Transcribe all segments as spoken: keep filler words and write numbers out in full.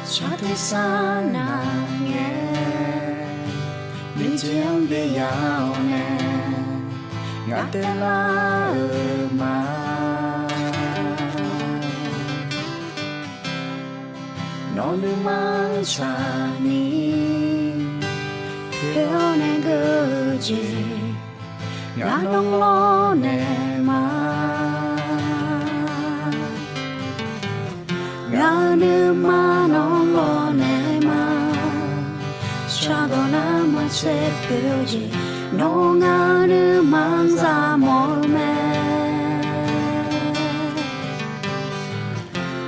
Shar tersar nar ngae, nuijeq-anr byav-awr nae, ngaq taev lar-euq ma. Nawq nuima-anr tsaqni, poeq-awr nae geur-eu jeq, ngaq nawq lawrnaeq ma. Ngaq-euq nuima nawq lawrnaeq ma. Shardawq nar maqtser poeq-eu jeq, nawr ngaq-euq nuima-anr za mawf-eu mae.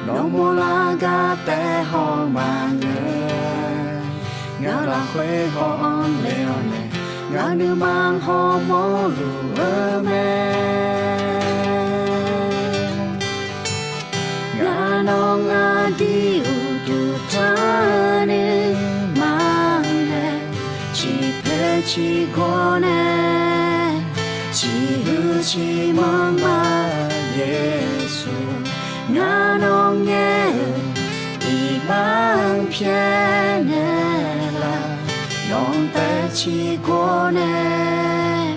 Nawmawr lar gar taef haw maqngeur, ngaq lafkhoer haw-anr le-awr nae, ngaq nuima hawmawr luf-eu mae. Ngaq nawr ngaq dir uqduq tanr nuima nae, ciqpoeq ciqgawr nae, ciqhuiq ciqmanr ma Yeqsur. Ngaq nawr ngaer-euq iqbax-anr pyaeqnaeq laf, nawq taev ciqgawr nae,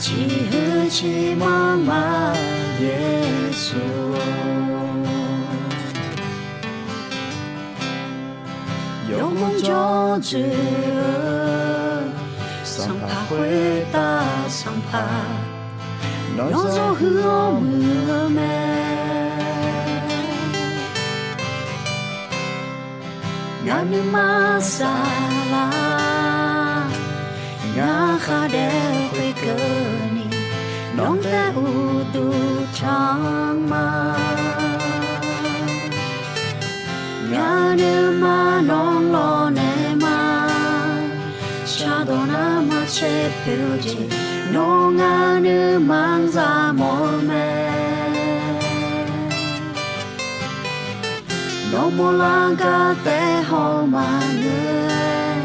ciqhuiq ciqmanr ma Yeqsur. Yawmuiq jawr dzoeq-eu, sanqpaq khoertav sanqpaq, nawr zawr huiq-awr muiq-eu mae. Ngaq nuima saflar, ngaq khar daef khoerkeuvni, nawr taev uqduq tanr ma. Ngaq nuima nawr lawrnaeq ma. Shardawq nar maqtser poeq-eu jeq, nawr ngaq nuima-anr za mawf-eu mae. Nawmawr lar gar taef haw maqngeur-aer,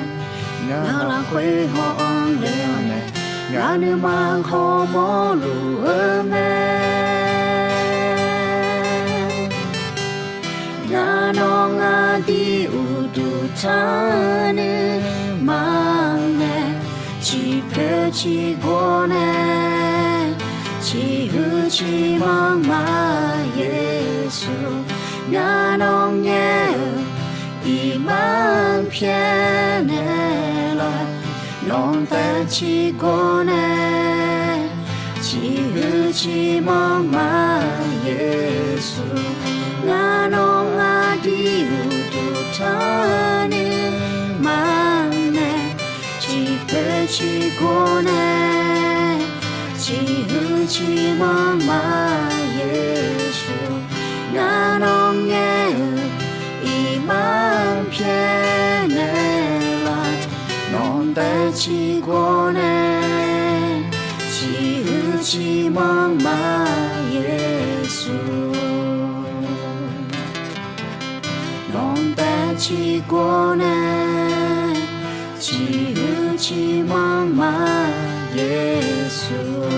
ngaq lafkhoer haw-anr le-awr nae, ngaq nuima hawmawr luf-eu mae. Ngaq nawr ngaq dir uqduq tanr nuima nae, ciqpoeq ciqgawr nae, ciqhuiq ciqmanr ma Yeqsur. Ngaq nawr ngaer-euq iqbax-anr pyaeqnaeq laf, nawq taev ciqgawr nae, ciqhuiq ciqmanr ma Yeqsur. Ngaq nawr ngaq dir uqduq tanr nuima nae, ciqpoeq ciqgawr nae, ciqhuiq ciqmanr ma Yeqsur. Ngaq nawr ngaer-euq iqbax-anr pyaeqnaeq laf, nawq taev ciqgawr nae, ciqhuiq ciqmanr ma Yeqsur. Nawq taev ciqgawr nae, ciqhuiq ciqmanr ma Yeqsur.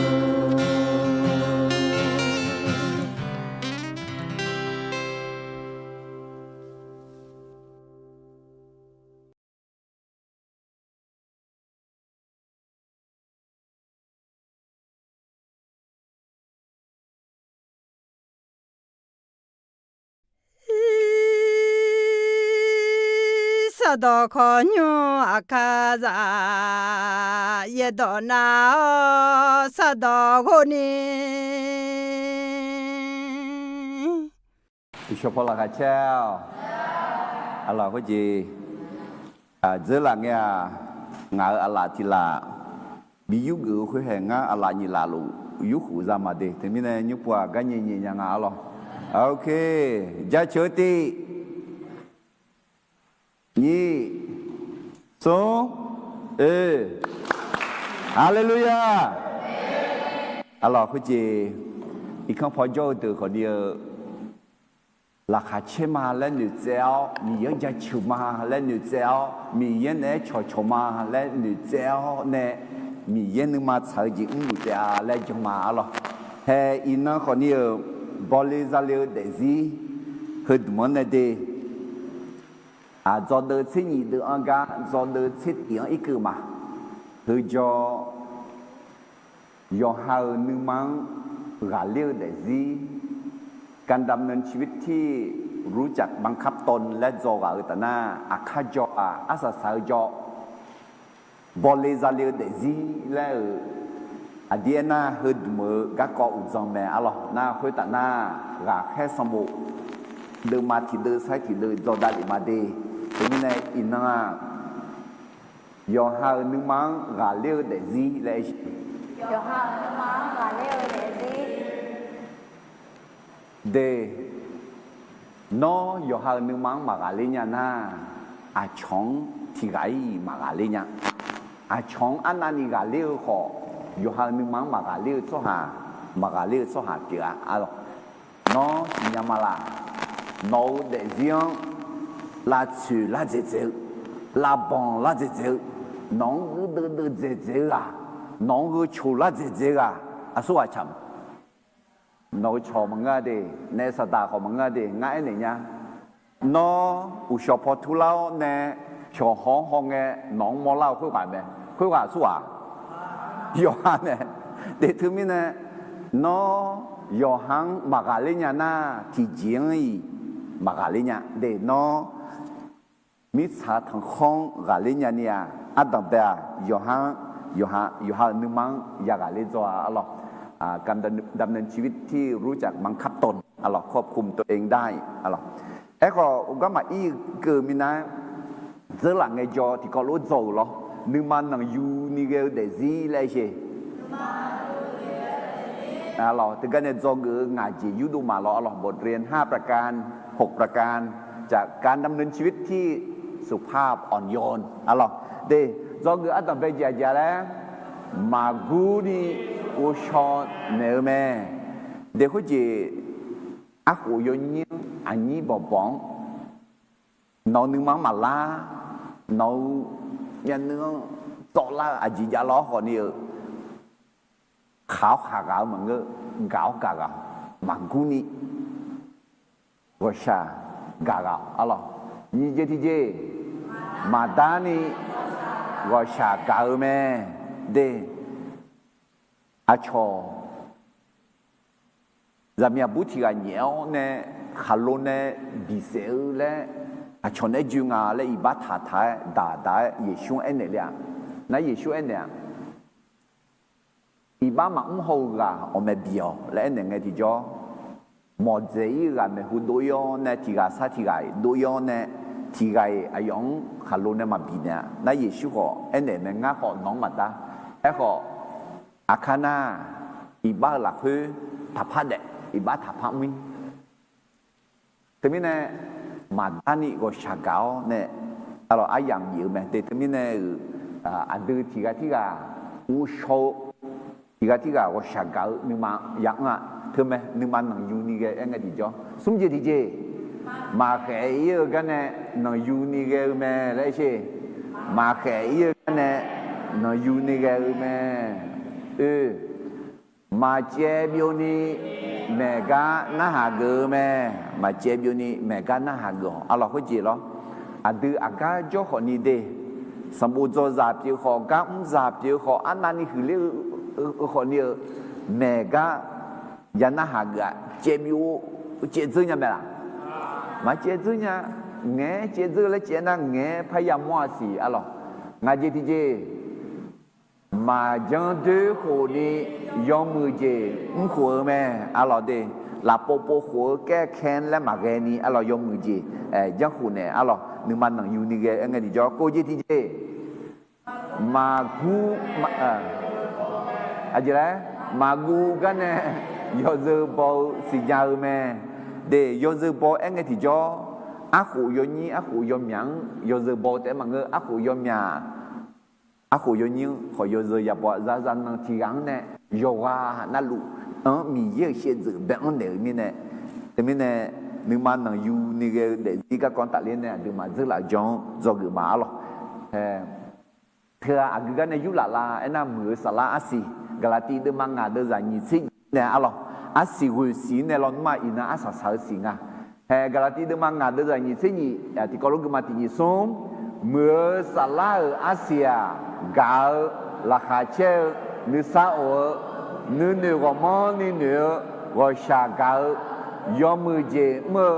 Sardawq khawqnymr aqkar zaf, yaerdawq nav-awr sardawq ghov ni. Uqshawq paw laqkhaq caer-awq. Aqlaf khoerjeq, dzeur laf ngae-aq, ngaq-euq aqlaf tiq laf bi yurgeuf-eu khoer hae, ngar aqlaf nyiq laf luf yurkhof za ma de. Teumirnae nymr pov-aq gar nyae nyae nya nga arlawr. Ok, jaceuq-eu tiv, nyiq, smr, oe. Haleluya! Arlawr khoerjeq, irkanr paw jawr-eu deuq khawfni-eu, laqkhaq caer ma laer noeqtsaev-awr, Miqyaer-anr jaceuq ma laer noeqtsaev-awr, Miqyaer naeq-aer cawqcawq ma laer noeqtsaev-awr nae, Miqyaer nuima tsaq-eu jeq mrluf taef-a laer jan ma arlawr. Hae iqnan khawfni-euq bawle zale-eu daefzir heudmq-anr nae de. Aq, dzawdeuv tser nyif deuv-anr gar dzawdeuv tser tiq-anr irkeuv ma. Heujawr, yawqha-euq nuima-anr ghaqler-eu daefzir, การดำเนินชีวิตที่รู้จักบังคับตน laer dzaw ghaq-eu taf nar, aqkar jawr-aq, arsaq saq-eu jawr, bawle zale-eu daefzir laer-euq, aqdir aernar, heudmq-eu garkawv uqdzan mae arlawq. Nar khoertaf nar, ghaqkhaer sanqbof deuvma tiqdeuv sar tiqdeuv dzawdav lef ma de. Teumirnae iqnan-aq, yawqha-euq nuima-anr ghaqler-eu daefzir laer aer-eu, yawqha-euq nuima-anr ghaqler-eu daefzir. De, nawr yawqha-euq nuima-anr maqghaqler nya nar, aqcawq-anr tiqghaq-ir maqghaqler nya. Aqcawq-anr arnavni ghaqler-eu khawf, yawqha-euq nuima-anr maqghaqler-eu tsawrhaq, maqghaqler-eu tsawrhaq pyeuf-a arlawq. Nawr siqnya ma laq? Nawq-euq daefzir-anr lavtsoeq lar dzaeqdzaeq-eu, lavbanq lar dzaeqdzaeq-eu, nawq-anr gheudeuv deuv dzaeqdzaeq-eu ghaq, nawq-anr gheu coq lar dzaeqdzaeq-eu ghaq, aqsurghaq caq ma. Nawq-euq cawq maqngeur-a de, naef saqdaq khawf maqngeur-a de, ngar aernaeq nya. Nawr uqshawq paw turlar-awr nae, pyawq haw-anr hawngae nawq-anr mawrlar-eu khoerghaq mae. Khoerghaq aqsurghaq? Yawqha mae. De teumirnae, nawr yawqha-anr maqghaqler nya nar, tiqjeq-anr-iq maqghaqler nya. De nawr mirtsaq tanqkhawr-anr ghaqler nyani-aq, ardanqbae-aq, yawqha-anr, yawqha, yawqha-euq nuima-anr yaghaqler dzaw-a arlawq. การดำเนินชีวิตที่รู้จักบังคับตน arlawq, ควบคุมตัวเองได้ arlawq. Aerkhawf, uqgar maqir-eu keuv minav-aer, dzeurlaf ngaejawr tiqkawv lof dzaw-euq lawr. Nuima nanqyuni ghae-eu daefzir laer aer-eu sher. Arlawq, teugar nae dzawgeuf-eu ngaq jeq yurdov ma lawr arlawq, บทเรียนห้าประการ หกประการ จากการดำเนินชีวิตที่ สุภาพอ่อนโยน arlawq. De, dzawgeuf ardanqbae jeq aqjeq laer, maqgurni ghovshaw naeq-eu mae. De khoerjeq, arkhof yawnyir-anr aqnyir bawqbawq-anr, nawq-euq nuima-anr maqlar, nawq-euq myavnuiv-anr tsawvlar-eu aqjeq jav lawr khawfni-euq, khaq-awr khaq ghaq-eu maqngeur, gaq-awr gaq ghaq, maqgurni ghawqshaq gaq ghaq-awq arlawq. Nyiq jeq tiqjeq, maqdarni ghawqshaq gaq-eu mae. De, aqcawq zaqmiq aqbur tiq ghaq nyaef-awr nae khaqlo nae bisaef-eu laer, aqcawq naeq-aer joe nga laer iqbax taqtaq-aer daqdaq-aer Yeqsur-anr aernaeq le-aq. Nar Yeqsur aernaeq-aq, iqbax maqmr haw-eu ghaq awqmae bi-awq laer aernaeq ngae tiqjawr, mawqdzaeq-ir-eu ghaq maeqhu dov-ir-awr nae tiq ghaq sar tiq ghaq-iq dov-ir-awr nae, tiq ghaq-iq aqyawf-anr khaqlo nae maqbi naeq-a. Nar Yeqsur khawf aernaeq mae, ngar khawf nawq-anr maqdar. Aerkhawf, aqkar nar, iqbax-eu lafkhoer taqpar daef, iqbax taqpar mr-ir. Teumirnae, maqdarni ghawqshaq gaq-awr nae, arlawq, aryamq bif-eu mae. De teumirnae-euq, aqdui tiq ghaq tirghaq ghovshaw-eu, tiq ghaq tirghaq ghawqshaq gaq-eu nuima ya anr-a. Teumae nuima nanqyuni ghae-eu aer ngae tiqjawr. Smr jeq tiqjeq, maqkhaeq-ir-eu gar nae nanqyuni ghae-eu mae laer aer sher. Maqkhaeq-ir-eu gar nae nanqyuni ghae-eu mae. Oe, maqcaev byovni maeqgar narhaq geuf-eu mae. Maqcaev byovni maeqgar narhaq geuf-awq. Arlawq, khoerjeq lawr. Aqdui aqgar jawr khawfni de, sanqbof dzawzaq pyeuf khawf, gar mrzaq pyeuf khawf, arnavni huiqler-eu khawfni-eu maeqgar ya narhaq geuf-aq, caev byov, caev dzeur nya mae laq? Maqcaev dzeur nya. Ngaeq-aer caev dzeur laer caev nar, ngaeq-aer parya mawr-a siq. Arlawq, ngaq jeq tiqjeq, maqjanr doer khofni yawmuiq jeq mrkhof-eu mae. Arlawq de, lafpov pov khof-eu kaer kaer laer maqghae ni, arlawq, yawmuiq jeq janrkhof naeq. Arlawq, nuima nanqyuni ghae-eu aer ngae tiqjawr. Kov jeq tiqjeq, maqgur, aqjeq laer, maqguv gar nae yawzeu baw-eu siqnya-eu mae. De, yawzeu baw aer ngae tiqjawr, arkhof yawnyir arkhof yawmyaq-anr yawzeu baw taef-aer maqngeur, arkhof yawmyaq, arkhof yawnyir-anr khawf yawzeu ya baw-a. Zaqzaq nanq tiq ghaq-anr nae yawqghaq navluf-anr Miqyaer-euq shaevdzeuf bae-anr naeq-eu mirnae, teumirnae nuima nanqyuni ghae-eu daefzir garkawv tafler nae aqduimaf dzeurlaf-eu jan-anr dzawgeuf ma. Arlawq, teughaq aqgeu gar nae yurlaf la aernar, muiq-eu saflar arsiq, Gaqlaqtiv deuvma ngaq deuvzaq nyiq tser nyiq nae arlawq, arsiq ghoeq siq-ir nae lawnmr-aq, iqnan arsaq saq-eu siq nga. Hae, Gaqlaqtiv deuvma ngaq deuvzaq nyiq tser nyiq, tiqkawv lof geufma tiq nyiq smr, muiq-eu saflar-euq arsiq-aq, gaq-eu, laqkhaq caer-eu, nuisar of-eu, nuinoeq ghawqmanrni noeq-eu, ghawqshaq gaq-eu, yawmuiq jeq mr-eu,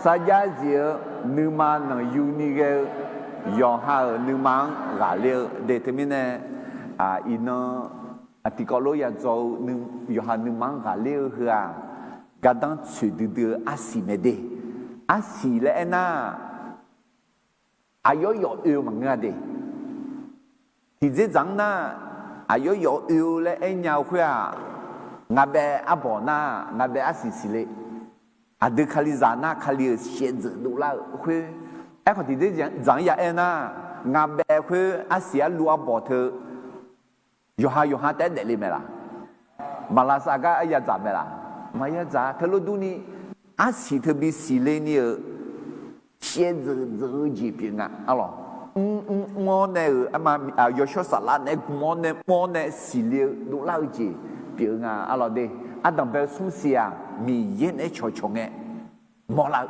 sarjax zif-eu, nuima nanqyuni ghae-eu, yawqha-euq nuima-anr ghaqler-eu de. Teumirnae, iqnan tiqkawv lof ya dzaw-eu, yawqha nuima-anr ghaqler-eu heu-aq, gardanr tsoeq duidui-eu arsiq mae de. Arsiq laer aernar, aqyawf yawf oe-eu maqngeur-a de. Tiqdzerdzaq-anr nar, aqyawf yawf oe-eu laer aernya-eu khoer-aq, ngaqbaev arbawq nar, ngaqbaev arsiq siqle. Aqdui kalizaq nar, kali-euq shaevdzeuf dovlar-eu khoer. Aerkhawf tiqdzerdzaq-anr ya aer nar, ngaqbaev khoer arsiq arluv arbawq teu yawqha yawqha taef-aer daefle mae laq? Maqlavsav gar aryadzaq mae laq? Maqyadzaq. Teulof durni, arsiq teu bisiqle ni-euq shaevdzeuf dzeuf-eu jeq pyeuf nga. Arlawq, mr mr mr-awr nae-euq, yawshawr saflar nae gm-awr nae mr-awr nae siqle-eu dovlar-eu jeq pyeuf-eu nga. Arlawq de, ardanq bae-eu smr siq-aq, Miqyaer naeq-aer cawqcawq ngae mawrlar-eu,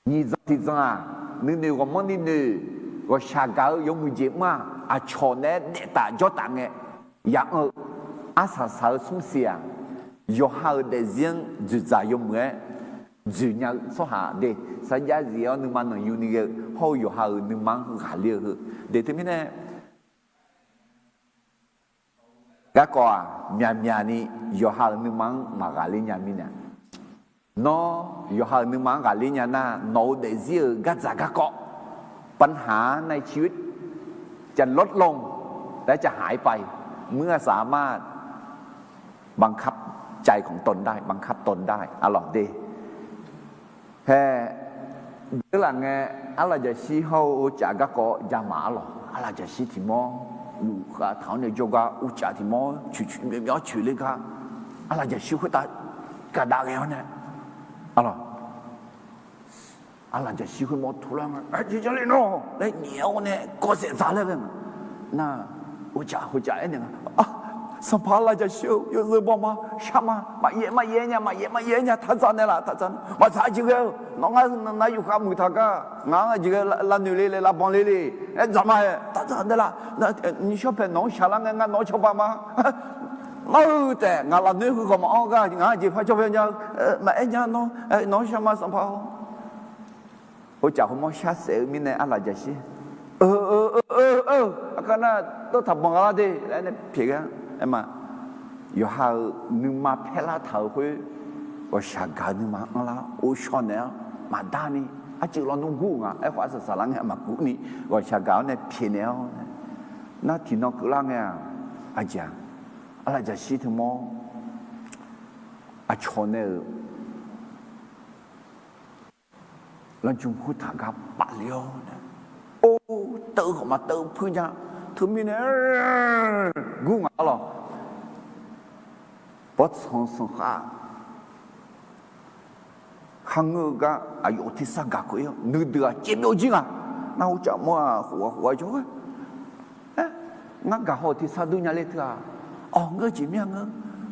nyiq dzanq tiq dzanq-aq, nuinoeq ghawqmanrni noeq, ghawqshaq gaq-eu yawmuiq jeq mr-aq, aqcawq naeq-aer daef taf jawr taf ngae ya anr-eu, arsaq saq-eu smr siq-aq, yawqha-euq daefzir-anr dzoeqdzaq yawmuiq-aer dzoeq nya-eu tsawrhaq de, sarjax zif-awr nuima nanqyuni ghae-eu hawr-eu yawqha-euq nuima-anr ghaqler-eu heu de. Teumirnae garkawv-aq, myaqmyaq ni yawqha-euq nuima-anr maqghaqler nya mirnae, nawr yawqha-euq nuima-anr ghaqler nya nar, nawq-euq daefzir-euq gardzaq garkawv ปัญหาในชีวิตจะลดลง และจะหายไป เมื่อสามารถบังคับใจของตนได้ บังคับตนได้ arlawq de. Hae, deuq laf ngae, arlaqjaqshir hawr-eu caf garkawv jama arlawq. Arlaqjaqshir tiq mawr luf khav taq-awr nae jawrgar, uvcaf tiq mawr coeqcoeq myawmyawr coeq ler gar, arlaqjaqshir khoertav gaqdav ghae-awr nae, arlawq, arlaqjaqshir khoermawr tuvlar nga, aqjeq jarle nawr laer nyaef-awr nae kawvsaef dzaq laer ghae nga. Nar, uvcaf heucaf aernaeq nga, Sanqpaq arlaqjaqshir-eu, yawzeu bawma, sharma, maqyaef maqyaef nya, maqyaef maqyaef nya, taqdzaq naeqlaf, taqdzaq nae, maqdzaq jeq ghae-eu, nawr ngar nar yufkhav muiq taq gar, ngaq-anr aqjeq ghae lavnoeq le le, lavbanq le le, aer dzaq ma-aer, taqdzaq naeqlaf, nishawr paeq nawq-anr shaqlar ngae, ngar nawq-anr cawba ma. Nar-eu taef ngaq lafnoer heughawq maqanr gar, ngaq-anr jeqpar cawba nya-eu, maqaer nya nawr, nawq-anr sharma Sanqpaq-or. Heucaf hawmawr sharsaef-eu mirnae arlaqjaqshir, eu eu eu eu, aqkar nar tawr taq banq ghaq lar de laer nae pyaeq ghae-a. Aerma, yawqha-euq nuima paerlar taq-euq khoer, ghawqshaq gaq-eu nuima anrlar ghovshaw naeq-awr maqdar ni, arcuiv lawnmr gur nga. Aerkhawf arsaq saqlar ngae maqgur ni, ghawqshaq gaq-awr nae pyaeqnaeq-awr nae, nar tiqnan keuvlar ngae-aq, aqjeq-aq, arlaqjaqshir teumawr aqcawq nae-euq lanjmq khoertaq gar pafle-awr nae, or, teuv ghawqma teuv puir nya. Teumirnae gur ngaq arlawq, bawrtsanq sanqkhav kharngeur-eu gar aqyawf tersar gaq keuv-ir-awr, nuideuq-aq caevbyov jir nga. Nar uvcaf mawr-aq khof ghaq khof ghaq jawr-aer, ngar gaq haw-euq tersar dur nya ler teu-aq, awq, ngeur jeq mir-a ngeur.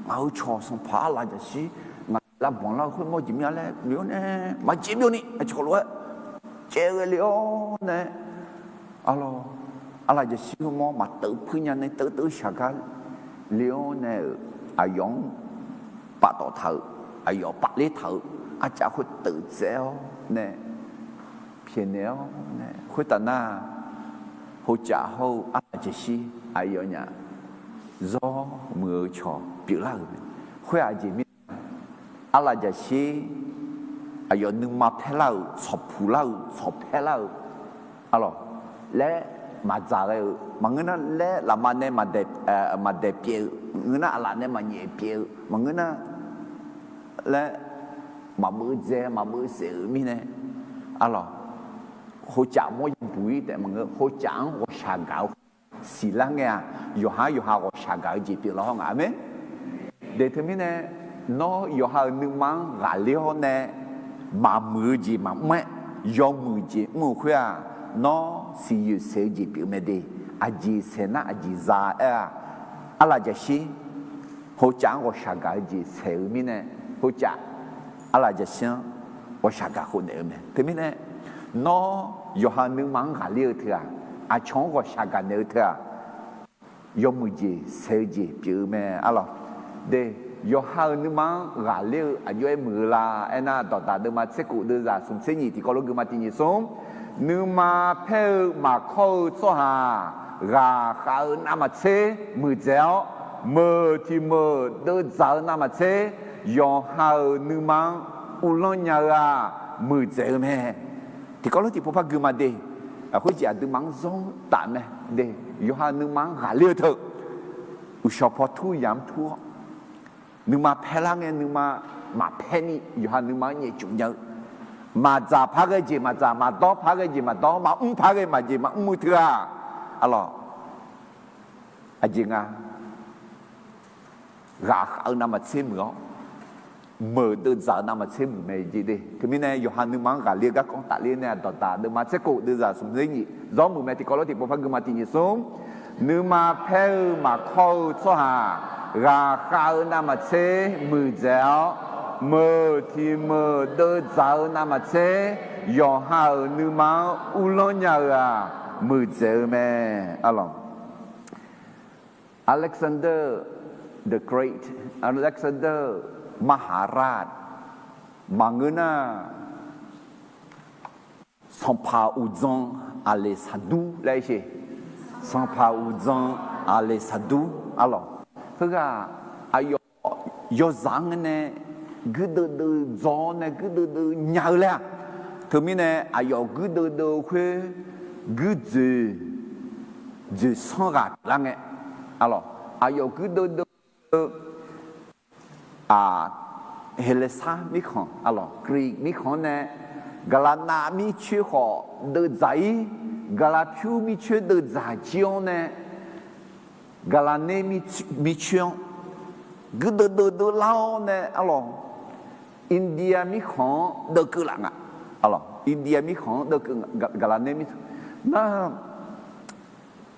Ngaq-euq cawq Sanqpaq arlaqjaqshir ngaq lavbanq lar-eu khoermawr jeq mir-a laer noeq-awr nae, maqcaevbyov ni aqcawq lof-aer caev ghae le-awr nae, arlawq, arlaqjaqshir khoermawr maqteuv puir nya nae teuv teuv shaq gar le-awr nae-euq, aqyawf-anr paftawf taq-euq, aqyawf pafler taq-euq arcav khoer teuv tsaev-awr nae pyaeqnaeq-awr nae, khoertaf nar, hocaf hawr-eu arlaqjaqshir aqyawfnyaf zawr muiq-eu cawq pyeuflar-euq mae. Khoer-aq jeq mirnae, arlaqjaqshir aqyawf nuima paerlar-euq, tsawqpuq lar-euq, tsawq paerlar-euq, arlawq, laer maqdzaq ghae-euq maqngeur nar, laer lafma nae maqdaeq pyeuf-eu maqngeur nar, aqlaf nae maqnyaef pyeuf-eu maqngeur nar, laer maqbeuv dzae maqbeuv saef-euq mirnae, arlawq, hocaf mawr yabuq-ir taef maqngeur, hocaf-anr ghawqshaq gaq-eu siqlar ngae-aq, yawqha yawqha ghawqshaq gaq-eu jeq pyeuflar hawr nga. Aqmeq. De teumirnae, nawr yawqha-euq nuima-anr ghaqler-awr nae maqmuiq-eu jeq maqmr-aer, yawmuiq jeq mr-euq khoer-aq, nawr siqyoeq saeq-eu jeq pyeuf mae de. Aqjeq saeq nar aqjeq za-a aer-aq, arlaqjaqshir hocaf-anr ghawqshaq gaq-eu jeq saeq-eu mirnae, hocaf arlaqjaqshir-anr ghawqshaq gaq khofnaeq-eu mae. Teumirnae, nawr yawqha nuima-anr ghaqler-eu teu-aq, aqcawq-anr ghawqshaq gaqnaeq-eu teu-aq, yawmuiq jeq saeq-eu jeq pyeuf-eu mae arlawq. De, yawqha-euq nuima-anr ghaqler-eu aqjox-aer muiq-eu la aernar, Dawqdaq deuvma tser kof deuvzaq smq tser nyiq tiqkawv lof guima tiq nyiq smr, nuima paer-eu maqkawr-eu tsawrhaq ghaqkhav-eu navmaqtser muiqdzaeq-awr, meuq tiq meuq deuvdzaq-eu navmaqtser, yawqha-euq nuima-anr uvlanr nya-eu-aq, muiqdzaeq-eu mae. Tiqkawv lof tiqpov par guima de. Khoerjeq aqduimaf-anr zanr taf mae. De, yawqha nuima-anr ghaqler-eu teu, uqshawq paw tur yamq-anr tur-awr, nuima paerlar ngae nuima maqpaer ni yawqha nuima-anr nyaefcuf nya-eu, maqdzaq par ghae jeq maqdzaq, maqdawr par ghae jeq maqdawr, maqmr par ghae maqjeq maqmr-eu teu-aq, arlawq, aqjeq nga, ghaqkhav-eu navmaqtser muiq-awr, meuq deuvdzaq-eu navmaqtser muiq mae jeq de. Teumirnae yawqha nuima-anr ghaqler-eu garkawv tafler nae, Dawqdaq deuvma tser kof deuvzaq smq tser nyiq zawr muiq mae. Tiqkawv lof tiqpov par guima tiq nyiq smr, nuima paer-eu maqkawr-eu tsawrhaq ghaqkhav-eu navmaqtser muiqdzaeq-awr, meuq tiq meuq deuvdzaq-eu navmaqtser, yawqha-euq nuima-anr uvlanr nya-eu-aq, muiqdzaeq-eu mae, arlawq. Alexander the Great, Alexander มหาราช maqngeur nar, sanqpaq uqdzan Aqleqsaqdur laer sher. Sanqpaq uqdzan Aqleqsaqdur arlawq. Heughaq aqyawf yawzaq-anr nae guirdeuv deuv dzaw-awr nae guirdeuv deuv nya-eu laer-aq, teumirnae aqyawf guirdeuv deuv-eu khoer guirdzoeq dzoeqsanr ghaq pyeuflar ngae, arlawq, aqyawf guirdeuv deuv-eu Heqlesar mirkhanq, arlawq, Greek mirkhanq-anr nae, Gaqlaqnav mircoer khawf deuvdzaq-ir, Gaqlaqpyur mircoer deuvdzaq jir-awr nae, Gaqlaqner mircoer-anr guirdeuv deuv deuv lar-awr nae, arlawq, India mirkhanq-anr deuvkeuv laf nga. Arlawq, India mirkhanq-anr deuvkeuv nga, Gaqlaqner mirkhanq. Nar,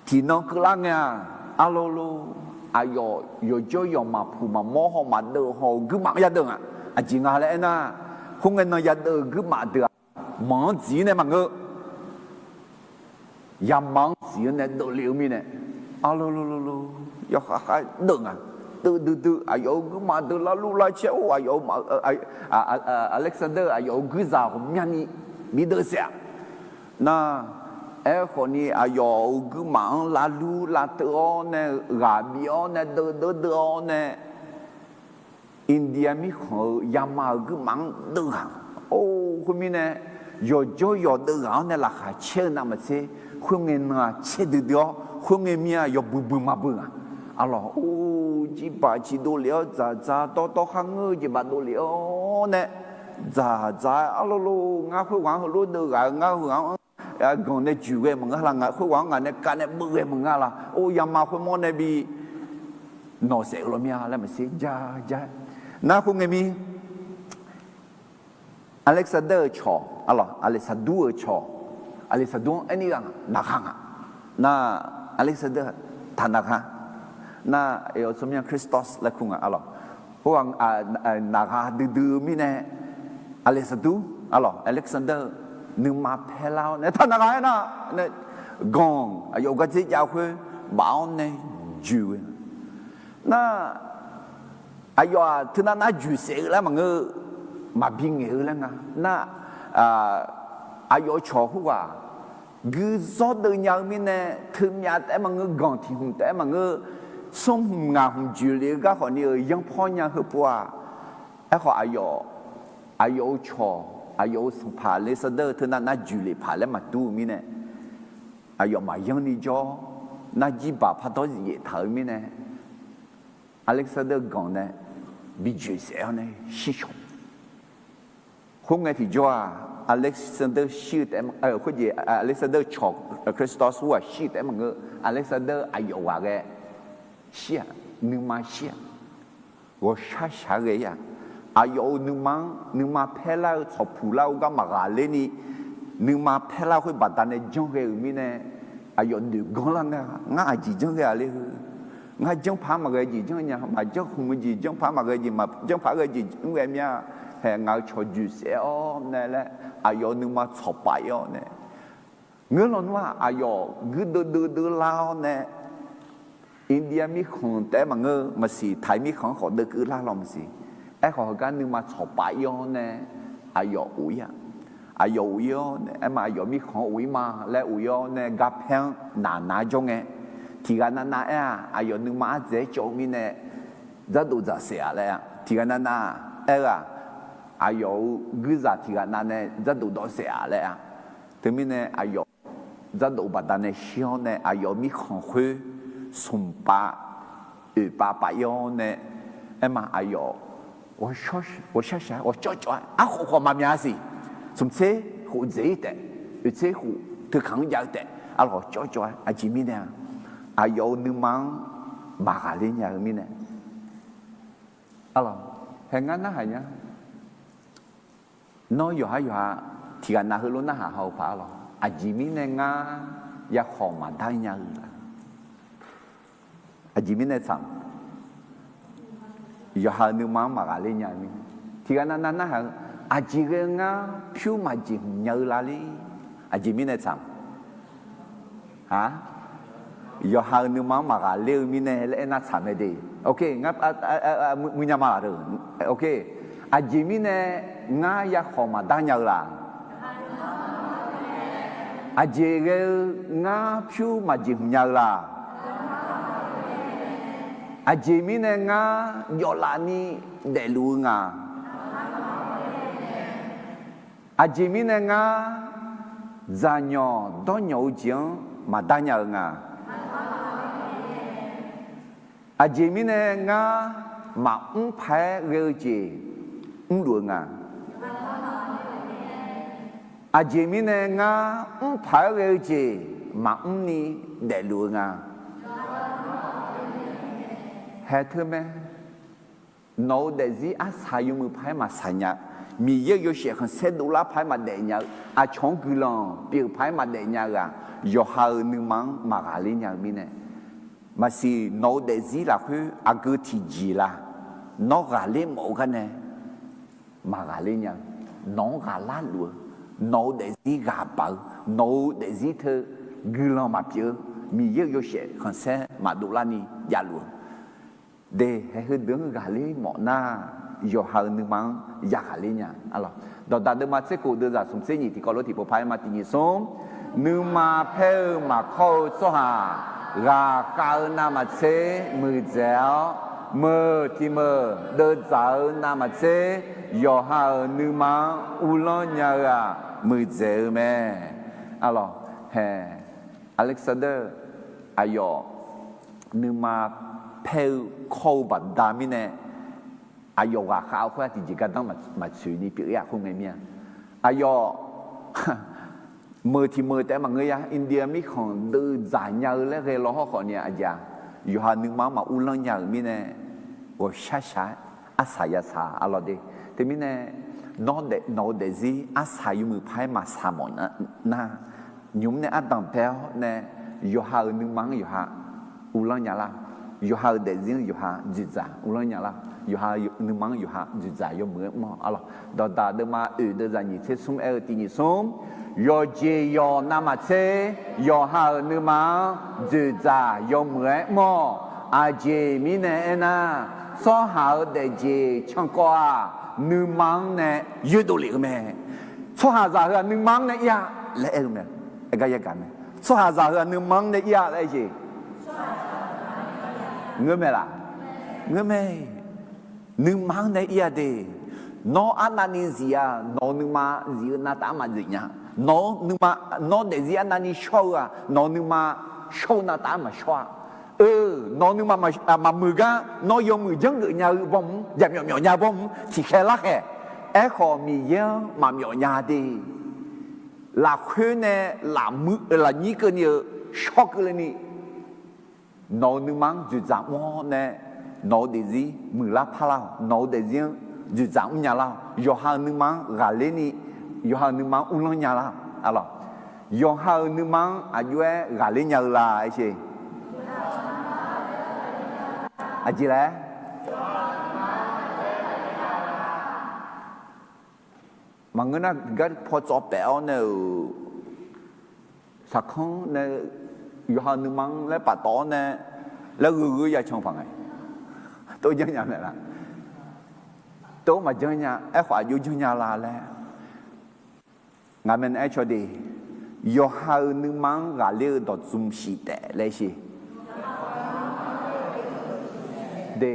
tiqnan keuvlar ngae-aq, arlawq lor, aqyawf yawqjawr yawq maqpuq maqmawr haw maqdeuv haw-eu guirmaf-anr yadeuv nga. Aqjeq nga laer aernar, khoerngae nan yadeuv-eu guirmaf deuq-aq, manq-anr dziq-ir nae maqngeur, yama-anr dziq-ir nae deuvle-eu mirnae, arlawq lor, yawkhav khav deuv nga. Deuv duidui aqyawf-euq guirmaf deuq larlur lar caer-or, aqyawf-euq Alexander aqyawf-euq guirzaq ghawqmyani bi deuv saef-a. Nar, aerkhawf ni aqyawf-euq guirmaf-anr larlur lavteuv-awr nae, ghaq bif-awr nae, deuv deuv deuv-awr nae, India mirkhanq-euq yama-euq guirmaf-anr deuv ghaq. Or, khoermirnae, yawqjawr yawq deuv ghaq-anr nae laqkhaq caer-eu navmaqtser, khoerngae nan-aq caer duidui-awr, khoerngae mir-aq yawbuiq buiq maqbuiq ghaq. Arlawq, or, jirbaq ciq dovlef-awr dzaqdzaq dawrdawr kharngeur-eu jeq baf dovlef-awr nae, dzaqdzaq-aer arlawq lor, ngar khoerghaq-anr heulof deuv ghaq-eu ngar heughaq-anr ganq nae juiq ghae maqngeur la, ngaq khoerghaq-anr ngaq nae kav nae beuv ghae maqngeur la, or, yama khoermawr nae bi nawq saef-eu lawr mir-a laer maqsiq ja ja. Nar khoerngae mir Alexander-euq cawq, arlawq, Aleqsaqdur-euq cawq, Aleqsaqdur-anr aerni ghaq naqgha nga. Nar, Alexander taq naqgha. Nar, aqyawf tsawrmyanr Christos laer kur nga, arlawq. Khoerghaq naqgha duidui-eu mirnae, Aleqsaqdur, arlawq, Alexander nuima paerlar-awr nae taq naqgha aernar, ganq aqyawf gardzer jav khoer baf-awr nae joeq-eu. Nar, aqyawf-aq teunav nar joeq saef-eu laer maqngeur-eu, maqbi ngaeq-eu laer nga. Nar, aqyawf-euq cawq khoerghaq guizawr deuv nya-eu mirnae, teumyav taef-aer maqngeur, ganq tiq hmq taef-aer maqngeur, smr hmq ngaq hmq joeq lef-eu gar khawf ni-euq yanr pawr nya heupov-aq. Aerkhawf aqyawf, aqyawf-euq cawq, aqyawf-euq sanqpaq Aleqsaqder-eu teunav nar joeq lef paq laer maqdur-eu mirnae, aqyawf maqyanr ni jawr-awr, nar jirbaq pardawr yaeq taq-eu mirnae, Aleqsaqder ganq nae bi joeq saef-awr nae shir caw. Khoerngae tiqjawr-aq, Aleqsaqder shir-eu taef, khoerjeq Aleqsaqder-eu cawq Christos ur-aq shir-eu taef-aer maqngeur, Aleqsaqder aqyawf ghaq ghae shir-aq, nuima shir-aq, ghawqshar shaq-aer ghae-ir-aq, aqyawf-euq nuima-anr nuima paerlar-eu tsawqpuq lar-eu gar maqghaqler ni, nuima paerlar khoer baqdanae janr ghae-euq mirnae, aqyawf noeq ganr lar nga, ngar aqjeq janr ghae-a le heu. Ngar janr paq-aer maqghae jeq janr nya, maqjanr khmq-eu jeq janr paq-aer maqghae jeq, maqjanr paq-aer ghae jeq janr ghae mir-a. Hae, ngaq-euq cawqjuq saef-awr nae laer, aqyawf-euq nuima tsawqpaf ir-awr nae, ngeur lawnmr-aq, aqyawf guirdeuv deuvdeuv lar-awr nae, India mirkhanq taef-aer maqngeur, maqsiq, Taiq mirkhanq-anr khawf deuvkeuv lar law maqsiq. Aerkhawf heugar nuima tsawqpaf ir-awr nae, aqyawf of ir-a. Aqyawf of ir-awr nae, aerma aqyawf mirkhanq-anr of ir ma laer of ir-awr nae, garpaer-anr naqnaq-aer jawr ngae, tiqghaq navnav aer-aq, aqyawf nuima ardzaeq-aer cawv-eu mirnae, dzardof dzaq saef-aq laer-a. Tiqghaq navnav aer-eu-aq, aqyawf-euq guirzaq tiqghaq navnav nae dzardof dawv saef-aq laer-a. Teumirnae aqyawf dzardof baqdanae shir-awr nae, aqyawf mirkhanq khoer smq pav oeq pav pav ir-awr nae, aerma aqyawf ghawqshar shaq-aer ghawqcawv cawv-aer, arkhawf khawf maqmya siq. Smq tser khof dzaeq ir taef, oeq tser khof teukanq-anr jav-eu taef, arlawq cawv cawv-aer, aqjeq mirnae-aq, aqyawf-euq nuima-anr maqghaqler nya-eu mirnae. Arlawq, hae ngar narhaq nya. Nawr yawqhar yawqha tiqghaq nav heulof narhaq haw-eu paq arlawq, aqjeq mirnae ngar yakhawq maqdar nya-eu la? Aqjeq mirnae tsaq, yawqha-euq nuima-anr maqghaqler nya-eu mirnae. Tiqghaq navnav narhaq-eu, aqjeq ghae-eu ngar pyur maqjeq hmq nya-eu la le? Aqjeq mirnae tsaq, a, yawqha-euq nuima-anr maqghaqler-eu mirnae laer aernar tsaq mae de. Ok, ngar, muiq nya ma laq de. Ok, aqjeq mirnae ngar yakhawq maqdar nya-eu la? Aqjeq ghae-eu ngar pyur maqjeq hmq nya-eu la? Aqjeq mirnae ngar jawvlaf ni daefluf-eu nga? Aqjeq mirnae ngar dzaqnyawq dawrnyawq-eu jeq-anr maqdar nya-eu nga? Aqjeq mirnae ngar maqmr paq-aer ghae-eu jeq mrluf-eu nga? Aqjeq mirnae ngar mr paq-aer ghae-eu jeq maqmr ni daefluf-eu nga? Hae teu mae. Nawq-eu daefzir arsaq yawmuiq paq-aer maqsaq nya, Miqyaer-euq yawshaef khanqsaer dovlar paq-aer maqdaef nya-eu, aqcawq-anr guiqlanq pyeuf paq-aer maqdaef nya-eu-aq, yawqha-euq nuima-anr maqghaqler nya-eu mirnae. Maqsiq, nawq-eu daefzir lafkhoer aqgeu tiqjeq la? Nawr ghaqler mawf-eu gar nae maqghaqler nya-eu, nawq-anr ghaqlar luf-eu, nawq-eu daefzir ghaq baq-eu, nawq-eu daefzir teu guiqlanq maqpyeuf-eu, Miqyaer-euq yawshaef khanqsaer maqdov larni javluf-eu de. Hae heudeuq-anr ghaqler mawf nar, yawqha-euq nuima-anr yaghaqler nya. Dawqdaq deuvma tser khof deuvzaq smq tser nyiq tiqkawv lof tiqpov paq-aer ma tiq nyiq smr. Nuima paer-eu maqkawr-eu tsawrhaq ghaqkhav-eu navmaqtser muiqdzaeq-awr, meuq tiq meuq deuvdzaq-eu navmaqtser yawqha-euq nuima-anr uvlanr nya-eu-aq muiqdzaeq-eu mae. Arlawq, hae, Alexander aqyawf nuima paer-eu kawr-eu baqda mirnae, aqyawf ghaqkhav-eu khoer-aq tiqjeq gardanr maqtsoeq ni pyeuf-ir-aq khoerngae mir-a. Aqyawf meuq tiq meuq taef-aer maqngeur ya, India mirkhanq deuvdzaq nya-eu laer ghae law hawrkhawf ni aqjeq-aq, yawqha nuima-anr maquvlanr nya-euq mirnae, ghawqshar shaq-aer arsaq yasaq arlawq de. Teumirnae, nawq-eu daefzir arsaq yawmuiq paq-aer maqsaq mawf nar, nymq mr nae ardanq bae-awr nae, yawqha-euq nuima-anr yawqha uvlanr nya lar. Yawqha-euq daefzir-anr yawqha dzoeqdzaq uvlanr nya lar. Yawqha nuima-anr yawqha dzoeqdzaq yawmuiq-aer mr-awq arlawq. Dawqdaq deuvma oeq deuvzaq nyiq tser smr aer-eu tiq nyiq smr. Yawqjeq yawq navmaqtser yawqha-euq nuima-anr dzoeqdzaq yawmuiq-aer mr-awq. Aqjeq mirnae aernar, tsawrhaq-euq daefjeq cankawv-aq, nuima-anr nae yoerdov lef-eu mae. Tsawrhaqzaq heu-aq nuima-anr nae ir-a laer aer-eu mae. Aer gar yagaq mae. Tsawrhaqzaq heu-aq nuima-anr nae ir-a laer aer jeq ngeur mae laq? Ngeur mae. Nuima-anr nae ir-a de. Nawr arnavni zif-a, nawq-eu nuima zif-eu navtaf-anr maqdzoeq nya. Nawq-eu nuima, nawr daefzir arnavni shawr-eu-aq, nawq-eu nuima shawr-eu navtaf-anr maqshawr-a. Eu, nawq-eu nuima maqmuiq gar nawr yawmuiq janrgeuf nya-eu bawrmq-anr, jaqmyawf myawf nya bawrmq-anr tiqkhaer larkhaeq. Aerkhawf Miqyaer-anr maqmyawf nya de. Lafkhoer nae lafnyir keuvni-eu shawr keuvle ni nawq-eu nuima-anr dzoeqdzaq mr-awr nae, nawq-eu daefzir muiqlar parlar-awq. Nawq-eu daefzir-anr dzoeqdzaq mrnya lar-awq. Yawqha-euq nuima-anr ghaqler ni, yawqha-euq nuima-anr uvlanr nya lar-awq. Arlawq, yawqha-euq nuima-anr aqjox-aer ghaqler nya-eu la aer sheq? Aqjeq laer? maqngeur nar tiqgar paw tsawv paef-awr nae-euq saqkanr nae yawqha-euq nuima-anr laer paftawf-awr nae laer gheu gheu ya can paq ngae, tov janrnya mae la? Tov maqjanr nya. Aerkhawf aqjox janrnya la laer, ngaq maeqnaeq-aer caw de, yawqha-euq nuima-anr ghaqler-eu dawqdzm shif taef laer sher de.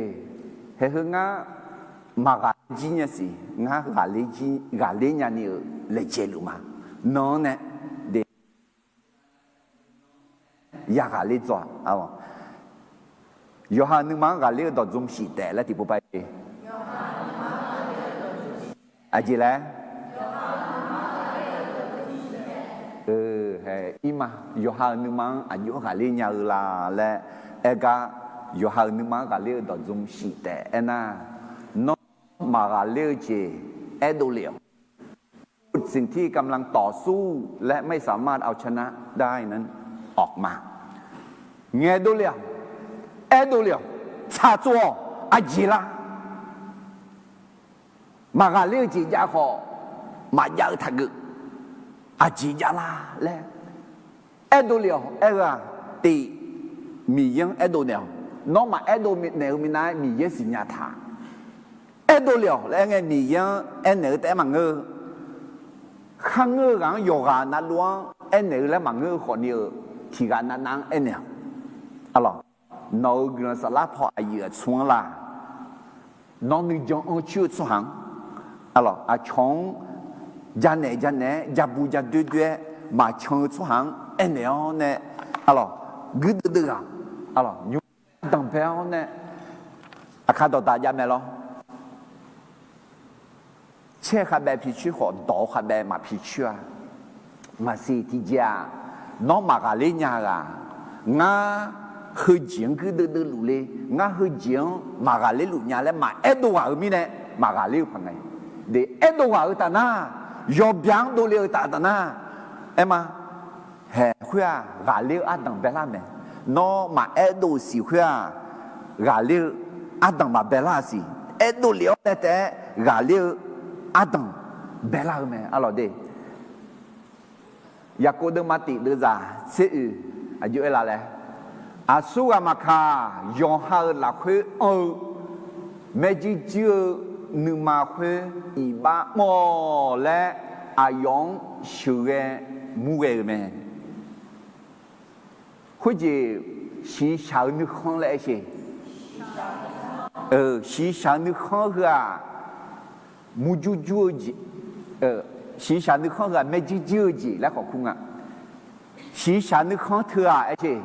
Haeq heu ngar maqghaqler jir nya siq, ngar ghaqler jir, ghaqler nyani-euq laejae luf ma. Nan-anr nae de, ya ghaqler dzawq-a. Yawqha-euq nuima-anr ghaqler-eu dawqdzm shif taef laer tiqpov pav-ir. Aqjeq laer, ir ma, yawqha-euq nuima-anr aqjox ghaqler nya-eu la laer aer gar, yawqha-euq nuima-anr ghaqler-eu dawqdzm shif taef aernar, nawr maqghaqler-eu jeq aerdov le-awq. สิ่งที่กำลังต่อสู้ และไม่สามารถเอาชนะได้นั้นออกมา ngaeq dovle-awq, aerdov le-awq, tsaqtsov-awq. Aqjeq lar? Maqghaqler-eu jeq jav khawf, maqjav-eu taqgeuf. Aqjeq jav lar laer aerdov le-awq. Aer-eu-aq, tiq, Miqyaer-anr aerdov naeq-awq. Nawr maqaerdov naeq-eu minav-aer Miqyaer siqnya taq. Aerdov le-awq laer aer ngae, Miqyaer-anr aernaeq-eu taef-aer maqngeur-eu, kharngeur-eu ghaq-anr yawqghaq navluf-anr aernaeq-eu laer maqngeur-eu khawfni-eu, tiqghaq navnav-anr aernaeq-awq. Nawq-euq guiqlanq saflar paw aqyuif aqtsu-anr la? Nawr nuijan anr coer-eu tsawrhaq-anr, aqcawq-anr janaeq janaeq-aer jabu jadoer doer-aer maqcan-eu tsawrhaq-anr aernaeq-awr nae, guirdeuv deuv ghaq, nymr danqbae-awr nae, aqkar dawqdaq jav mae lawr. Caer khavbaev pi coer khawf, dawq-eu khavbaev maq pi coer-a. Maqsiq tiqjeq-aq, nawr maqghaqler nya-eu ghaq, ngar heujeq-anr guirdeuv deuv luf le, ngar heujeq-anr maqghaqler luf nya laer maqaerdov ghaq-euq mirnae, maqghaqler-eu paq ngae. De, aerdov ghaq-euq taf nar, yawbya-anr dovle-eu taf taf nar, aer ma. Haeq khoer-aq, ghaqler-eu ardanq baelar mae. Nawr maqaerdov siq khoer-aq, ghaqler-eu ardanq maqbaelar siq. Aerdov lef-awr nae taef-aer ghaqler-eu ardanq baelar-eu mae, arlawq de. Yaqkov deuvma tiq deuvzaq tser oeq aqjox-aer la laer, aqsurghaq maqkaq, yawqha-euq lafkhoer anr-eu maerjuir juir-eu nuima khoer iqbax mr-awq laer, aqyawf-anr sheuqghae murghae-euq mae. Khoerjeq shiqshaq-eu nuikhanr laer aer sher. Shiqshaq-eu nuikhanr heu-aq, murjur jur-eu jeq, shiqshaq nuikhanr heu-aq maerjuir juir-eu jeq laer khawf kur nga. Shiqshaq nuikhanr teu-aq aer sher.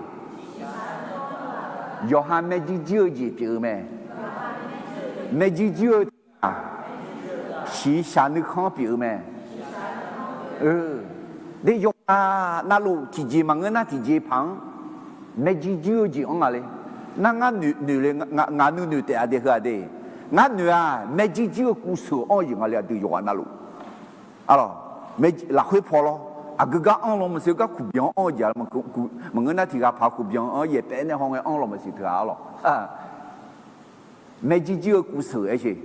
Yawqha maerjuir juir-eu jeq pyeuf-eu mae. Maerjuir juir-eu teu-aq, shiqshaq nuikhanr pyeuf-eu mae. De, yawqghaq navluf tiqjeq maqngeur nar tiqjeq paq-anr maerjuir juir-eu jeq anr nga le. Nar ngar noeq le, ngaq nuinoeq taef-a de heu-aq de. Ngar noeq-aq maerjuir juir-eu kuvseuq anr-eu jeq nga le aqdui yawqghaq navluf. Arlawq, lafkhoer paw lawr. Aqgeu gar anr law maqsiq gar kuqbyan anr-eu jeq-a. Maqngeur nar tiq ghaq paq kuqbyan anr yaeq paef nae haw ngae anr law maqsiq teu-aq arlawq. Maerjuir juir-eu kuvseuq aer sher.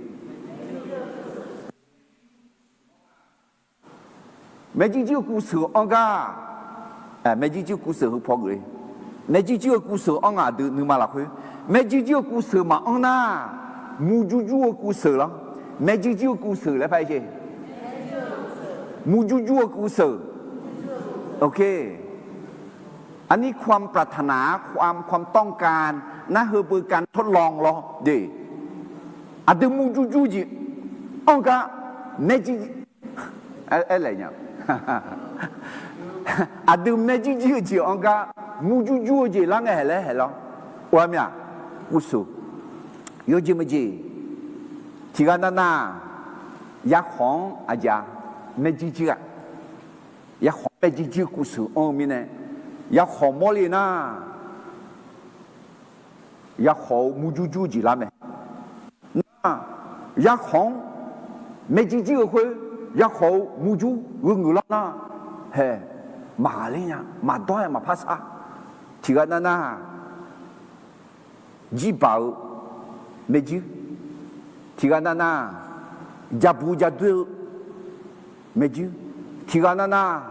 Maerjuir juir-eu kuvseuq anr gar, maerjuir juir-eu kuvseuq heu paw geuf-ir. Maerjuir juir-eu kuvseuq anr nga aqdui nuima lafkhoer. Maerjuir juir-eu kuvseuq maqanr nar, murjur jur-eu kuvseuq lawr. Maerjuir juir-eu kuvseuq laer par-aer sher. Murjur jur-eu kuvseuq. Aqnyir ความปรารถนา ความ ความต้องการ nar heubeu การทดลอง lawr de. Aqdui murjur jur-eu jeq anr gar, maerjuir, aer laeq nya. Aqdui maerjuir juir-eu jeq anr gar, murjur jur-eu jeq lar ngae haeq laer haeq lawr. Or-a mir-aq, kuvseuq. Yawjeq maqjeq, tiq ghaq navnav, yarkhawq-anr aqjeq-a, maerjuir juir-a. Yarkhawq-anr maerjuir juir-eu kuvseuq anr-eu mirnae, yarkhawq mawrle nar, yarkhawq-eu murjur jur-eu jeq lar mae. Nar, yarkhawq-anr maerjuir juir-eu khoer, yarkhawq-eu murjur gheu ngeuq lar nar, haeq, maqghaqler nya, maqdawr-aer maqpar sar. Tiq ghaq navnav, jirbaq-eu maerjuir, tiq ghaq navnav, jabu jadoer-eu Maerjuir. Tiqghaq navnav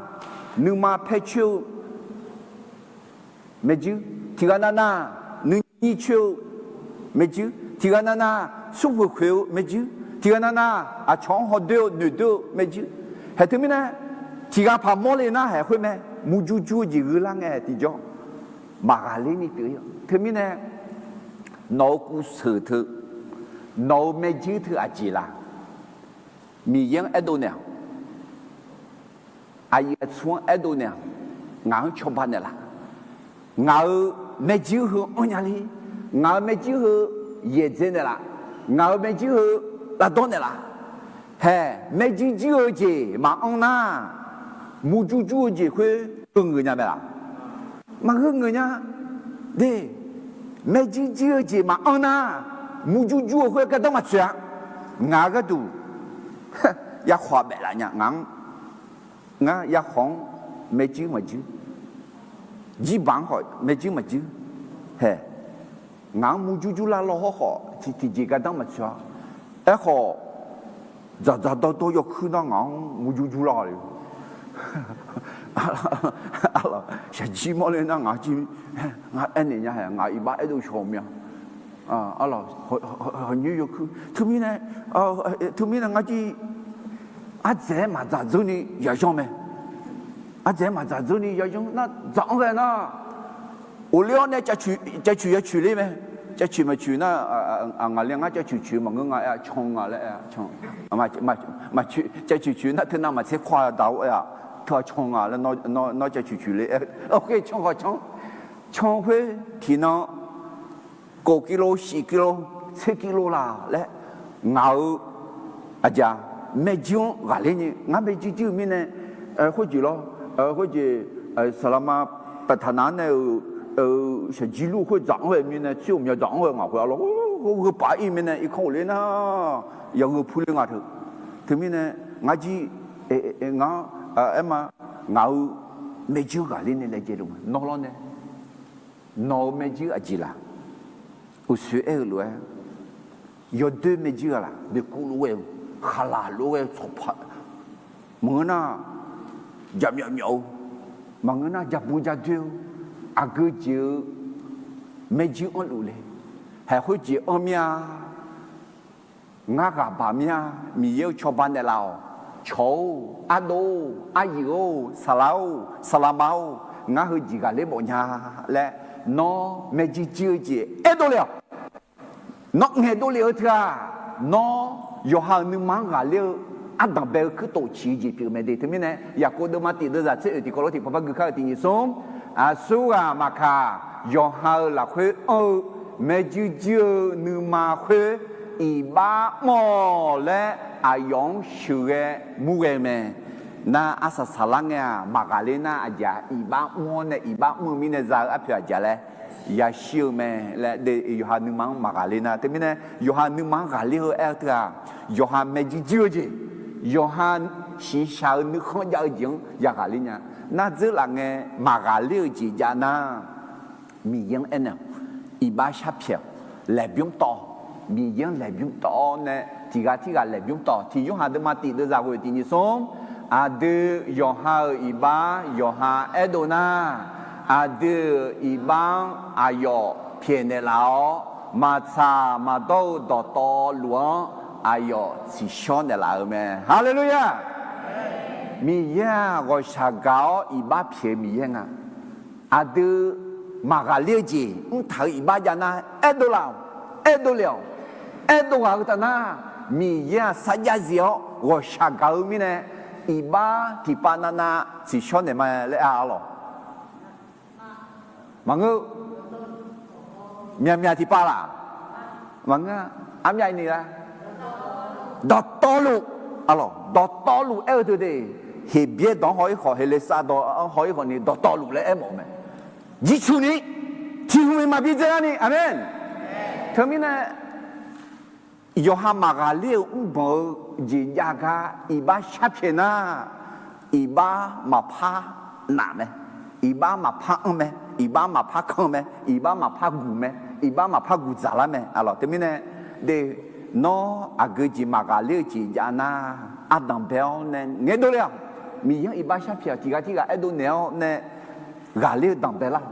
nuima paer coer-eu maerjuir. Tiqghaq navnav nuinyir coer-eu maerjuir. Tiqghaq navnav smrkhoeq khoeq-eu maerjuir. Tiqghaq navnav aqcawq-anr hawdoer-eu noeqdoer-eu maerjuir. Haeq teumirnae, tiqghaq paq mawrle nar haeq khoer mae. Murjur jur-eu jeq gheurlar ngae tiqjawr maqghaqler ni pyeuf-ir-a. Teumirnae, nawq-euq kuv seuq teu, nawq-euq maerjuir teu aqjeq laq? Miqyaer-anr aerdov naeq-awq. Aqyuif aqtsu-anr aerdov naeq-awq. Ngaq-anr cawba naeqlaf. Ngaq-euq maerjuir heu anrnya le. Ngaq-euq maerjuir heu yaeqdzae naeqlaf. Ngaq-euq maerjuir heu lavdawr naeqlaf. Haeq, maerjuir juir-eu jeq maqanr nar, murjur jur-eu jeq khoer heugeuf nya mae laf? Maqheugeuf nya. De, maerjuir juir-eu jeq maqanr nar, murjur jur-eu khoer gardanr maqtsoeq-a. Ngaq-euq gharduq yarkhawf-aq baeflaf nya. Ngaq-anr, ngar yarkhawf-anr maerjuir maqjuir, jirbaq-anr khawf maerjuir maqjuir. Haeq, ngaq-anr murjur jur lar law hawr khawf tiqjeq gardanr maqtsoeq-a. Aerkhawf, dzaqdzaq dawrdawr yawkuir nar ngaq-anr murjur jur lar le. Shaqjir mawrle nar ngaq jir, ngar aernaeq nya haeq, ngaq iqbax aerdov shawq mya. Arlawq, hawqnyoer yawkuir teumirnae, teumirnae ngar jir ardzaeq-aer maqdzaq dzeur ni yayanr mae. Ardzaeq-aer maqdzaq dzeur ni yayanr nar dzaq-anr ghae nar, ghofler-awr nae cav coeq ya coeq ler mae. Cav coeq maqcoeq nar, ngaqli ngar cav coeq coeq maqngeur nga aer-a, can nga laer aer-a, can. Cav coeq coeq nar teunav maqtser kawr-a daq-awr aer-a, teu-aq can nga laer, nawr cav coeq coeq le aer, can khawf can. Can khoer tiqnan kof kilo, shif kilo, tser kilo laq laer, ngaq-euq aqjeq-aq, maerjuir-anr ghaqler ni, ngar maerjuir juir-eu mirnae, khoerjeq lawr, khoerjeq, saqlaqma paftaqnaq-anr nae-euq shaqjir lur khoer dzaq-anr ghae mirnae, tser ghawqmya dzaq-anr ghae ngaq khoer arlawr, gheu paf-ir mirnae irkanr ghofler nar, yagheu purler nga teu. Teumirnae ngar jir, ngar, aerma, ngaq-euq maerjuir-anr ghaqler nae laejae luf ma. Nawr lawr nae nawq-euq maerjuir aqjeq laq? Uqsoer aer-eu lof-aer, yawdoer maerjuir-a laq? Boeqkuv lof ghae-eu, khaqlaq lof ghae-eu tsawqpaq, maqngeur nar jaqmyawf myawf-eu, maqngeur nar jaqbu jadoer-eu, aqgeu jeq-eu maerjuir anrluf le. Haeq khoerjeq anr mir-a. Ngar ghaq baq mir-a. Miqyaer-eu cawba naeqlaf-awq. Cawq-or, ardov-or, aryuif-or, saqlaq-or, saqlaqma-or, ngar heujeq ghaqler mawf nya laer, nawr maerjuir juir-eu jeq aerdov le-awq. Nawr ngaeqdov lef-eu teu-aq, nawr yawqha-euq nuima-anr ghaqler-eu ardanq bae-eu kuirtof ciq-eu jeq pyeuf mae de. Teumirnae Yaqkov deuvma tiq deuvzaq tser oeq tiqkawv lof tiqpavpar gui kar-eu tiq nyiq smr, aqsurghaq maqkaq, yawqha-euq lafkhoer anr-eu maerjuir juir-eu nuima khoer iqbax mr-awq laer aqyawf-anr sheuqghae murghae-eu mae. Nar arsaq saqlar ngae-aq, maqghaqler nar aqjeq-aq, iqbax mr-awr nae iqbax mr-eu mirnae za-eu arpoeq aqjeq laer yashir-eu mae laer de. Yawqha nuima-anr maqghaqler nar, teumirnae yawqha nuima-anr ghaqler-eu aer-eu teu-aq, yawqha maerjuir juir-eu jeq, yawqha shiqshaq-eu nuikhanr jav-eu jeq-anr ya ghaqler nya. Nar dzeur laf ngae maqghaqler-eu jeq jav nar, Miqyaer-anr aernaeq-awq. Iqbax sharpyaeq-awq. Laeqbymr tawv-awq. Miqyaer-anr laeqbymr tawv-awr nae tiq ghaq tirghaq laeqbymr tawv-awq. Tiq Yorhaq deuvma tiq deuvzaq ghoeq tiq nyiq smr, aqdui yawqha-euq iqbax yawqha aerdov nar, aqdui-euq iqbax-anr aqyawf pyaeqnaeq laf-awr, maqtsaq maqdawr-eu dawqtawvluf-anr aqyawf tsiqshawr naeqlaf-euq mae. Haleluya! Miqyaer-aq, ghawqshaq gaq-awr iqbax pyaeq-eu Miqyaer nga. Aqdui maqghaqler-eu jeq mrtaq-euq iqbax jav nar, aerdov laf-awq, aerdov lef-awq. Aerdov ghaq-eu taf nar, Miqyaer-aq sarjax zif-awr ghawqshaq gaq-eu mirnae, iqbax tiqpav navnav tsiqshawr naeq ma laer a arlawq. Maqngeur. Myaqmyaq tiqpav laf? Maqngeur-a. Armyav ni la? Dawqtawvluf. Arlawq, dawqtawvluf aer-eu teu de. Heqbyaer dawq-anr haw-ir khawf, Heqleqsav dawq-anr haw-ir khawf ni dawqtawvluf laer aermawf-eu mae. Jircuf ni, tiq hmq maqbi dzae lar ni. Aqmeq. Teumirnae yawqha maqghaqler-eu mrbanq-eu jeq jav gar iqbax sharpyaeq nar, iqbax maqpar naf mae, iqbax maqpar anr mae, iqbax maqpar kan mae, iqbax maqpar guq mae, iqbax maqpar guq dzaqlar mae. Arlawq, teumirnae de, nawr aqgeu jeq maqghaqler-eu jeq jav nar, ardanq bae-awr nae ngaeq dovle-awq. Miqyaer-anr iqbax sharpyaeq-awq, tiqghaq tirghaq aerdov naeq-awr nae ghaqler-eu danqbae lar.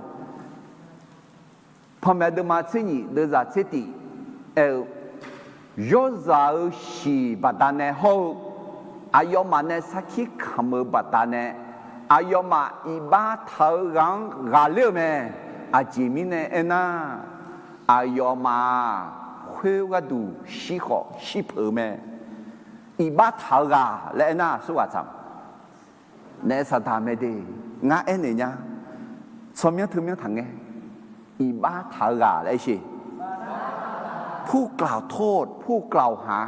Panmaeq deuvma tser nyif deuvzaq tser tif aer-eu, yawrzaq-euq shiq baqdanae hawr-eu, aqyawfmaf nae sarkir kamq-eu baqdanae, aqyawfmaf iqbax taq-eu ghaq-anr ghaqler-euq mae. Aqjeq mirnae aernar, aqyawfmaf-aq, khoer gharduq shir khawf shir peuq-eu mae. Iqbax taq-eu ghaq laer aernar, aqsurghaq tsaq naef saqdaq mae de. Ngar aernaeq nya, tsawrmyanr teumyanr taqngae, iqbax taq-eu ghaq laer aer sheq. ผู้กล่าวโทษ ผู้กล่าวหา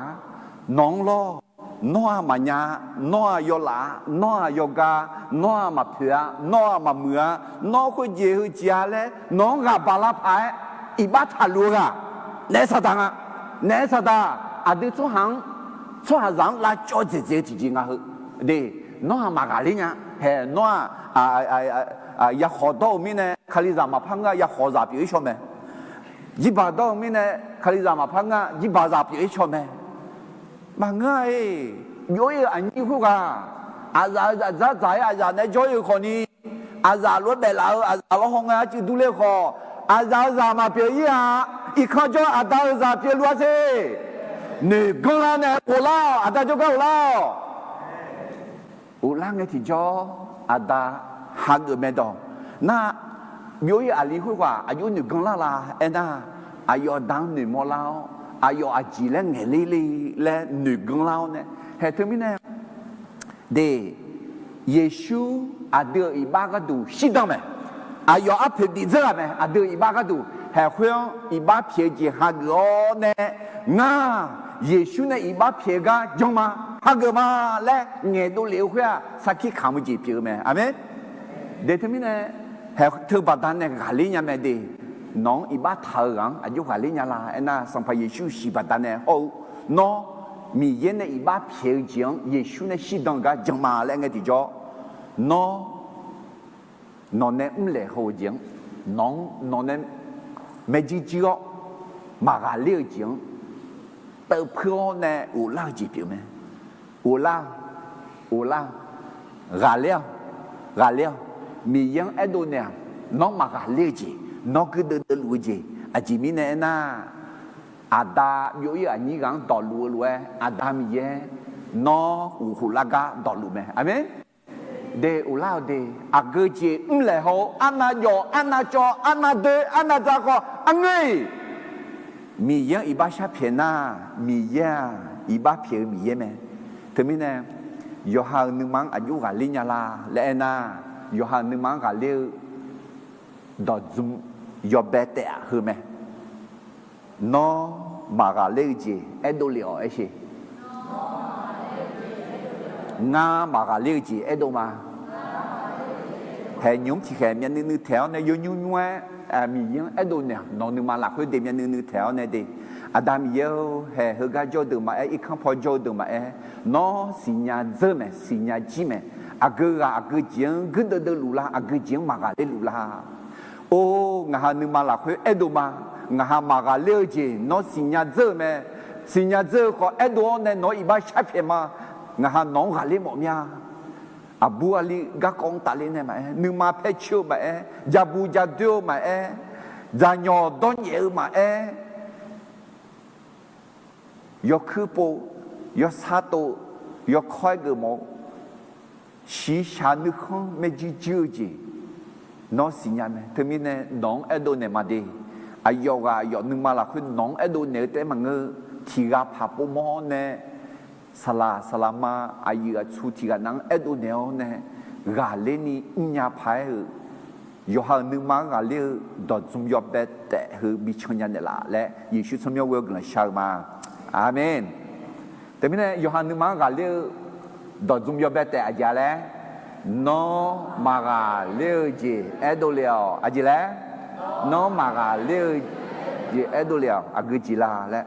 nawq-anr lawr, nawr-aq maqnya-a, nawr-aq yawlaf-a, nawr-aq yawgar, nawr-aq maqpoeq-a, nawr-aq maqmuiq-a, nawr khoerjeq heujeq-a laer nawq-anr ghaq baq lar paq-aer iqbax taqluf-eu ghaq, naef saqdaq nga. Naef saqdaq aqdui tsawrhaq-anr, tsawrhaqzaq-anr lavcawv dzaeqdzaeq-eu tiqjeq nga heu de. Nawr-aq maqghaqler nya. Hae, nawr-aq, yakhawf dawr-eu mirnae kalizaq maqpar ngeur-a, yakhawfzaq pyeuf-ir shaw mae. Jirbaq dawr-eu mirnae kalizaq maqpar ngeur-a, jirbaqzaq pyeuf-ir shaw mae. Maqngeur-a-iq, byov-ir-euq aqnyir khoerghaq, aqzaf-eu zaqdzar dzaq-aer aqzaf naeq-aer jawr-ir-euq khawfni, aqzaf lof-aer baeflaf-eu aqzaf lawrhaw ngae arcuiv durler khawf, aqzaf-eu zaq maqpyeuf-ir-a. Irkanr jawr aqda-eu zaq pyeufluf-a sher. Noeqganr lar nae ghoflar-awq, aqda jawrgar ghoflar-awq. Ghoflar ngae tiqjawr, aqda hageuf mae dawq. Nar, byov-ir aqli khoerghaq aqjox noeqganr lar la aernar, aqyawf aqda-anr noeqmawr lar-awr, aqyawf aqjeq laer ngaeqler le laer noeqganr lar-awr nae, hae teumirnae de, Yeqsur aqdui-euq iqbax gharduq shirdan mae. Aqyawf arpoeq bif dzeur ghaq mae. Aqdui-euq iqbax gharduq haeq khoer-anr iqbax pyaeq-eu jeq hageuf-awr nae, ngar Yeqsur nae iqbax pyaeq-eu gar jan ma, hageuf ma laer ngaeqdov lef-eu khoer-aq, sarkir kamq-eu jeq pyeuf-eu mae. Aqmeq. De teumirnae, haeq teu baqdanae ghaqler nya mae de. Nawq-anr iqbax taq-eu ghaq-anr aqjox ghaqler nya la aernar, Sanqpaq Yeqsur shiq baqdanae hawr-eu, nawr Miqyaer nae iqbax pyaeq-eu jeq-anr Yeqsur nae shirdan-eu gar jan ma laer ngae tiqjawr, nawr nawq nae mrlaeq haw-eu jeq-anr, nawq-anr nawq nae maerjuir juir-awr maqghaqler-eu jeq-anr teuvpui-awr nae ghoflar-eu jeq pyeuf mae. Ghoflar-awq, ghoflar-awq, ghaqler-awq, ghaqler-awq. Miqyaer-anr aerdov naeq-aq, nawr maqghaqler-eu jeq, nawr guirdeuv deuvluf-eu jeq. Aqjeq mirnae aernar, aqda byov-ir-euq aqnyir ghaq-anr dawqluf-eu lof-aer, Aqda Miqyaer nawr uqkhof lar gar dawqluf mae. Aqmeq. De ghoflar-awq de, aqgeu jeq mrlaeq haw-eu, arnav jawf, arnav cawv, arnav doe, arnav dza khawf arngeur-iq, Miqyaer-anr iqbax sharpyaeq nar, Miqyaer-aq iqbax pyaeq-eu Miqyaer mae. Teumirnae, yawqha-euq nuima-anr aqjox ghaqler nya la laer aernar, yawqha-euq nuima-anr ghaqler-eu dawqdzm yawbae taef-aq heu mae. Nawr maqghaqler-eu jeq aerdov lef-awq aer sheq. Ngar maqghaqler-eu jeq aerdov ma. Haeq nymq-mr tiqkhaeq myavnuiv nuiv taeq-awr nae yawnymr nymr-aer Miqyaer-anr aerdov naeq-awq. Nawq nuima lafkhoer de myavnuiv nuiv taeq-awr nae de, Aqda Miqyaer-or, haeq heugar jawr-eu deuq maqaer, irkanr paw jawr-eu deuq maqaer, nawr siqnya dzeur mae, siqnya jir mae. Aqgeu ghaq aqgeu jeq-anr guirdeuv deuvluf la? Aqgeu jeq-anr maqghaqler luf la? Or, ngaq ha nuima lafkhoer aerdov ma. Ngaq ha maqghaqler-eu jeq nawr siqnya dzeur-eu mae. Siqnya dzeur-eu khawf aerdov-awr nae nawq-anr iqbax sharpyaeq ma. Ngaq ha nawq-anr ghaqler mawf mir-a. Aqbur aqli garkawv-anr tafler nae maqaer, nuima paer coer-eu maqaer, ja bu ja doer-eu maqaer, dzaqnyawq dawrnyaef-eu maqaer, yawkuir pov, yawsar tov, yawkawr-aer geufmawf-eu, shiqshaq nuikhanr maerjuir juir-eu jeq nawr siqnya mae. Teumirnae nawq-anr aerdov naeq ma de. Aqyawf ghaq aqyawf nuima lafkhoer nawq-anr aerdov naeq-eu taef-aer maqngeur. Tiq ghaq paq pov mawr-awr nae, saqlaq saqlaqma, aqyuif aqtsu tiq ghaq nav-anr aerdov naeq-awr nae, ghaqler ni mrnya paq-aer-euq, yawqha-euq nuima-anr ghaqler-eu dawqdzm yawbae taef heu bi can nya naeqlaf laer Yeqsur tsawrmyanr ghoe-awr guiqlanq shar-eu ma. Aqmeq. Teumirnae yawqha nuima-anr ghaqler-eu dawqdzm yawbae taef aqjeq-a laer, nawr maqghaqler-eu jeq aerdov le-awq. Aqjeq laer, nawr maqghaqler-eu jeq aerdov le-awq. Aqgeu jeq la laer.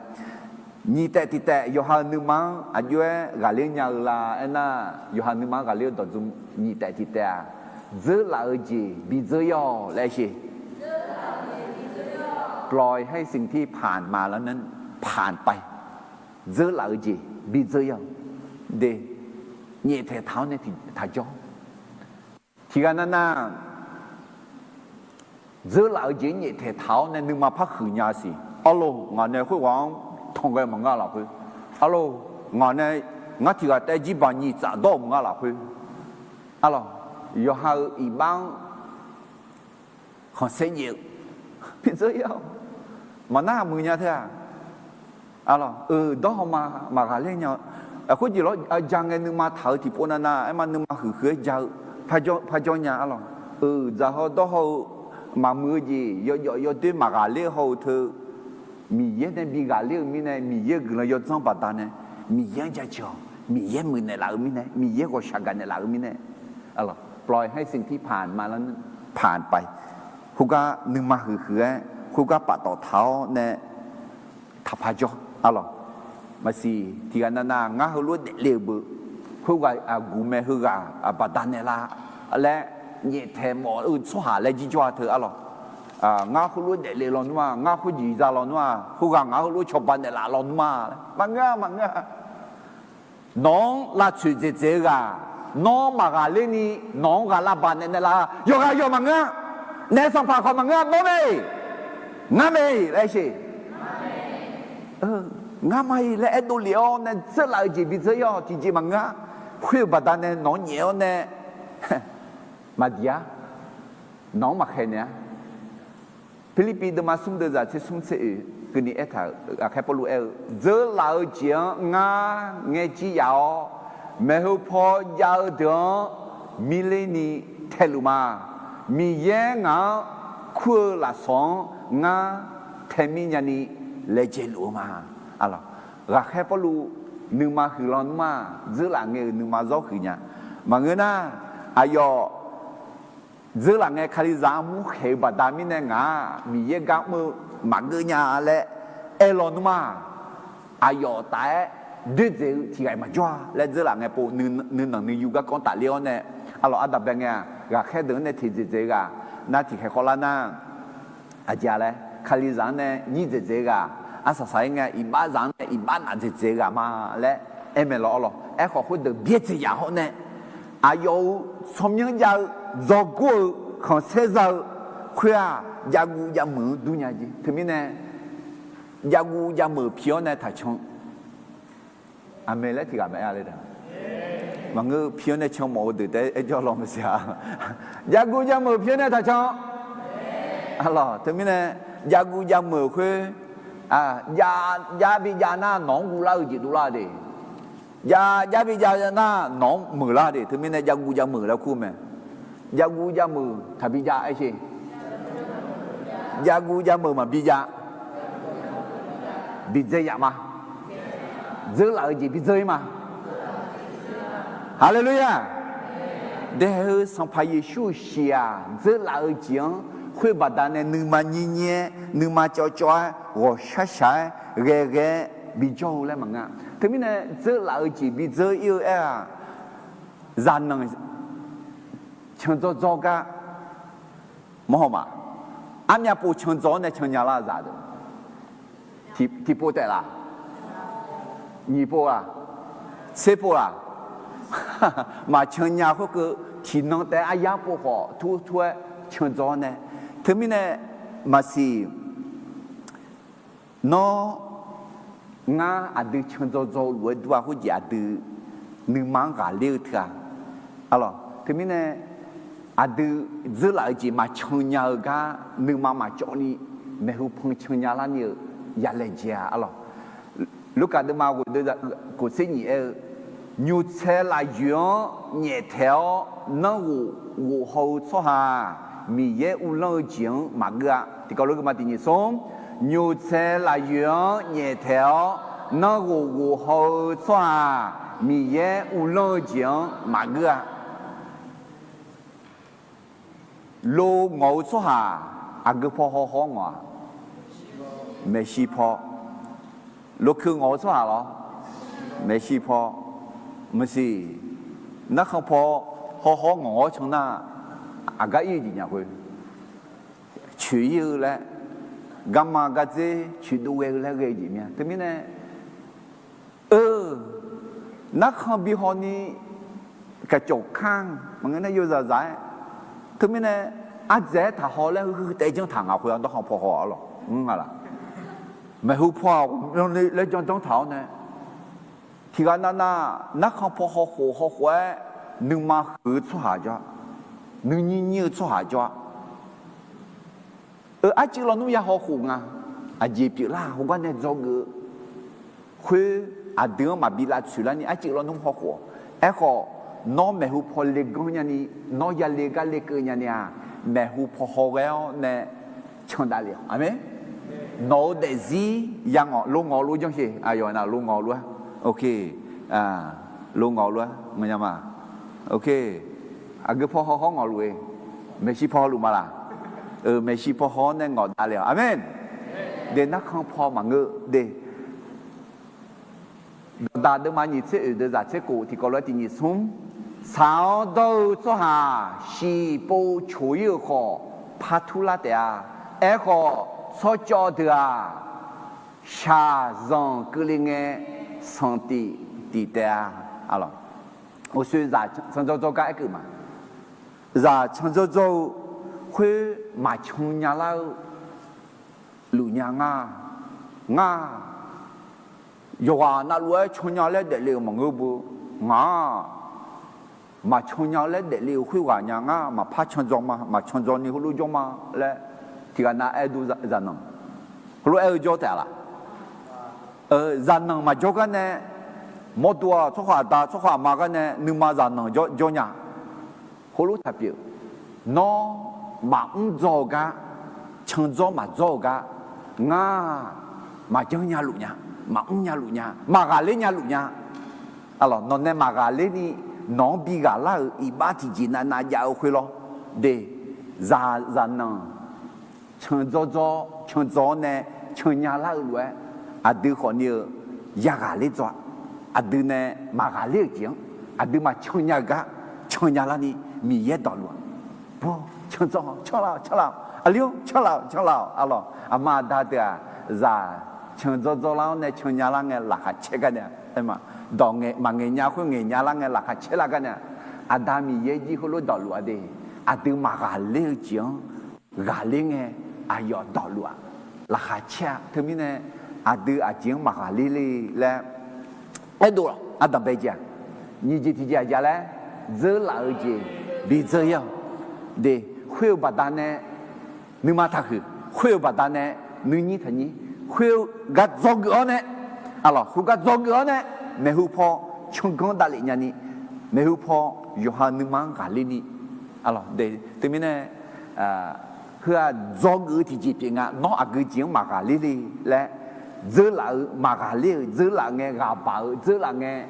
Nyiq taef tiq taef yawqha-euq nuima-anr aqjox-aer ghaqler nya-eu la aernar, yawqha nuima-anr ghaqler-eu dawqdzm nyiq taef tiq taef-aq, dzeurlaf-eu jeq bidzeur-ir-awq laer aer sheq. ปล่อยให้สิ่งที่ผ่านมาแล้วนั้นผ่านไป dzeurlaf-eu jeq bidzeur-ir-awq. De, nyaeftaeq taq-awr nae tiq taqjawr. Tiqghaq navnav dzeurlaf-eu jeq-anr nyaeftaeq taq-awr nae nuima par huiqnya siq. Arlawr, ngaq nae khoerghaq-anr tanqghae maqngeur-a lafkhoer. Arlawr, ngaq nae ngar tiqghaq taef-aer jirbaq nyiq tsaf dawr-euq maqngeur-a lafkhoer. Arlawr, yawqha-euq iqbax-anr khanqsaer jaev-eu bidzeur-ir-awq. Maqnar-aq muiqnya teu-aq. Arlawr, euq dawrhaw ma maqghaqler nya-eu. Khoerjeq lawr, ja ngae nuima taq-eu tiqpov navnav aerma nuima huiqhuiq-aer ja-eu parjawr nya. Arlawr, euq dzaq haw dawrhaw-eu maqmuiq-eu jeq yawjawf yawdoer maqghaqler haw-eu teu Miqyaer nae bi ghaqler-eu mirnae, Miqyaer-euq guiqlanq yawdzanr baqdanae, Miqyaer-anr jaceuq-awq. Miqyaer muiqnaeq laf-eu mirnae, Miqyaer ghawqshaq gaqnaeq laf-eu mirnae, ปล่อยให้สิ่งที่ผ่านมานั้นผ่านไป khoergar nuima huiqhuiq-aer khoergar paftawf taq-awr nae taqpaq jawr. Arlawr, maqsiq tiqghaq navnav ngar heulof-aer daefle-eu beu, khoerghaq aqguq mae heughaq baqdanae lar laer nyaeftaeq mawf-eu tsawrhaq laer jirjawr-a teu. Arlawr, ngar heulof-aer daefle lawnmr-aq, ngar khoerjeq za lawnmr-aq, khoerghaq ngaq heulof-aer cawba naeqlaf lawnmr-a laer maqngeur-a, maqngeur-a. Nawq-anr lavtsoeq dzaeqdzaeq-eu ghaq, nawr maqghaqler ni nawq-anr ghaq lavbaq naeq naeqlaf-a yawqghaq yawq maqngeur-a. Naef sanqpaq khawf maqngeur-a. Nawr mae, ngar mae laer sher. Ngar ma-iq laer aerdov lef-awr nae dzeurlaf-eu jeq bidzeur-ir-awq. Tiqjeq maqngeur-a. Khoer-eu baqdanae nawq-anr nyaef-awr nae maqdiq-a. Nawq-anr maqkhaeq naeq-a. Pirlirpiv deuvma smr deuvzaq tser smr tser oeq keuvni aertaq-euq ghaqkhaer Pawrluv aer-eu, dzeurlaf-eu jeq-anr ngar ngaejir yaf-awr, maeqhu paw jav-eu deuq-anr mirler ni taeluf ma. Miqyaer ngaq-anr kur-eu lafsawq-anr ngar taemir nyani laejae luf-eu ma. Arlawr, ghaqkhaer Pawrluv nuima huiqlan nmr-aq, dzeurlaf ngae-euq nuima zawr huiq nya. Maqngeur nar, aqyawf dzeurlaf ngae Kalizaq-anr murkhaeq-eu baqda mirnae ngaq-aq, Miqyaer gar mr-eu maqgeur nya laer aer lawnmr-aq, aqyawf taf-aer doerdzaeq-eu tiqghaq maqjawr-a laer dzeurlaf ngae pov nuinanq nuiyu garkawv tafler-awr nae, arlawq ardanqbae ngae-aq, ghaqkhaer deuq-anr nae teq dzaeqdzaeq-eu ghaq nar tiqkhaeq khawvlar nar, aqjeq-a laer Kalizaq-anr nae nyir dzaeqdzaeq-eu ghaq, arsaq saq-aer ngae iqbaxzaq-anr nae iqbax naf dzaeqdzaeq-eu ghaq ma laer aer mae lawr. Arlawq, aerkhawf khoerdeuq byaerdzaeq yaf hawr nae, aqyawf-euq tsawrmyanr jav-eu, dzawgor-eu, khanqsaer za-eu khoer-aq, javguv javmeuq-anr dur nya jeq. Teumirnae javguv javmeuq pi-awr nae taqcan. Aqmeq laer tiqghaq maqaer-a le da. Maqngeur, pi-awr nae can mawf-eu deuq taef-aer aerjawr law maqsiq-a. Javguv javmeuq pi-awr nae taqcan. Arlawq, teumirnae javguv javmeuq khoer, jav, jav bijav nar nawq-anr guvlar-eu jeq dovlar de. Jav, jav bijav nar nawq-anr meuqlar de. Teumirnae javguv javmeuq laer kur mae. Javguv javmeuq taqbi jav aer sher. Javguv javmeuq maqbi jav. Bidzae yaf ma. Dzeurlaf-eu jeq bidzeur-ir ma. Haleluya! Dae-eu Sanqpaq Yeqsur-euq shiq-aq, dzeurlaf-eu jeq-anr khoer baqdanae nuima nyir nyir-aer, nuima cawv cawv-aer, ghawqshaq shaq-aer, ghae ghae-aer bijawr-eu laer maqngeur-a. Teumirnae dzeurlaf-eu jeq bidzeur-ir-eu aer-aq, zaqnanq can dzawr dzawr gar mawrhaw ma. Armyav pov can dzaw-awr nae can nya lar zaq deuq. Tiqpov taef laq? Nyiq pov laq? Tser pov laq? Maqcan nya khoerkeuv tiqnan taef-aer aryar pov khawf tur tur-aer can dzaw-awr nae. Teumirnae maqsiq Nawr, ngar aqdui can dzaw dzaw-eu lof-aer dur-a. Khoerjeq aqdui nuima-anr ghaqler-eu teu-a. Arlawq, teumirnae aqdui dzeurlaf-eu jeq maqcan nya-eu gar nuima maqcawv ni maeqhu pan can nya larni-eu yalaejae-a. Arlawq, Lurkaf deuvma ghoeq deuv kof tser nyiq aer-eu, nymqtsaev lafyoeq-anr nyaeftaeq-awr nanrghof ghofhaw-eu tsawrhaq-aq, Miqyaer uvlanr-eu jeq-anr maqgeur-a. Tiqkawv lof-aer geuma tiq nyiq smr, nymqtsaev lafyoeq-anr nyaeftaeq-awr nanrghof ghofhaw-eu tsawrhaq-aq, Miqyaer uvlanr-eu jeq-anr maqgeur-a. Lo ngawq-eu tsawrhaq aqgeu paw hawhaw-awr ngawq-aq, maeqshi paw. Lokeu ngawq-eu tsawrhaq lawr, maeqshi paw. Maqsiq, narkhan paw hawhaw-awr ngawq-awr can nar, aqgar ir-eu jeq nya khoer, coeq ir-eu laer, garma gardzer coeqdov ghae-eu laer ghae-eu jeq mya. Teumirnae Narkhan bi haw ni, กระจกข้าง maqngeur nar yozaq zaq-aer, teumirnae ardzaeq-aer taqhaw laer heugheu taev janr taq ngaq khoer-a, narkhan paw haw-a lawq, mr nga laq. Maeqhu paw-aq, laer janr janr taq-awr nae, tiqghaq navnav narkhan paw hawkhof hawkhof-aer, nuima huiq-eu tsawrhaq jawr-a, nuinyir nyir-eu tsawrhaq jawr-a. Eu, arcuiv lawnmr ya hawkhof nga. Aqjeq pyeuflar khoergar nae dzawgeuf-eu khoer, aqdui-anr maqbi lavtsoeq larni arcuiv lawnmr hawkhof-awq. Aerkhawf, nawr maeqhu paw leganr nyani, nawr yale gar lekeuv nyani-aq, maeqhu paw hawghae-awr nae candav le-awq. Aqmeq. Nawq-eu daefzir ya ngawq, lo ngawq lof janr sher, aqyawf na lo ngawq lof-aer, lo ngawq lof-aer nganyama. Aqgeu paw haw hawr ngawq luf-e, maeqshi paw hawluf ma laq? Eu, maeqshi paw haw-awr nae ngawq dav le-awq. Aqmeq. De, narkhan paw maqngeur de. Dawqdaq deuvma nyiq tser oeq deuq zaq tser khof tiqkawv lof-aer tiq nyiq smr. Tsaq-awr dawr-eu tsawrhaq shiq pov coq-ir-euq khawf, par turlar taef-a. Aerkhawf, tsawrcawv deuq-aq, shaqzanq keuvle ngae, sanqtif tif taef-a. Uqshoe zaq candzawr dzawr gar aerkeuv ma. Zaq candzawr dzawr-eu khoer maqcan nya lar-eu luf nya ngar, ngar, yawqghaq navluf-aer can nya laer daefle-euq maqngeur beu, ngaq-aq, maqcan nya laer daefle-euq khoerghaq nya ngar, maqpar candzaw ma, maqcan dzaw ni heulof jawr ma laer, tiqghaq nav aer dur zaqnanq, heulof aer-eu jawr taef-a laq? Zaqnanq maqjawr gar nae, mawrdo-aq tsawrhaq aqda tsawrhaq aqma gar nae nuima zaqnanq jawr nya. Heulof taq pyeuf. Nawr maqmr dzaw-eu gar, candzawr maqdzawr-eu gar, ngar maqjanr nya luf nya, maqmr nya luf nya, maqghaqler nya luf nya. Nawq nae maqghaqler ni, nawq-anr bi ghaqlar-euq iqbax tiqjeq navnav jav-eu khoer lawr. De, zaq zaqnanq candzawr dzawr, candzaw-awr nae can nya lar-eu lof-aer, aqdui khawf ni-eu yaghaqler dzaw-a. Aqdui nae maqghaqler-euq jeq-anr, aqdui maqcan nya-eu gar can nya larni Miqyaer dawqluf-a. Bawr, candzawr, canlaf-awq, canlaf-awq, aqli-or, canlaf-awq, canlaf-awq. Arlawq, aqma aqda deuq-aq, zaq candzawr dzawrlar-awr nae can nya lar ngae laqkhaq caer gar nae, dawq ngaeq maqngaeq nya khoer ngaeq nya lar ngae laqkhaq caer lar gar nae, Aqda Miqyaer jir heulof dawqluf-a de. Aqdui maqghaqler-eu jeq-anr ghaqler ngae, aqyawf dawqluf-aq, laqkhaq caer-a. Teumirnae aqdui aqjeq-anr maqghaqler le laer aerdov-awq. Ardanqbae jeq-aq, nyiq jeq tiqjeq aqjeq laer, dzeurlaf-eu jeq bidzeur-ir-awq. De, khoer-eu baqdanae nuima taqhuiq, khoer-eu baqdanae nuinyir taqnyir, khoer-eu gar dzawgeuf-awr nae, arlawq, khoergar dzawgeuf-awr nae, maeqhu paw canganr davlef nyani, maeqhu paw yawqha nuima-anr ghaqler ni, arlawq, de, teumirnae heu-aq dzawgeuf-eu tiqjeq pyeuf nga. Nawr aqgeu jeq-anr maqghaqler le laer, dzeurlaf-eu, maqghaqler-euq dzeurlaf ngae, ghaqbaq-eu dzeurlaf ngae,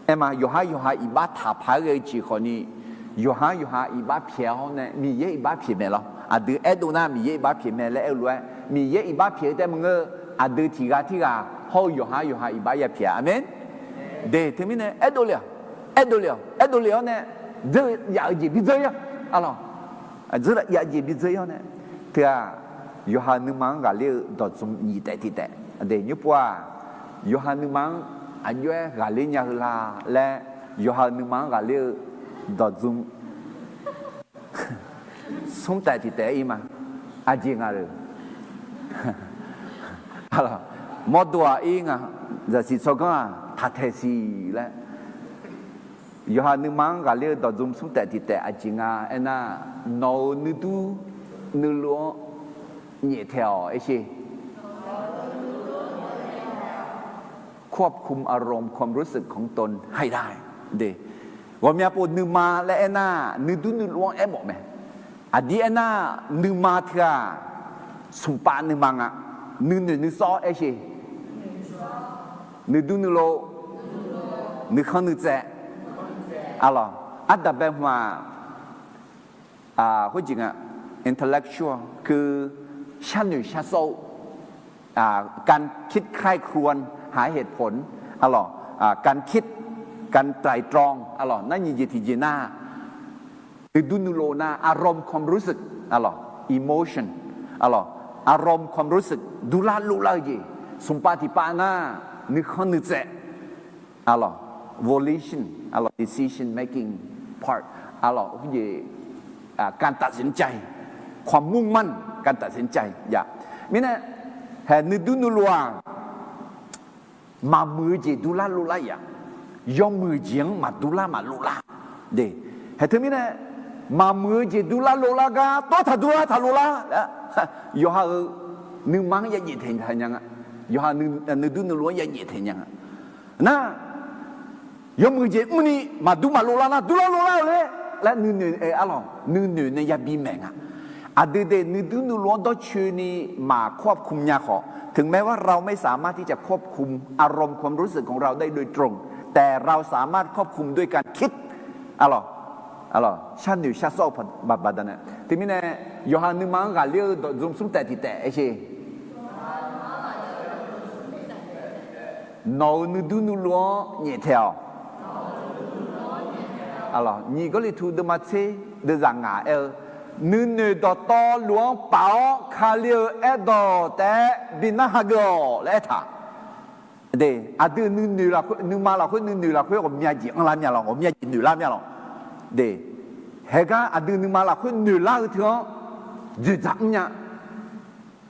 aerma, yawqhar yawqha iqbax taqpaq-aer ghae-eu jeq khawfni, yawqhar yawqha iqbax pyaeq-awr nae Miqyaer iqbax pyaeq mae lawr. Aqdui aerdov nar Miqyaer iqbax pyaeq mae laer aer-eu lof-aer, Miqyaer iqbax pyaeq-eu taef maqngeur-eu, aqdui tiqghaq tirghaq hawr-eu yawqhar yawqha iqbax yapyaeq-a. Aqmeq. De, teumirnae aerdov le-awq, aerdov le-awq, aerdov le-awr nae, dzeur yaf-eu jeq bidzeur-ir-awq, arlawq, dzeur yaf-eu jeq bidzeur-ir-awr nae, teu-aq, yawqha nuima-anr ghaqler-eu dawqdzm nyiq taef tiq taef. De, nymrpov-aq, yawqha nuima-anr aqjox-aer ghaqler nya heu la laer, yawqha nuima-anr ghaqler-eu dawqdzm smr taef tiq taef-aer ir ma. Aqjeq nga le. Mawrdo-aq ir nga, zaqsiq tsawrganr-aq taqtaeq siq laer, yawqha nuima-anr ghaqler-eu dawqdzm smr taef tiq taef aqjeq nga aernar, nawq-euq nuidur nuilov-anr nyaeftaeq-awq aer sher. ควบคุมอารมณ์ความรู้สึกของตนให้ได้ De, ghawqmya pov nuima laer aernar, nuidur nuilov-anr aermawf mae. Aqdir aernar, nuima teu-aq, smq pav nuima nga. Nuinoeq nuisawr aer sher. Nuidur nuilov, nuikhanr nuitsaev, arlawq, ardanqbae hmq-aq, khoerjeq nga, intellectual, คือ sharnoeq sharsawr-eu, การคิดใคร่ครวญหาเหตุผล arlawq, การคิด การไตร่ตรอง arlawq, nar nyiq jeq tiqjeq nar, nuidur nuilov nar อารมณ์ความรู้สึก arlawq, emotion, arlawq, อารมณ์ความรู้สึก durlar lovlar-eu jeq, smq pav tiq pav nar, nuikhanr nuitsaev, arlawq, volition อะหรอ decision making part อะหรอ เพื่อการตัดสินใจ ความมุ่งมั่น การตัดสินใจ ya. Mirnae, hae nuidur nuilov-aq, maqmuiq-eu jeq durlar lovlar-iq-aq, yawmuiq jeq-anr maqdurlar maqlovlar. De, hae teumirnae, maqmuiq-eu jeq durlar lovlar gar tawr taq durlar taq lovlar laer, yawqha-euq nuima-anr ya nyaef taeq nya nga. Yawqha nuidur nuilov-anr ya nyaef taeq nya nga. Nar, yawmuiq jeq mrni maqdur maqlovlar nar durlar lovlar-eu laer laer nuinoeq, arlawq, nuinoeq nae yabi maeq nga. Aqdui de nuidur nuilov-anr dawrcoeni maq ควบคุม nya khawf, ถึงแม้ว่าเราไม่สามารถที่จะควบคุมอารมณ์ความรู้สึกของเราได้โดยตรง แต่เราสามารถควบคุมด้วยการคิด อะหรอ อะหรอ sharnoeq sharsawr-eu baqdanae. Teumirnae, yawqha nuima-anr ghaqler-eu dawq dzmr smr taef tiq taef aer sher. Nawq-euq nuidur nuilov-anr nyaef taeq-awq. Nyiq Gawrliqtu deuvma tser deuvzaq ngaq aer-eu, nuinoeq dawqtawvluf-anr paf-awr Kali-euq aerdawq taef-aer bi narhaq geuf-awq laer aertaq. De, aqdui nuinoeq lafkhoer, nuima lafkhoer nuinoeq lafkhoer ghawqmya jeq anrlar mya lawq, ghawqmya jeq noeqlar mya lawq. De, haegar aqdui nuima lafkhoer noeqlar-eu teu-anr dzoeqdzaq mrnya.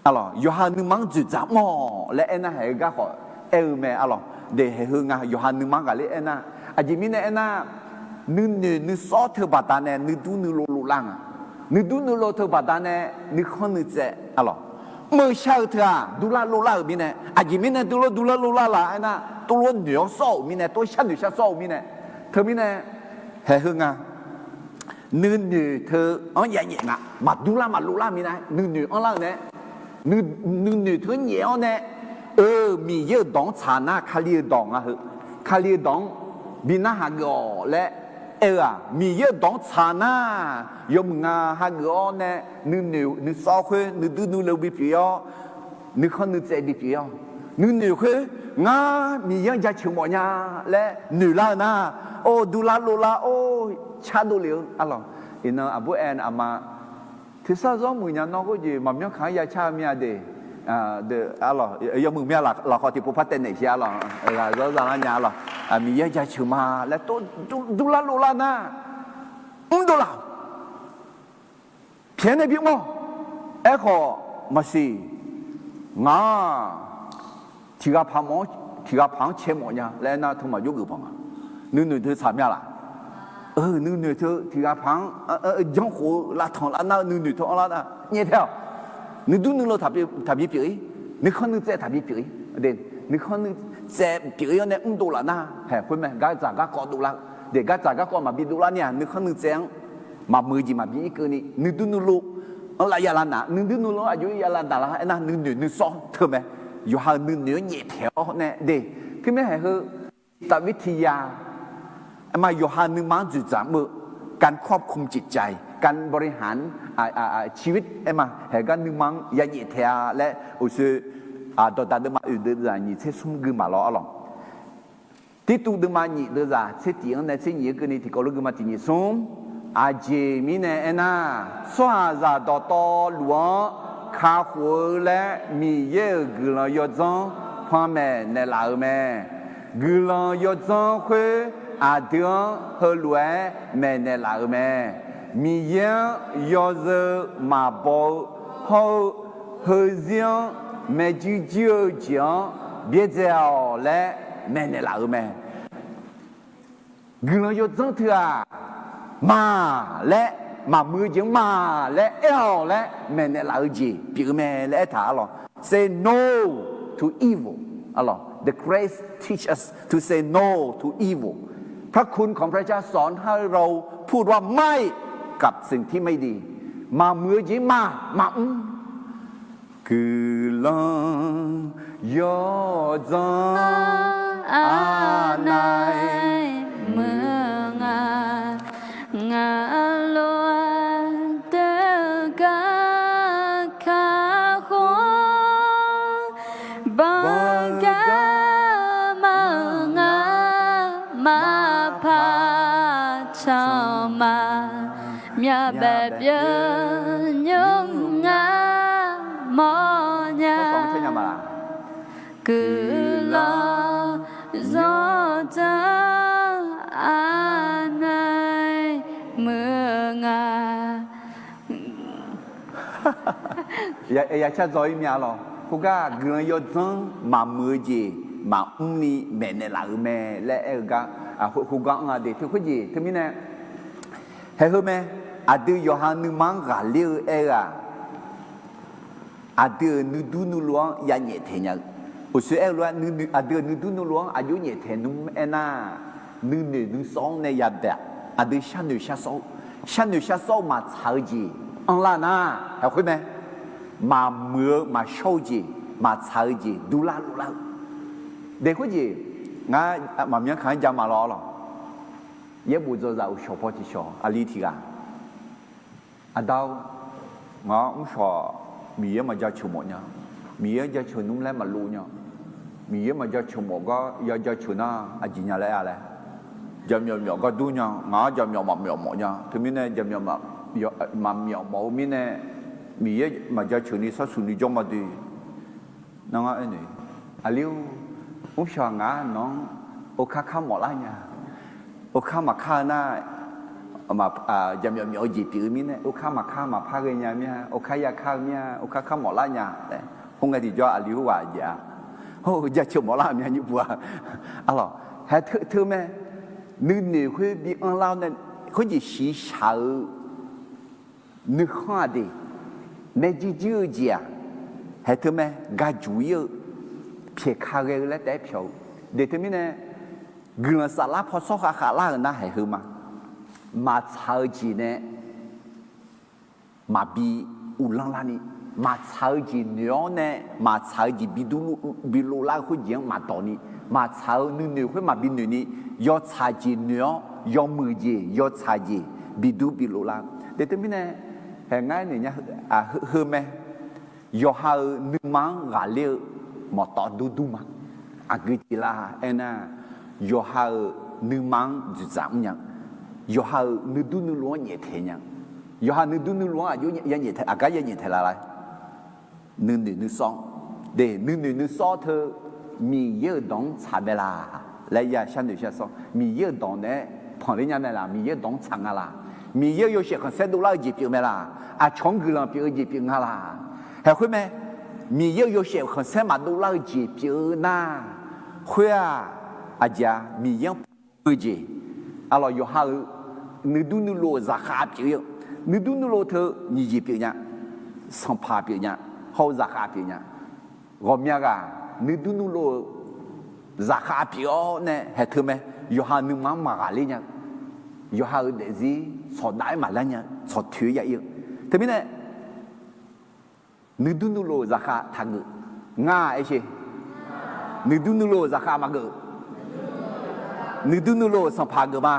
Arlawq, yawqha nuima-anr dzoeqdzaq mr-awq laer aernar, haeq-eu gar khawf aer-eu mae. Arlawq, de, haeq heu nga yawqha nuima-anr ghaqler aernar, aqjeq mirnae aernar, nuinoeq nuisawr teu baqdanae nuidur nuilov lovlar nga. Nuidur nuilov teu baqdanae nuikhanr nuitsaev, arlawq, mr-eu shar-eu teu-aq durlar lovlar-euq mirnae, aqjeq mirnae durlar durlar lovlar la aernar, tuvlof noeq-awr sawr-euq mirnae, tov sharnoeq sharsawr-euq mirnae, teumirnae, haeq heu nga nuinoeq teu-anr ya nyaef nga. Maqdurlar maqlovlar mirnae nuinoeq anrlar-euq nae, nuinoeq teu-anr nyaef-awr nae, eu, Miqyaer-euq dawq-anr tsaq nar Kali-euq dawq nga heu. Kali-euq dawq-anr bi narhaq geuf-awq laer aer-eu-aq, Miqyaer-euq dawq-anr tsaq nar yawmuiq nga hageuf-awr nae, nuinoeq nuisawr khoer nuidur nuilov bipyeuf-awr, nuikhanr nuitsaev bipyeuf-awr, nuinoeq khoer ngar Miqyaer-anr jaceuq mawf nya laer noeqlar-eu nar, or, durlar lovlar or, cardov lef-eu, arlawq. Iqnan aqbur aer-eu aqma, tersar zawr muiq nya nawr khoerjeq maqmyanr kaq-anr ya car-eu mir-a de. Arlawq, yawmuiq mir-a lafkhawf tiqpov par taev naeq sher, arlawq, ghaq zawr zalar nya, arlawq, Miqyaer jaceuq ma laer tov durlar lovlar nar, mrdov laf-awq. Pyaeq-aer nae bimr-awq. Aerkhawf maqsiq, ngaq-aq tiq ghaq paq-anr, tiq ghaq paq-anr cae mawf nya laer aernar, teu maqjawr geuf paq nga. Nuinoeq teu tsaq mya laf? Eu, nuinoeq teu tiq ghaq paq-anr janrkhof-eu lavtanq lar nar-eu nuinoeq teu anrlar nar nyaef taeq-awq. Nuidur nuilov taqbi pyeuf-ir, nuikhanr nuitsaev taqbi pyeuf-ir, nuikhanr nuitsaev pyeuf-ir-awr nae mrdov laf nar, haeq khoermae gardzaq garkawv dovlar-eu, de, gardzaq garkawv maqbi dovlar ni-aq, nuikhanr nuitsaev-anr maqmuiq-eu jeq maqbi irkeuvni nuidur nuilov-anr lav ya lav naq, nuidur nuilov-anr aqjox-aer ya lav naq lar aernar, nuinoeq nuisawr teu mae. Yawqha-euq nuinoeq-anr nyaef taeq-awr nae de, teumirnae haeq heu จิตวิทยา aerma, yawqha nuima-anr dzoeqdzaq mr-eu การควบคุมจิตใจ การบริหารชีวิต aerma, haeq gar nuima-anr ya nyaef taeq-a laer uqshoe, dawqdaq deuvma oeq deuvzaq nyiq tser smr gui maqlawr, arlawq. Tirtuv deuvma nyiq deuvzaq tser tiq-anr nae tser nyiq-anr keuvni tiqkawv lof gui ma tiq nyiq smr. Aqjeq mirnae aernar, tsawrhaqzaq dawqtawvluf-anr kakhof-eu laer Miqyaer-euq guiqlanq yawdzanr panmaeq naeqlaf-euq mae. Guiqlanq yawdzanr khoer aqdui-anr heulof-aer maeqnaeq laf-euq mae. Miqyaer-anr yawzeu maqbaw-eu hawr-eu, heuzir-anr maeqjir jir-eu jeq-anr byaerdzae-awq laer maeqnaeq laf-euq mae. Guiqlanq yawdzanr teu-aq, ma laer, maqmuiq-eu jeq-anr ma laer aer-awq laer maeqnaeq laf-eu jeq pyeuf-eu mae laer aertaq, arlawq. Say no to evil. The grace teach us to say no to evil. พระคุณของพระเจ้าสอนให้เราพูดว่าไม่กับสิ่งที่ไม่ดี Maqmuiq-eu jeq-anr ma, maqmr. Guiqlanq yawdzanr aqnaeq muiq nga. Ngaq lof-aer deuq gar kakhof, banq gar maqnga, maqpaq canq ma, myavbaef byov nymr ngar mawrnya. Guiqlanq yawdzanr Ya, ya shar dzaw-ir mya lawq. Khoergar guiqlanq yawdzanr maqmuiq-eu jeq maqmr ni maeqnaeq laf-euq mae laer aer-eu gar, khoergar anr-a de. Teu khoerjeq teumirnae, haeq heu mae, aqdui yawqha nuima-anr ghaqler-eu aer-eu-aq, aqdui-euq nuidur nuilov-anr ya nyaeftaeq nya-eu. Uqshoe aer-eu lof-aer, aqdui-euq nuidur nuilov-anr aqjox nyaeftaeq nmr aernar, nuinoeq nuisawr-anr nae yadaef, aqdui sharnoeq sharsawr-eu, sharnoeq sharsawr-eu maqtsaq-eu jeq anrlar nar, haeq khoer mae. Maqmuiq-eu maqshawr-eu jeq, maqtsaq-eu jeq durlar loflar-eu. Daef khoerjeq, ngar maqmyanr kaq-anr ja ma lawr lawq. Yaerbof dzawzaq uqshawq paw tiqshawq aqli tiq ghaq, Aqda-or, ngaq-anr mrshawq Miqyaer maqjaceuq mawf nya. Miqyaer jaceuq nmr laer maqlov nya. Miqyaer maqjaceuq mawf gar ya jaceuq nar aqjeq nya laer-a laer. Jaqmyawf myawf gar dur nya. Ngaq-anr jaqmyawf maqmyawf mawf nya. Teumirnae jaqmyawf maqmyawf mawf-eu mirnae, Miqyaer maqjaceuq ni sarsuq ni jawr ma doe. Nar ngar aernaeq, aqli-or, mrshawq ngaq-anr nawq-anr okar kar mawflar nya. Okar maqkar-eu nar, jaqmyawf myawf-eu jeq pyeuf-eu mirnae, okar maqkar maqpar ghae nya mir-a, okar ya kar-eu mir-a, okar kar mawflar nya laer. Khoerngae tiqjawr aqli khoerghaq jeq-a, hawr-eu jaceuq mawflar-euq mya nymr puq-a. Arlawq, haeq teu teu mae. Nuinoeq khoer bi anrlar-awr nae, khoerjeq shiqshaq-eu nuikhanr-aq de, naeq jirjir-eu jeq-aq, haeq teu mae, gaq juq-ir-eu, pyaeq ka ghae-eu laer taef-aer pyawq-eu. De teumirnae, guiqlanq saflar paw sawr khav khavlar-euq nar haeq heu ma. Maqtsaq-eu jeq nae maqbi uvlanr larni, maqtsaq-eu jeq noeq-awr nae, maqtsaq-eu jeq bi dur, bi lov lar-eu khoerjeq-anr maqdawqni, maqtsaq-eu nuinoeq khoer maqbi noeqni, yawtsaq jeq noeq-awr yawmuiq jeq yawtsaq jeq bi dur bi lov lar-eu. De teumirnae, haeq ngar noeq nya, heu mae. Yawqha-euq nuima-anr ghaqler-eu mawqtawf dur dur ma. Aqgeu jeq la aernar, yawqha-euq nuima-anr dzoeqdzaq mrnya-eu, yawqha-euq nuidur nuilov-anr nyaeftaeq nya-eu, yawqha nuidur nuilov-anr aqjox ya nyaeftaeq, aqgar ya nyaeftaeq laf la. Nuinoeq nuisawr, de nuinoeq nuisawr teu Miqyaer-euq dawq-anr tsaq mae laq laer ya sharnoeq sharsawr. Miqyaer-euq dawq naeq-aer panqler nya mae laq? Miqyaer-euq dawq-anr tsaq nga laq? Miqyaer-euq yawshaef khanqsaer dovlar-eu jeq pyeuf mae laq? Aqcawq-anr guiqlanq pyeuf-eu jeq pyeuf nga laq? Haeq khoer mae. Miqyaer-euq yawshaef khanqsaer maqdov lar-eu jeq pyeuf-eu nar, khoer-aq, aqjeq-a, Miqyaer-anr eu jeq, arlawq, yawqha-euq nuidur nuilov-euq zaqkhav pyeuf-eu, nuidur nuilov teu nyiq jeq pyeuf nya, sanqpaq pyeuf nya, hawr-eu zaqkhav pyeuf nya. Ghawqmya ghaq nuidur nuilov-euq zaqkhav pyeuf-awr nae haeq teu mae, yawqha nuima-anr maqghaqler nya-eu, yawqha-euq daefzir tsawqdav-aer maqlar nya-eu, tsawqtoeq-aer ya ir-eu. Teumirnae, nuidur nuilov-euq zaqkhav taqgeuf nga aer sher. Nuidur nuilov-euq zaqkhav maqgeuf. Nuidur nuilov-euq sanqpaq geuf ma.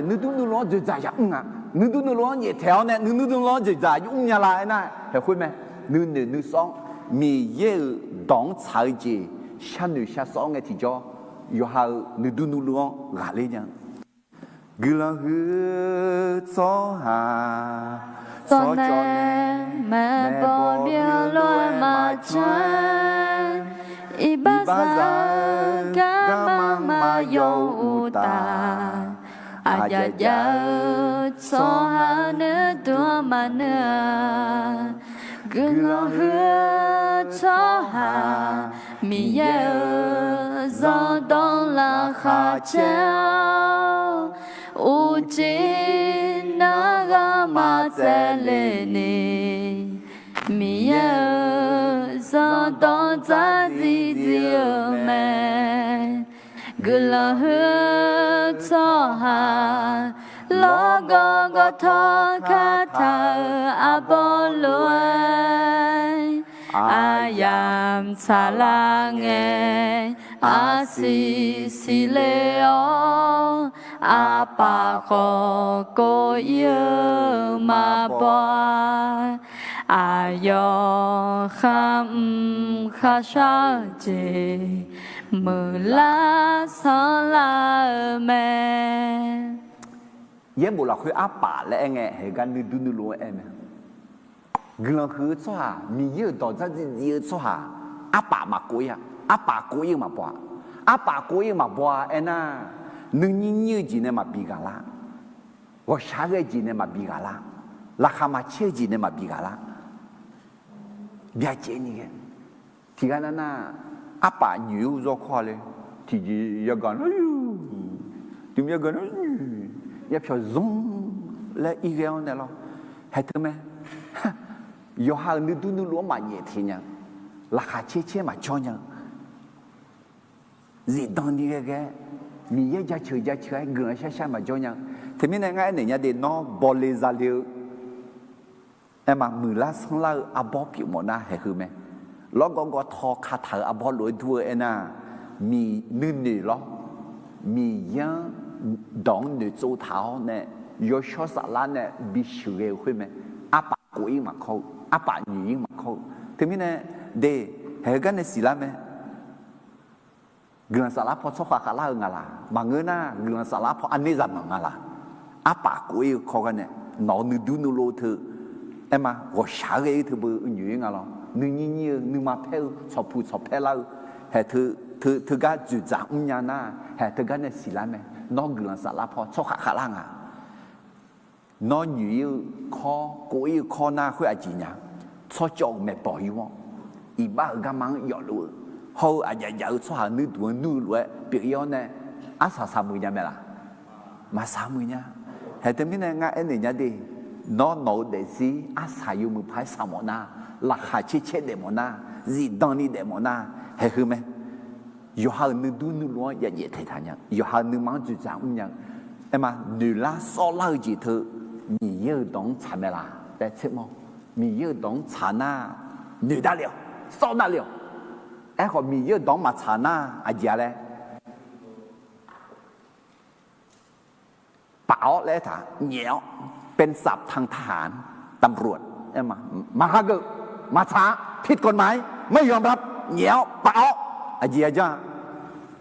Nuidur nuilov-anr dzoeqdzaq yamr nga. Nuidur nuilov-anr nyaeftaeq-awr nae nuidur nuilov-anr dzoeqdzaq yamr nya la aernar, haeq khoer mae. Nuinoeq nuisawr-anr Miqyaer-euq dawq-anr tsaq-eu jeq sharnoeq sharsawr ngae tiqjawr, yawqha-euq nuidur nuilov-anr ghaqler nya-eu. Guiqlanq huiq-eu tsawrhaq tsawrcawv nae maeqbawq bif-eu lof-aer maqcan, iqbaxzaq-eu garma maqyaw-eu uqtaf, aqjav jav-eu tsawrhaq nuidur-anr maqnuir-a. Guiqlanq huiq-eu tsawrhaq Miqyaer-euq zanrdawq laqkhaq caer-awr, uqcif narghanr maqtsaevle ni, Miqyaer-euq zanrdawq dzardziv dziv-eu mae. Guiqlanq huiq-eu tsawrhaq lawrgawv gawvtawv kataq-euq arbawr lof-aer, aryamq tsaqlar ngae, arsiq siqle-awr, arpaf khawf kov ir-eu maqbaw-a. Aqyawf kharmr kharshar-eu jeq muiqlar sanrlar-eu mae. Yaerbof lafkhoer arpaf laer aer ngae, heugar nuidur nuilov-anr aer mae. Guiqlanq huiq-eu tsawrhaq, Miqyaer-euq dawq dzardziv dziv-eu tsawrhaq, arpaf maqkov ir-a. Arpaf kov ir-eu maqbaw-a. Arpaf kov ir-eu maqbaw-a aernar, nuinyir nyir-eu jeq nae maqbi ghaq lar. Ghawqshaq ghae jeq nae maqbi ghaq lar. Laqkhaq maqcaer-eu jeq nae maqbi ghaq lar. byacaevni ghae. Tiqghaq navnav arpaf nyoeq-eu zawr kawr-a le. Tiqjeq yagaq nar, tiqmir yagaq nar, yapyawq zanr laer irghae-awr nae lawr, haeq teu mae. Yawqha-euq nuidur nuilov-anr maqnyaef teq nya-eu, laqkhaq caer caer maqjawr nya-eu, zifdan ni ghae ghae, Miqyaer jaceuq jaceuq-aer guiqlanq shar shar maqjawr nya-eu. Teumirnae ngar aernaeq nya de, nawr bawle zale-eu aerma, muiqlar sanrlar-eu arbawr pyeuf mawf nar haeq heu mae. Lawrgawv gawv taw kataq-euq arbawr lof-aer dur-eu aernar, Miq nuinoeq lawr, Miqyaer-anr dawq-anr noeqtsov taq-awr nae, yawshawr saflar nae bisheuq ghae-eu khoer mae. Arpaf kof-ir maqkawr-eu, arpaf nyoeq-ir maqkawr-eu. Teumirnae de, haeq heugar nae siqlar mae. Guiqlanq saflar paw tsawrkhav khavlar-eu nga laq? Maqngeur nar, guiqlanq saflar paw arner zaqmanq nga laq? Arpaf kof-ir-eu kawr gar nae, nawq-euq nuidur nuilov teu, aerma ghawqshaq-aer ghae-ir teu beu nyoeq-ir nga lawr. Nuinyir nyir-eu, nuima paer-eu, tsawqpuq tsawqpaer lar-eu, haeq teu, teu, teugar dzoeqdzaq mrnya nar, haeq teugar nae siqlar mae. Nawr guiqlanq saflar paw tsawrkhav khavlar nga. Nawr nyoeq-ir-eu kawr, kof-ir-eu kawr nar khoer aqjeq nya. Tsawrcawv-euq maeqbawq yur-awr, iqbax-euq garma-anr yawfluf-eu, hawr-eu aqjaf jaf-eu tsawrhaq nuirduq-anr nuir-eu lof-aer pyeuf-ir-awr nae, arsaq saq muiq nya mae laq? Maqsaq muiq nya. Haeq teumirnae ngar aernaeq nya de, nawr nawq-eu daefzir arsaq yawmuiq paq-aer saq mawf nar, laqkhaq caer caer daef mawf nar, zifdan ni daef mawf nar, haeq heu mae. Yawqha-euq nuidur nuilov-anr ya nyaeftaeq taq nya-eu, yawqha-euq nuima-anr dzoeqdzaq mrnya-eu, aerma noeqlar sawrlar-eu jeq teu, Miqyaer-euq dawq-anr tsaq mae laq laer tsermawr. Miqyaer-euq dawq-anr tsaq nar, noeq darle-awq, sawr darle-awq. Aerkhawf Miqyaer-euq dawq-anr maqtsaq nar aqjeq-a laer, paf-awr laer aertaq, nyaef-awr, เป็นสับทางทหาร ตำรวจ aerma, maqhageuf, maqtsaq-a, ผิดกฎหมาย ไม่ยอมรับ nyaef-awr paf-awr, aqjeq-a janr-a,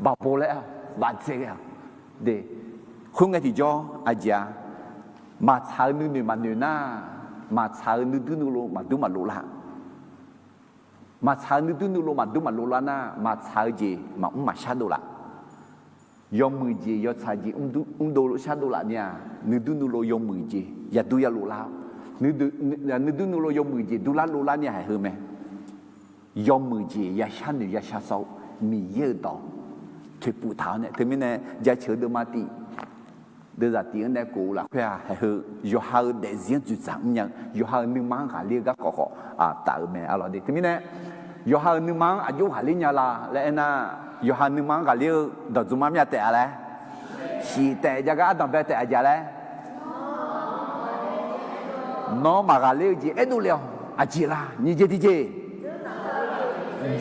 baqbo laer aer-awq, bafdzae ghae-awq. De, khoerngae tiqjawr aqjeq-a, maqtsaq-eu nuinoeq maqnoeq nar, maqtsaq-eu nuidur nuilov maqdur maqlov lar. Maqtsaq-eu nuidur nuilov maqdur maqlov lar nar, maqtsaq-eu jeq maqmr maqshar dov laf. Yawmuiq jeq yawtsaq jeq mrdov shardov laf ni-aq, nuidur nuilov yawmuiq jeq yadur yalov lar-awr, nuidur nuilov yawmuiq jeq durlar lov lar ni-aq haeq heu mae. Yawmuiq jeq yashar noeq yashar sawr-eu Miqyaer-euq dawq toeqpuf taq-awr nae, teumirnae jaceuq-eu deuvma tif, deuvzaq tif-anr nae kof-eu lafkhoer-aq haeq heu, yawqha-euq daefzir-anr dzoeqdzaq mrnya-eu, yawqha-euq nuima-anr ghaqler-eu garkawv khawf taf-eu mae arlawq de. Teumirnae, yawqha-euq nuima-anr aqjox ghaqler nya la laer aernar, yawqha nuima-anr ghaqler-eu dawqdzmq mar myav taef-a laer, siq taef jav gar ardanq bae taef-a jeq laer, nawr maqghaqler-eu jeq aerdov le-awq. Aqjeq la, nyiq jeq tiqjeq,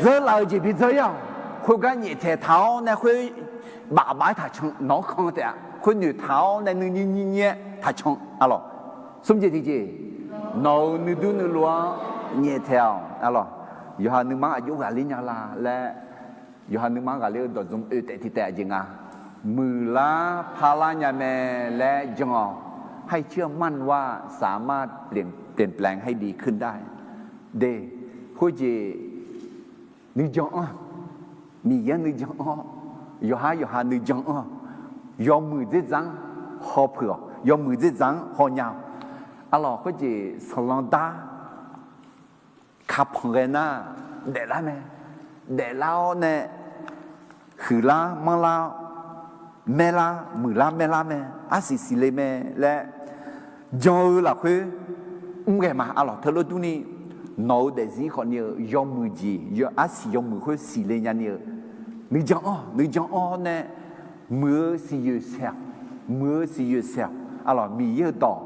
dzeurlaf-eu jeq bidzeur-ir-awq. Khoergar nyaeftaeq taq-awr nae khoer baf baf-aer taqcan nawq-anr kan taef-a. Khoer noeqtaq-awr nae nuinyir nyir nyir-aer taqcan arlawq. Smr jeq tiqjeq, nawq-euq nuidur nuilov-anr nyaeftaeq-awq arlawq. Yawqha nuima-anr aqjox ghaqler nya la laer, yawqha nuima-anr ghaqler-eu dawqdzmq oeq taef tiq taef aqjeq nga. Muiqlar parlar nya mae laer jan-awq. ให้เชื่อมั่นว่าสามารถเปลี่ยน เปลี่ยนแปลงให้ดีขึ้นได้ de. Khoerjeq nuijan-anr, Miqyaer-anr nuijan-anr, yawqhar yawqha nuijan-anr, yawmuiq dzerdzaq-anr hawpeuq-awq, yawmuiq dzerdzaq-anr hawnya-awq. Arlawq khoerjeq sanqlanq dar kapanq ghae nar, daeflar mae. Daeflar-awr nae huiqlar manrlar-awr, maerlar muiqlar maerlar mae, arsiq siqle mae laer jan-eu lafkhoer mr ghae ma. Arlawq teulof durni, nawq-euq daefzir khawfni-euq yawmuiq jeq, arsiq yawmuiq khoer siqle nyani-euq nuijan-anr, nuijan-awr nae muiq-eu siqyoeq saeq-awq, muiq-eu siqyoeq saeq-awq. Arlawq Miqyaer-euq dawq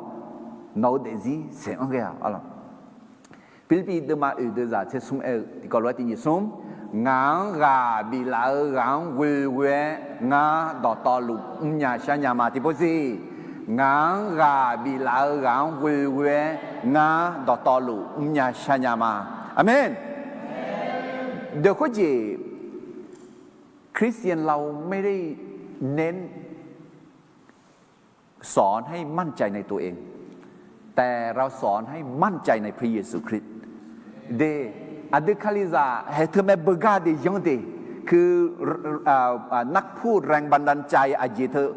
nawq-euq daefzir saeq-anr ghae-awq. Arlawq Pirlirpiv deuvma oeq deuvzaq tser smr aer-eu tiqkawv lof-aer tiq nyiq smr, ngaq-anr ghaq biflaf-eu ghaq-anr ghoe ghoe-aer ngar dawqtawvluf mrnya sharnya ma. Tiqpov siq, ngaq-anr ghaq biflaf-eu ghaq-anr ghoe ghoe-aer ngar dawqtawvluf mrnya sharnya ma. Aqmeq. Deuq khoerjeq, คริสเตียนเราไม่ได้เน้น สอนให้มั่นใจในตัวเอง แต่เราสอนให้มั่นใจในพระเยซูคริสต์ de. Aqdui Kalizaq haeq teumae beugar de yanr de, คือ นักพูดแรงบันดาลใจ aqjeq teu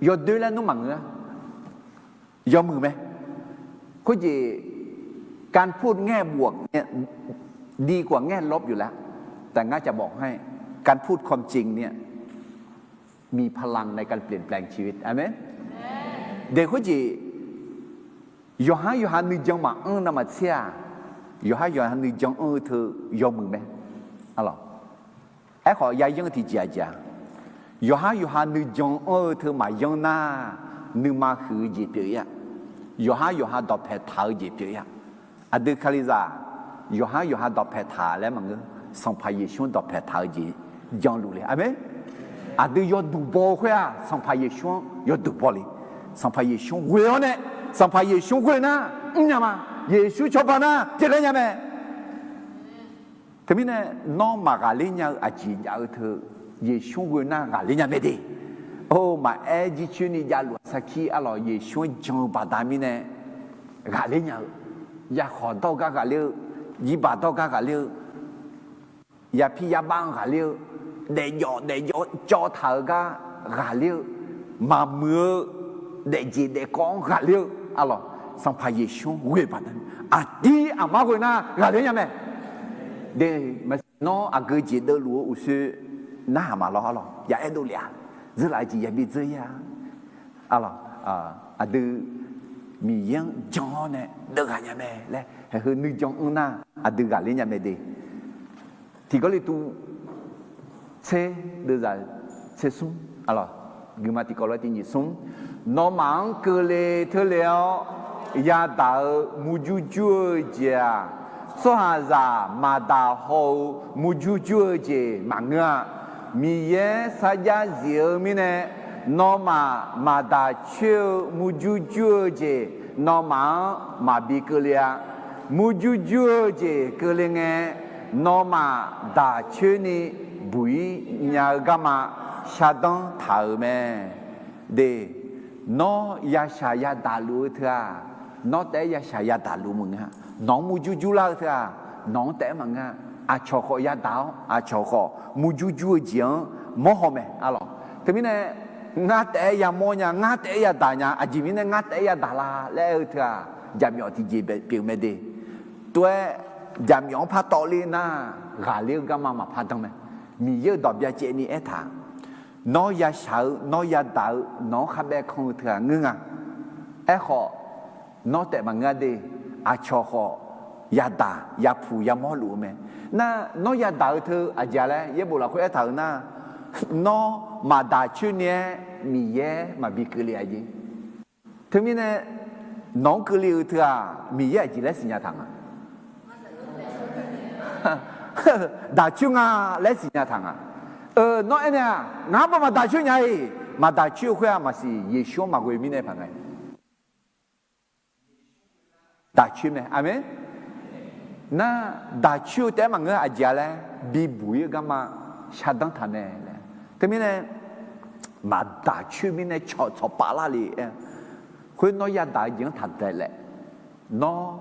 yawdoer laer nmr maqngeur-a. Yawmuiq mae. Khoerjeq การพูดแง่บวก nae ดีกว่าแง่ลบอยู่แล้ว แต่ ngar จะบอกให้ การพูดความจริงเนี่ย มีพลังในการเปลี่ยนแปลงชีวิต อาเมน เด khoerjeq, yawqhar yawqha nuijan maqanr navmaqtser-aq, yawqhar yawqha nuijan anr-eu teu yawmuiq mae. Arlawq, aerkhawf yayanr tiqjeq-aq jeq-a, yawqhar yawqha nuijan anr-eu teu maqyanr nar, nuima huiq-eu jeq pyeuf-ir-a. Yawqhar yawqha dawqpaeq taq-eu jeq pyeuf-ir-a. Aqdui kalizaq, yawqhar yawqha dawqpaeq taq laer maqngeur, Sanqpaq Yeqsur-anr dawqpaeq taq-eu jeq janluf le. Aqmeq. Aqdui yawduq baw-eu khoer-aq, Sanqpaq Yeqsur-anr yawduq baw le. Sanqpaq Yeqsur ghoe-awr nae, Sanqpaq Yeqsur ghoe nar mrnya ma. Yeqsur cawba nar jeqler nya mae. Teumirnae, nawr maqghaqler nya-eu aqjeq jav-eu teu, Yeqsur ghoe nar ghaqler nya mae de. Or, maqaer jircoer ni javluf-aq sarkir arlawq, Yeqsur-anr jan-eu baqda mirnae ghaqler nya-eu, yakhawq dawr-eu gar ghaqler-eu, jirbaq dawr-eu gar ghaqler-eu, yapir yabav-anr ghaqler-eu, daefjawf daefjawr cawv taq-eu gar ghaqler-eu, maqmuiq-eu daefjeq daefkawv-anr ghaqler-eu arlawq, Sanqpaq Yeqsur-anr ghoe baqda, aqdir aqmar ghoe nar ghaqler nya mae. De, maqsiq nawr aqgeu jeq deuvluf-eu uqshoe narhaq maqlawr arlawq, ya aerdov lef-a. Dzeurlaf-eu jeq yabi dzeur-ir-a. Arlawq, aqdui Miqyaer-anr jan-awr nae deuvghaq nya mae laer haeqheu nuijan anr nar, aqdui ghaqler nya mae de. Tiq Gawrliqtu tser deuvzaq tser smr, arlawq, guiqma tiqkawv lof-aer tiq nyiq smr. Nawmaf-anr keuvle teurle-awr yadaq-eu murjur jur-eu jeq-aq, tsawrhaqzaq maqdaq haw-eu murjur jur-eu jeq maqngeur-a. Miqyaer sarjax zif-eu mirnae, nawmaf maqdaq coer-eu murjur jur-eu jeq nawmaf-anr maqbi keuvle-a. Murjur jur-eu jeq keuvle ngae, nawmaf daq coer ni buq-ir nya-eu garma shardanr taq-euq mae. De, nawr yashaq yadaq luf-eu teu-aq, nawr taef-aer yashaq yadaq luf maqngeur-a. Nawq-anr murjur jur lar-eu teu-aq, nawq-anr taef-aer maqngeur-a. Aqcawq khawf yadaq-awr, aqcawq khawf murjur jur-eu jeq-anr mawrhaw mae arlawq. Teumirnae, ngar taef-aer yamawr nya, ngar taef-aer yadaq nya, aqjeq mirnae ngar taef-aer yadaq la laer aer-eu teu-aq, jaqmyawf tiqjeq pyeuf mae de. Tov-aer jaqmyawf-anr par tawvler nar, ghaqler-eu garma maqpar danr mae. Miqyaer-euq dawq byacaevni aertaq, nawr yashaq-eu, nawr yadaq-eu, nawq-anr kharbaev kan-eu teu-aq ngeur nga. Aerkhawf, nawr taef maqngeur-a de, aqcawq khawf yadaq yapuq yamawr luf-eu mae. Nar, nawr yadaq-eu teu aqjeq-a laer yaerbof lafkhoer aertaq-euq nar, nawr maqdaq coer ni-aer Miqyaer maqbi keuvle-a jeq. Teumirnae, nawq-anr keuvle-eu teu-aq, Miqyaer aqjeq laer siqnya taq nga? Daq coer nga laer siqnya taq nga. Eu, nawr aernaeq-aq, ngaq-anr bae maqdaq coer nya-iq, maqdaq coer-eu khoer-aq maqsiq, Yeqsur-anr maqghoe mirnae paq nga. Daq coer mae, aqmeq. Nar, daq coer-eu taef-aer maqngeur aqjeq-a laer bibuq-ir-eu garma shardanr taq mae laer. Teumirnae, maqdaq coer mirnae cawq tsawq pavlar le-aer, khoer nawr yadaq-eu jeq-anr taq daeq laef. Nawr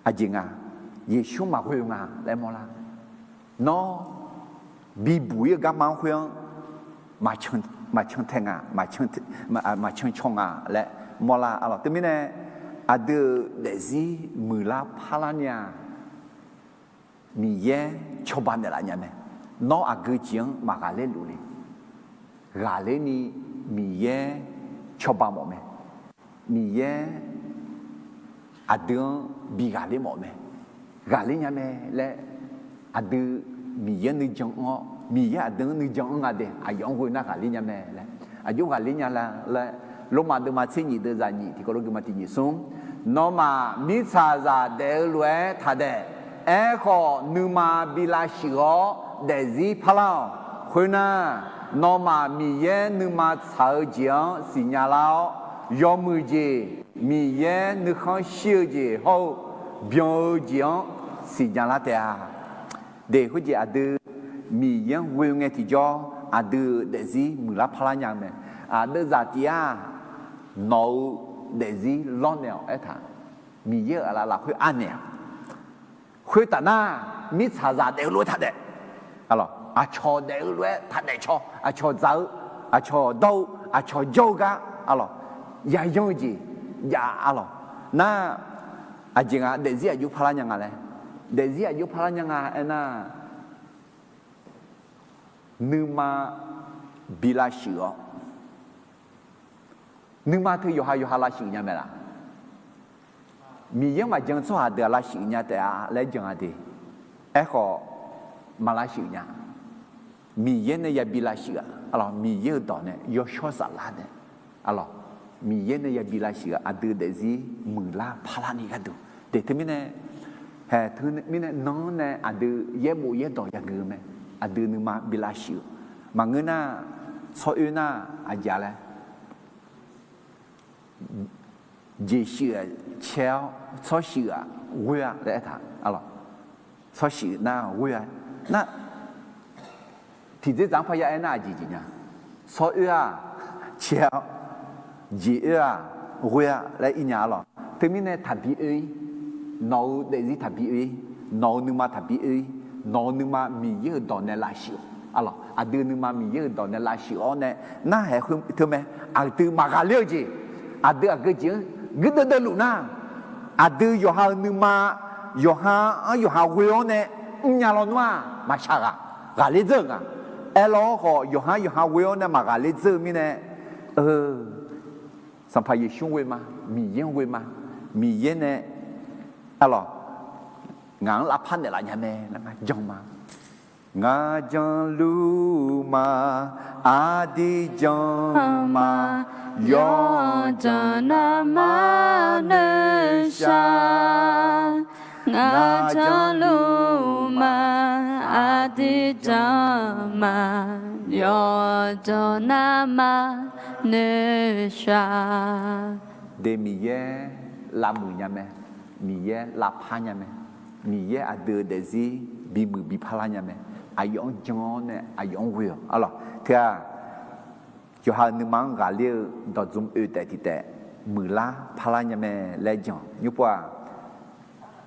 aqjeq nga, Yeqsur maqghoe-eu nga laer mawrlar. Nawr bibuq-ir-eu garma-anr khoer-anr maqcan tae nga, maqcan caw nga laer mawrlar arlawq. Teumirnae, aqdui-euq daefzir muiqlar parlar nya-a, Miqyaer cawba naeqlaf nya mae. Nawr aqgeu jeq-anr maqghaqler luf le. Ghaqler ni Miqyaer cawba mawf mae. Miqyaer aqdui-anr bi ghaqler mawf mae. Ghaqler nya mae laer, aqdui Miqyaer nuijan anr-awr, Miqyaer aqdui-anr nuijan anr nga de, aqyawf-anr ghoe nar ghaqler nya mae laer, aqjox ghaqler nya la laer, Lormav deuvma tser nyiq deuvzaq nyiq tiqkawv lof guiqma tiq nyiq smr. Nawmaf mirtsaqzaq daef-eu lof-aer taq daef. Aerkhawf, nuima bi lavshuif-awr daefzir parlar-awq. Khoernar, nawmaf Miqyaer nuima tsaq-eu jeq-anr siqnya lar-awr, yawmuiq jeq, Miqyaer nuikhanr shir-eu jeq hawr-eu byan-eu jeq-anr siqnya lar taef-a. De, khoerjeq aqdui Miqyaer-anr ghoe ngae tiqjawr, aqdui-euq daefzir muiqlar parlar nya-eu mae. Aqdeuvzaq tif-aq, nawq-eu daefzir lawrnaeq-awq aertaq, Miqyaer-euq aqlaf lafkhoer anaeq-aq, khoertaf nar, mirtsaqzaq daef-eu lof-aer taq daef. Aqcawq daef-eu lof-aer taq daef caw, aqcawq dzaq-eu, aqcawq dawr-eu, aqcawq jawr-eu gar arlawq, yayan-eu jeq jav arlawq. Nar, aqjeq nga daefzir aqjox parlar nya nga laer, daefzir aqjox parlar nya nga aernar, nuima bi lavshuif-awr, nuima teu yawqha yawqha lavshuif nya mae laq? Miqyaer-anr maqjan tsawrhaq deuq-aq lavshuif nya taef-a laer jan-a de. Aerkhawf, maq lavshuif nya. Miqyaer nae yabi lavshuif-aq, arlawq, Miqyaer-euq dawq nae yawshawr saflar nae, arlawq, Miqyaer nae yabi lavshuif-aq, aqdui daefzir muiqlar parlar ni gharduq de. Teumirnae, haeq, teumirnae nan-anr nae aqdui yaerbof yaerdawq yageuf-eu mae. Aqdui nuima bi lavshuif-eu maqngeur nar, tsawroer nar aqjeq-a laer jeqshuif-aq cae-awr, tsawrshuif-aq ghoer-a laer aertaq, arlawq, tsawrshuif nar ghoer-a. Nar, tiqdzer dzaq-anr parya aernar aqjeq jeq nya. Tsawroer-aq cae-awr, jeq oer-aq ghoer-a laer ir nya, arlawq. Teumirnae taqbi oe-ir, nawq-euq daefzir taqbi oe-ir, nawq-euq nuima taqbi oe-ir, nawq-euq nuima Miqyaer-euq dawq nae lavshuif-awq, arlawq. Aqdui nuima Miqyaer-euq dawq nae lavshuif-awr nae, narhaq khoer teu mae. Aqdui maqghaqler-eu jeq, aqdui aqgeu jeq-anr guirdeuv deuvluf nar, aqdui yawqha-euq nuima, yawqha-anr yawqha ghoe-awr nae mrnya lawnmr-aq maqshaq ghaq, ghaqler dzeur-euq nga. Aerlawr khawf, yawqha-anr yawqha ghoe-awr nae maqghaqler dzeur-eu mirnae, eu, Sanqpaq Yeqsur-anr ghoe ma, Miqyaer-anr ghoe ma, Miqyaer nae, arlawq, ngaq-anr lavpar naeqlaf nya mae laer jan ma. Ngaq janluf ma, aqdui jan ma, yawjan navmaqnoeq shaq. Ngaq janluf ma, aqdui jan ma, yawjan navmaqnoeq shaq. De Miqyaer lavmuiq nya mae, Miqyaer lavpar nya mae, Miqyaer aqdui-eu daefzir bimuiq bi parlar nya mae. Aqyawf-anr jan-awr nae aqyawf-anr ghoe-awq, arlawq. Teu-aq, yawqha-euq nuima-anr ghaqler-eu dawqdzmq oe taef tiq taef muiqlar parlar nya mae laer jan. Nymrpov-aq,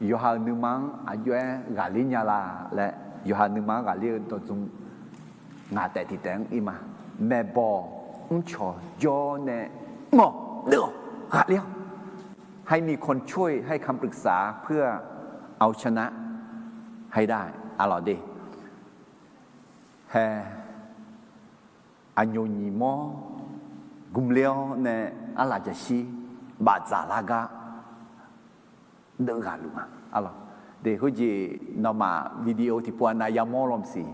yawqha-euq nuima-anr aqjox-aer ghaqler nya la laer, yawqha nuima-anr ghaqler-eu dawqdzmq ngaq taef tiq taef-anr ir ma. Maeqbawq mrcawq jawr nae mr-awq, deuv-awq, ghaqler-awq. ให้มีคนช่วย ให้คำปรึกษา เพื่อเอาชนะให้ได้ arlawq de. Hae, aqnyoq nyiq mawr gmler-awr nae arlaf jaqshir bafdzaq lar gar deuvghaq luf ma, arlawq. De, khoerjeq nawmaf video tiqpov-a nav yamawr law maqsiq,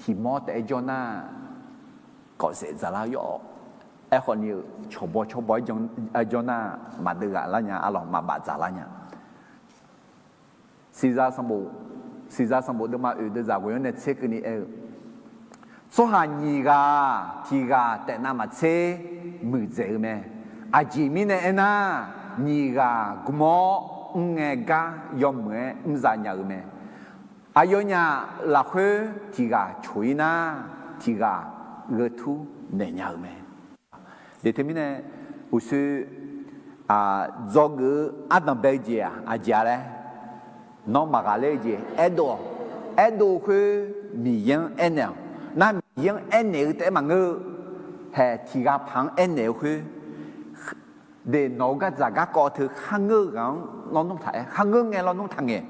tiq mawr taef-aer jawr nar, kawfsaef dzaqlar yawr-awq. Aerkhawf ni-eu cawqbaw cawrbaw-aer jawr nar, maqdeuv ghaq lar nya, arlawq, maqbaf dzaq lar nya. Siqzaq sanqbof, siqzaq sanqbof deuvma oeq deuvzaq ghoeq-anr nae tser keuvni aer-eu, tsawrhaq nyiq ghaq tiq ghaq taef navmaqtser muiqdzaeq-eu mae. Aqjeq mirnae aernar, nyiq ghaq gm-awr mr ngae gar yawmuiq-aer mr za nya-eu mae. Aqyawfnyaf lafkhoer tiq ghaq coq-ir nar, tiq ghaq gheu tur naeq nya-eu mae. De teumirnae, uqshoe dzawgeuf-eu ardanq bae-eu jeq-aq aqjeq-a laer, nawr maqghaqler-eu jeq aerdov-awq. Aerdov-eu khoer Miqyaer-anr aernaeq-awq. Nar Miqyaer-anr aernaeq-eu taef-aer maqngeur-eu, hae tiq ghaq paq-anr aernaeq-eu khoer, de nawq-eu gardzaq garkawv teu kharngeur-eu ghaq-anr lawnmr taq-aer, kharngeur ngae lawnmr taq ngaeq.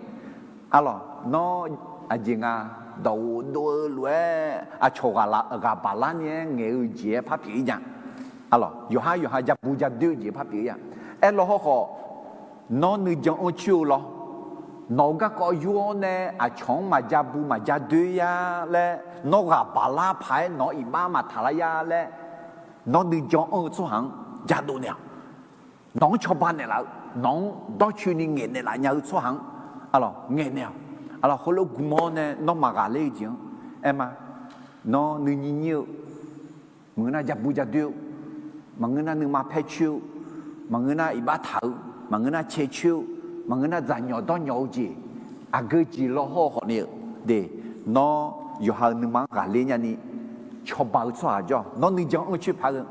Arlawq, nawr aqjeq nga, dawqghof dov-eu lof-aer aqcawq ghaq baq lar ni-aer ngaeq-eu jeq-aer par pyeuf-ir nya. Arlawq, yawqhar yawqha ja bu ja doer-eu jeq par pyeuf-ir nya. Aerlaw hawrkhawf, nawr nuijan anr coer-eu lawr, nawq-eu garkawv yur-awr nae aqcawq-anr maqja bu maqja doer ya laer, nawr ghaq baq lar paq-aer nawq-anr iqbax maqtaq lar ya laer, nawr nuijan anr-eu tsawrhaq-anr jadov naeq-awq. Nawq-anr cawba naeqlaf-eu, nawq-anr dawrcoeni ngaeqnaeq laf nya-eu tsawrhaq-anr, arlawq, ngaeqnaeq-awq. Arlawq, heulof gm-awr nae nawr maqghaqler-eu jeq-anr aer ma. Nawr nuinyir nyir-eu, maqngeur nar ja bu ja doer-eu, maqngeur nar nuima paer coer-eu, maqngeur nar iqbax taq-eu, maqngeur nar cae coer-eu, maqngeur nar dzaqnyawq dawrnyawq-eu jeq, aqgeu jeq law hawr khawf ni-eu, de, nawr yawqha-euq nuima-anr ghaqler nyani cawba-eu tsawrhaq jawr-awq. Nawr nuijan anr coer paq-eu,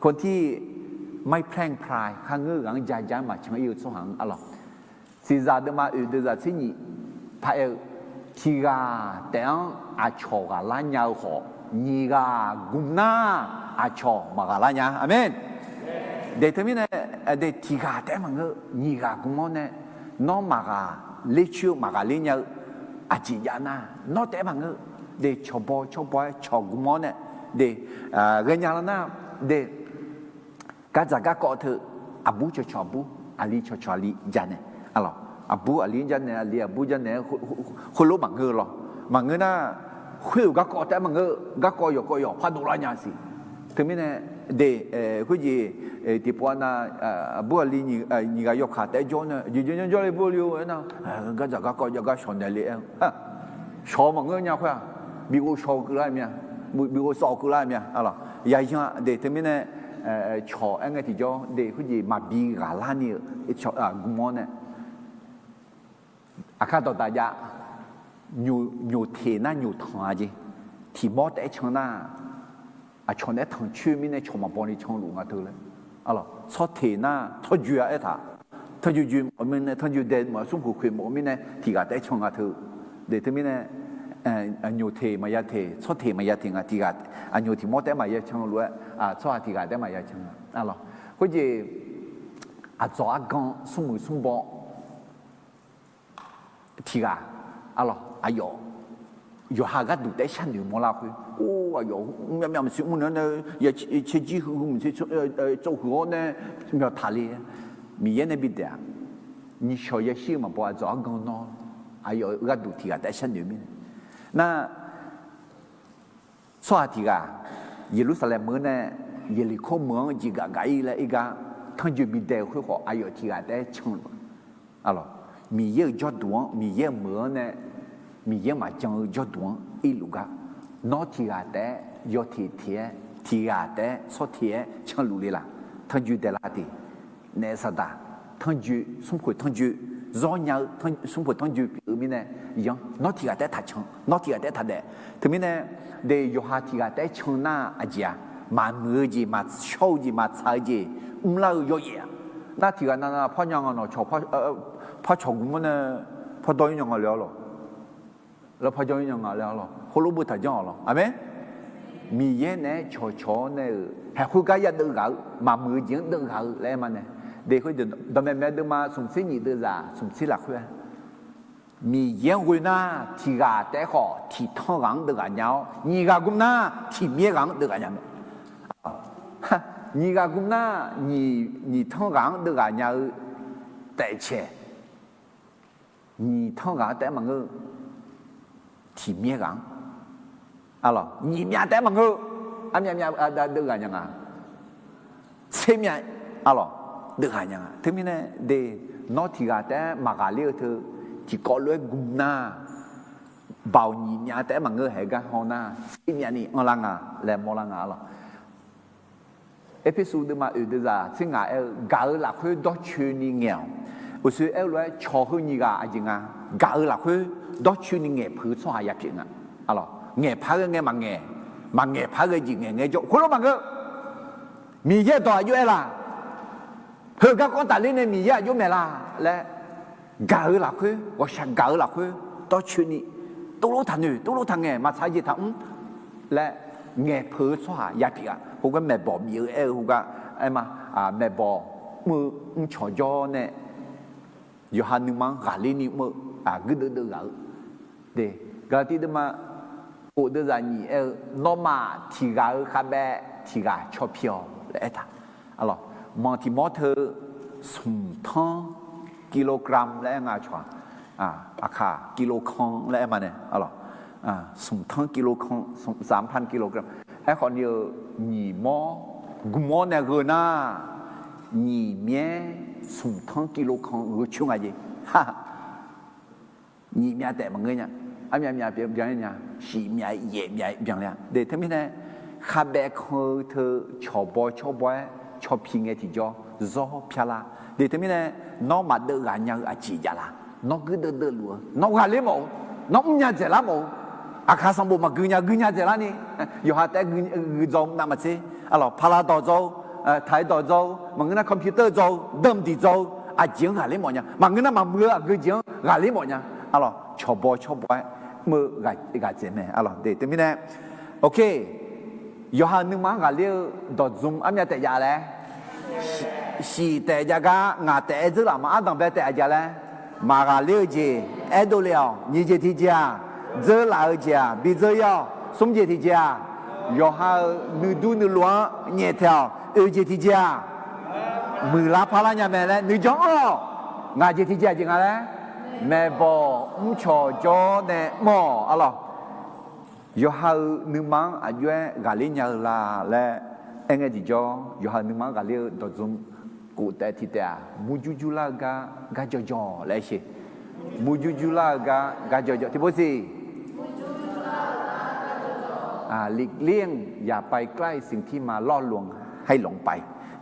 คนที่ไม่แพร่งพราย kharngeur ghaq-anr ja ja-aer maqcan ir-eu tsawrhaq-anr, arlawq, siqzaq deuvma oeq deuvzaq tser nyiq paq-aer-eu, tiq ghaq taef-anr aqcawq ghaq lar nya-eu khawf, nyiq ghaq gm nar aqcawq maqghaq lar nya. Aqmeq. De teumirnae, de tiq ghaq taef-aer maqngeur, nyiq ghaq gm-awr nae nawr maqghaq lercoer-eu maqghaqler nya-eu aqjeq jav nar, nawr taef-aer maqngeur. De, cawqbaw cawrbaw-aer cawq gmq-awr nae, de, ghaenya lar nar, de, gardzaq garkawv teu, aqbur cawqcawq aqbur, aqli cawqcawq aqli janaeq, aqlawq, aqbur aqli janaeq, aqli aqbur janaeq-aer, khoerlof maqngeur-eu lawr. Maqngeur nar, khoer-euq garkawv taef-aer maqngeur, garkawv yawqkawv yawq pardov lar nya siq. Teumirnae, de, khoerjeq, tiqpov-a nav, aqbur aqli nyiq ghaq yawkaq taef-aer jawr nae, jeq jawr jawr le bur le-o aer nar, gardzaq garkawv jav gar shawq naeq le-aer, shawq maqngeur nya khoer-aq, bighof shawq-eu keuvlar mya, bighof sawf-eu keuvlar mya, aqlawq, yayan-a de. Teumirnae, cawq aer ngae tiqjawr de, khoerjeq maqbi ghaqlar ni-eu gmq-awr nae, aqkar dawqdaq jav, nyoq teq nar nyoq tanq-a jeq, tiq mawr taef-aer can nar, aqcawq naeq-aer tanqcoer mirnae cawq maqbaw ni canluf nga teu laer. Aqlawq, tsawrteq nar tsawrjoe-a aertaq, tanrjoe joe mawf-eu mirnae, tanrjoe dae mawf-eu, smrkhoeq khoeq mawf-eu mirnae tiq ghaq taef-aer can nga teu. De, teumirnae, nyoq teq maqya teq, tsawrteq maqya teq nga, tiq ghaq, aqnyoq tiq mawr taef-aer maqya can lof-aer, tsawrhaq tiq ghaq taef-aer maqya can nga. Aqlawq, khoerjeq aqdzawq argan smrmuiq smrbaw tiq ghaq, aqlawq, aqyawf, yawqha gharduq taef-aer sharnoeq mawrlar khoer, or, aqyawf myav myav maqsiq mr nae-awr nae, caerjir huiq huiq maqsiq tsov huiq-awr nae, myawq taqle-aer, Miqyaer nae bidaef-aq, nyiqshawq yashir-eu maqbaw aqdzawq argan nawr, aqyawf gharduq tiq ghaq taef-aer sharnoeq mirnae, nar, tsawrhaq tiq ghaq Yeqlursaqlaeq meuq-anr nae Yeqliqkor meuq-anr jeqgaf gaf-ir laer irgar, tanrjoe bidae-eu khoer khawf aqyawf tiq ghaq taef-aer canluf-a. Aqlawq, Miqyaer-euq jawrduq-anr, Miqyaer-euq meuq-anr nae, Miqyaer maqjan-eu jawrduq-anr irluf gar, nawr tiq ghaq taef-aer yawteq teq-aer, tiq ghaq taef-aer tsawrteq-aer canluf le laq? Tanrjoe daeqlar de. Naef saqdaq, tanrjoe, smrkhoeq tanrjoe, zawr nya-eu smrkhoeq tanrjoe pyeuf-eu mirnae, yanr, nawr tiq ghaq taef-aer taqcan, nawr tiq ghaq taef-aer taqdaef. Teumirnae, de, yawqha tiq ghaq taef-aer can nar aqjeq-aq, maqmuiq-eu jeq, maqshawr-eu jeq, maqtsaq-eu jeq mrlar-eu yawyaef-a. Nar tiq ghaq navnav par nya nga nawq cawq, par cawq gmq-anr nae, par dawr-ir nya nga le-awr lawq. Lawr, par jawr-ir nya nga le-awr lawq. Heulof beu taq janr-awq lawq. Aqmeq. Miqyaer naeq-aer cawqcawq-awr nae-euq haeqkhoer gar yadeuv ghaq-eu, maqmuiq-eu jeq-anr deuv ghaq-eu laer aer ma nae. De, khoerdeuq dawqmaeq maeq deuvma smqtser nyiq deuvzaq smqtser lafkhoer-a, Miqyaer-anr ghoe nar tiq ghaq taef-aer khawf tiq tanr ghaq-anr deuv ghaq nya-awr, nyiq ghaq gmr nar tiq myaer ghaq-anr deuv ghaq nya mae. Nyiq ghaq gmr nar nyiq tanr ghaq-anr deuv ghaq nya-eu taefcaeq, nyiq tanr ghaq-anr taef-aer maqngeur, tiq myaer ghaq-anr, aqlawq, nyiq myav taef-aer maqngeur, armyav myav deuv ghaq nya nga, tser myav, aqlawq, deuv ghaq nya nga. Teumirnae de, nawr tiq ghaq taef-aer maqghaqler-eu teu, tiqkawv lof-aer gmr nar, baoq nyiq myav taef-aer maqngeur haeq gar haw nar, tser myav ni anrlar nga laer mawrlar nga, aqlawq. Erpersu deuvma oeq deuvzaq tser ngaq aer-eu, gaq-eu lafkhoer dawrcoeni ngaeq-awq. Uqshoe aer-eu lof-aer cawq heu nyiq ghaq aqjeq nga, gaq-eu lafkhoer dawrcoeni ngaeqpeuq-eu tsawrhaq yapyeuf nga. Aqlawq, ngaeqpar ghae ngae maqngaeq, maqngaeqpar ghae jeq ngaeq ngae jawr khoerlof maqngeur. Miqyaer dawq aqjox aer la? Heugar kawv tafler nae Miqyaer aqjox maeq la laer, gaq-eu lafkhoer, ghawqshaq gaq-eu lafkhoer dawrcoeni, tuvlof taqnoeq, tuvlof taqngaeq, maqtsaq jeq taqmr laer ngaeqpeuq-eu tsawrhaq yapyeuf-a. Khoergar maeqbawq bif-eu aer-eu khoergar aer ma, maeqbawq mr-eu mrcawq jawr nae yawqha nuima-anr ghaqler ni mr-eu, aqguir deuvdeuv ghaq-eu. De, Gaqlaqtiv deuvma khof deuvzaq nyiq aer-eu, nawmaf tiq ghaq-euq khavbaev tiq ghaq caw pi-awq laer aertaq. Aqlawq, manq tiq mawr teu smq tanr kilogram laer aer nga cawq-aq, aqkaq kilo kan laer aer ma nae, aqlawq, smq tanr kilo kan, smq tanr kilo kan. Aerkhawf ni-eu nyiq mawr gmq-awr nae gheu nar, nyiq myaer smq tanr kilo kan gheu coer nga jeq. Nyiq myav taef maqngeur nya. Armyav myav byan nya, shif myav yaef myav byan le-a. De, teumirnae khavbaev kan-eu teu cawqbaw cawrbaw-aer caw pi ngae tiqjawr zawr pyar lar. De, teumirnae nawr maqdeuv ghaq nya-eu aqjeq jav la? Nawr guir deuvdeuv luf-eu, nawr ghaqler mawf-eu, nawr mrnya dzaeqlar mawf-eu, aqkaq sanqbof maqgui nya, gui nya dzaeqlar ni, yawqha taef-aer gui dzaw-eu navmaqtser, aqlawq, paqlaq dawq dzaw-eu, taqi dawq dzaw-eu, maqngeur nar computer dzaw-eu, deuv mqdiq dzaw-eu, aqjeq-anr ghaqler mawf nya. Maqngeur nar maqmuiq-eu aqgeu jeq-anr ghaqler mawf nya. Aqlawq, cawqbaw cawrbaw-aer mr-eu ghaqdzaeq mae. Aqlawq, de, teumirnae, ok, yawqha-euq nuima-anr ghaqler-eu dawqdzm armyav taef jav laer, shif taef jav gar ngaq taef-aer dzeur laf ma, ardanqbae taef-a jav laer, Maqghaqler-eu jeq aerdov le-awq. Nyiq jeq tiqjeq-aq, dzeur laf-eu jeq-aq, bidzeur ir-awq. Smr jeq tiqjeq-aq, yawqha-euq nuidur nuiluf-anr nyaeftaeq-awq. Oeq jeq tiqjeq-aq, muiqlar parlar nya mae laer nuijanr anr-awq. Ngaq jeq tiqjeq aqjeq nga laer, maeqbawq mrcawq jawr nae mr-awq arlawq. Yawqha-euq nuima-anr aqjox-aer ghaqler nya-eu la laer aerngae tiqjawr, yawqha-euq nuima-anr ghaqler-eu dawqdzm kof taef tiq taef-aq, murjur jur lar-eu gar gar jawrjawr laer aer sher. Murjur jur lar-eu gar gar jawrjawr tiqpov siq. หลีกเลี่ยง อย่าไปใกล้สิ่งที่มาล่อลวงให้หลงไป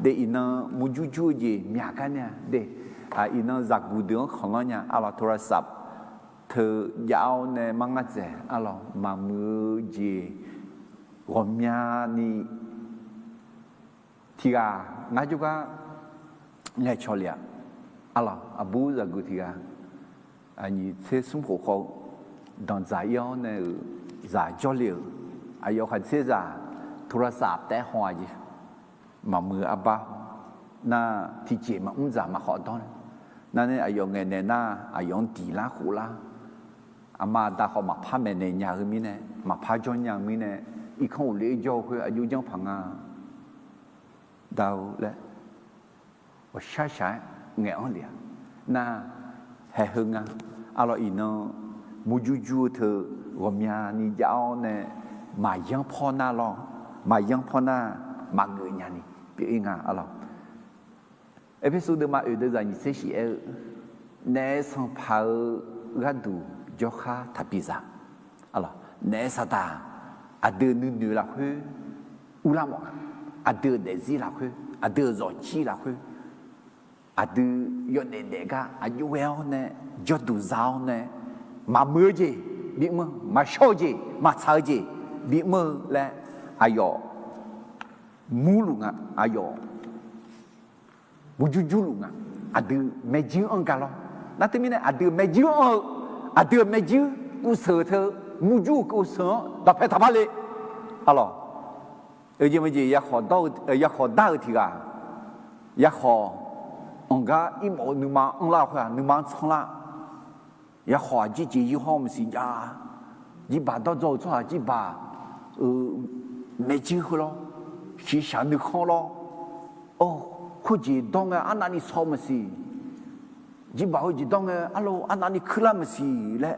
de. Iqnan murjur jur-eu jeq myaq gar nae-a de. Iqnan zaqguq deuq-anr khanqlanr nya arlawq, โทรศัพท์ teu jav-awr nae mar ngar dzaeq arlawq, maqmuiq-eu jeq ghawqmyani tiq ghaq ngar jawrgar ngaeqcawq le-aq arlawq, aqbur zaqguq tiq ghaq, nyiq tser smr khof khawf-eu danqdzaq ir-awr nae-euq zaq jawrle-euq, aqyawf khaqdzerzaq โทรศัพท์ taef-aer haw-a jeq. Maqmuiq-eu arbar nar, tiqjeq maqmr dzaq maqkhawf dawr nar nae, aqyawf ngaeqnaeq nar aqyawf-anr diq lar khof lar, aqma aqda khawf maqpar maeqnaeq nya-eu mirnae, maqpar jawr nya-eu mirnae, irkanr ghofle-aer jawr-eu khoer aqjox janr paq nga. Da-eu laer ghawqshaq shaq-aer ngaeq-anr le-a nar, haeq heu nga. Arlawq iqnan murjur jur-eu teu ghawqmyani jav-awr nae maqyanr pawr nar lawr, maqyanr pawr nar maqgeuf nyani pyeuf-ir nga arlawq. Erpersu deuvma oeq deuv zaq nyiq tser shif aer-eu, naef sanqpaq-eu gharduq jawrkhar taqbi zaq. Arlawq naef saqdaq aqdui nuinoeq lafkhoer urlar mawf nga. Aqdui-euq daefzir lafkhoer, aqdui-euq zawqjir lafkhoer, aqdui yawdaef daef gar aqjox ghae-awr nae, jawrduq za-awr nae, maqmuiq-eu jeq bimr-eu, maqshawr-eu jeq, maqtsaq-eu jeq bimr-eu laer aqyawf murluf nga. Aqyawf murjur jurluf nga. Aqdui maerjuir anr ga lawr. Nar teumirnae aqdui-euq maerjuir anr-eu, aqdui-euq maerjuir kuvseuq teu, murjur-euq kuvseuq-anr dawqpae taqpar le. Arlawq, oejeq meujeq yakhawf dar-eu tiq ghaq, yakhawf anqgar irmawf-eu nuima anrlar-eu khoer-aq, nuima-anr tsanrlar. Yakhawf aqjir jeq yir hawr maqsiq jav. Jirbaq dawrdzaw-eu tsawrhaq jirbaq-euq maerjuir khoer lawr, shiqshaq nuikhanr lawr. Or, khoerjeq dawr ngae arnavni saw maqsiq. Jirbaq khoerjeq dawr ngae arlo arnavni kuirlar maqsiq laer,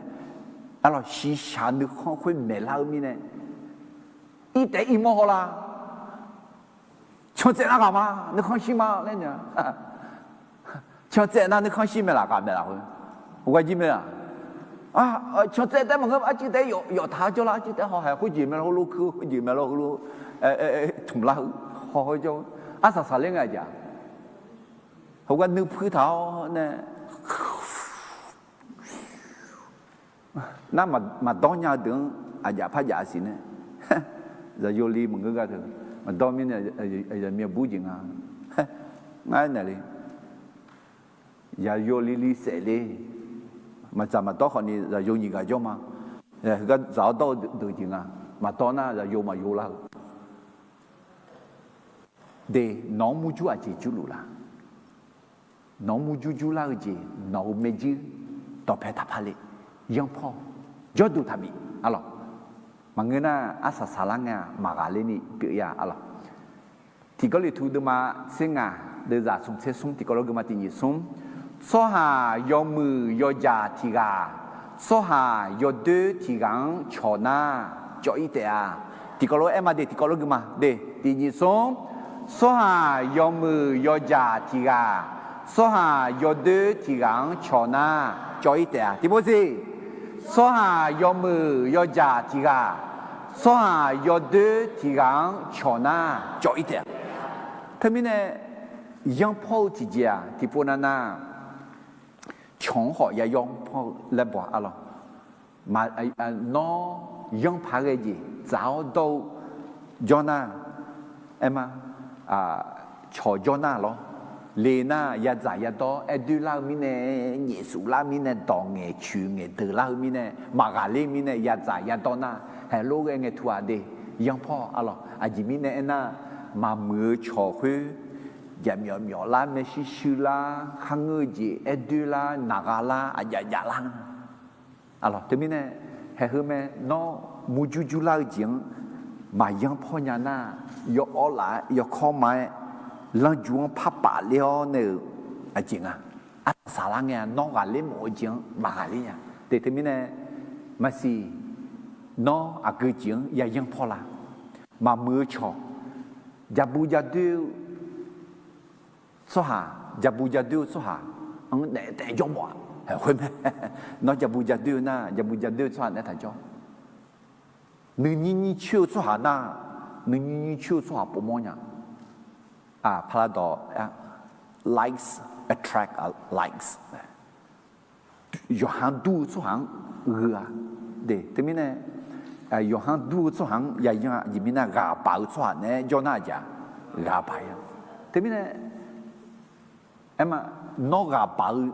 arlawq shiqshaq nuikhanr khoer maeqlar-eu mirnae, irtaef irmawr hawlar. Can tsaev nar ghaq ma, nuikhanr shir ma laer nya. Can tsaev nar nuikhanr shir maeqlaf ghaq maeqlaf khoer, heugar jir mae-aq. Can tsaev taef maqngeur, arcuiv taef yawf taq-awr jawrlar, arcuiv taef haw haeq khoerjeq mae lawr heulof kur, khoerjeq mae lawr heulof tmq lar-eu haw-awr jawr, arsaq saqler ngae aqjeq-aq. Heugar nuir puir taq-awr nae nar, maqdawr nya-eu deuq-anr aqjaf par jaf-a siq nae, zaqyo li maqngeur gar teu, maqdawr mirnae zaqmiq bur jeq nga. Ngar aernaeq le, zaqyo li li saef le. Maqdzaq maqdawr khawfni zaqyo nyiq ghaq jawr ma. Heugar dzaq-awr dawr-eu deuq jeq nga. Maqdawr nar zaqyo maqyo lar-eu. De, nawq-anr murjur aqjeq jurluf la? Nawq-anr murjur jurlar-eu jeq, nawq-euq maerjuir dawqpae taqpar le. Yanrpawr, jawrduq taqbif arlawq. Maqngeur nar arsaq saqlar ngae-aq maqghaqler ni pyeuf-ir-a arlawq. Tiqgawrliqtu deuvma tser ngaq deuvzaq smq tser smr tiqkawv lof geufma tiq nyiq smr. Tsawrhaq yawmuiq yawdzaq tiq ghaq, tsawrhaq yawdoer tiq ghaq-anr cawq nar cawv-ir taef-a. Tiqkawv lof aer ma de, tiqkawv lof geufma de, tiq nyiq smr. Tsawrhaq yawmuiq yawdzaq tiq ghaq, tsawrhaq yawdoer tiq ghaq-anr cawq nar cawv-ir taef-a. Tiqpov siq. Tsawrhaq yawmuiq yawdzaq tiq ghaq, tsawrhaq yawdoer tiq ghaq-anr cawq nar cawv-ir taef-a. Teumirnae yanrpawr-eu tiqjeq-aq tiqpov nav nar, cawq-anr khawf ya yanrpawr-eu laer baw-a arlawq. Nawr yanrpaq ghae jeq dzaq-awr dawr-eu jawr nar, aer ma, cawq jawr nar lawr. Le nar yadzaq yadawr aer doer lar-eu mirnae, nyaef suf lar mirnae, dawq ngaeq coeq ngaeq deuq lar-eu mirnae, maqghaqler mirnae yadzaq yadawr nar, haeq lof ghae ngae tu-aq de, yanrpawr arlawq. Aqjeq mirnae aernar, maqmuiq-eu cawq khoer jaqmyawf myawf lar, maershuir shuir lar, kharngeur-eu jeq aer doer lar, naqgha lar, aqjav jav lar. Teumirnae, haeq heu mae, nawr murjur jurlar-eu jeq-anr maqyanr pawnya nar, yawawr laf-aer yawkawr ma-aer, lanrju-anr par paf ler-awr nae-euq aqjeq nga. Arsaq saqlar ngae-a, nawr ghaqler mawf-eu jeq-anr maqghaqler nya. Te teumirnae, maqsiq, nawr aqgeu jeq-anr yayanr pawla. Maqmuiq-eu cawq, jaqbu jadoer-eu tsawrhaq, jaqbu jadoer-eu tsawrhaq-anr daef taef jawr mawf-a. Khoer mae, nawr jaqbu jadoer-eu nar, jaqbu jadoer-eu tsawrhaq naeq-aer taq jawr. Nuinyir nyir coer-eu tsawrhaq nar, nuinyir nyir coer-eu tsawrhaq povmawr nya. Paradawq, likes attract likes. Yawqha-anr dur-eu tsawrhaq-anr gheu-a. De, teumirnae, yawqha-anr dur-eu tsawrhaq-anr yayanr-a. Aqjeq mirnae ghaq baq-eu tsawrhaq naeq-aer jawr nar aqjeq-a, ghaq baq-ir-a. Teumirnae, aerma, nawr ghaq baq-eu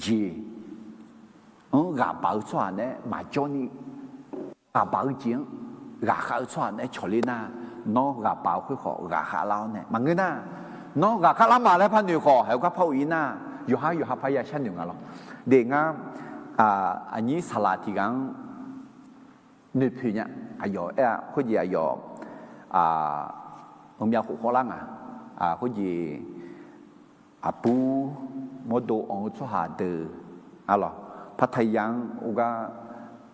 jeq-anr ghaq baq-eu tsawrhaq naeq-aer maqjawr ni, ghaq baq-eu jeq-anr ghaqkhav-eu tsawrhaq naeq-aer cawqler nar, nawr ghaq baq-eu khoer khawf ghaqkhav lar-awr nae maqngeur nar, nawr ghaqkhav lar ma laer par noeq khawf, haeq-eu gar par-eu ir nar, yawqha yawqha parya sharnoeq nga lawr. De ngar, aqnyir saqlaq tiq ghaq-anr noeqpoeq nya. Aqyawf aer-a, khoerjeq aqyawf, heumyav khof khawvlar nga. Khoerjeq aqbur mawrdo anq-eu tsawrhaq deuq, arlawq, พัทยา-anr ur gar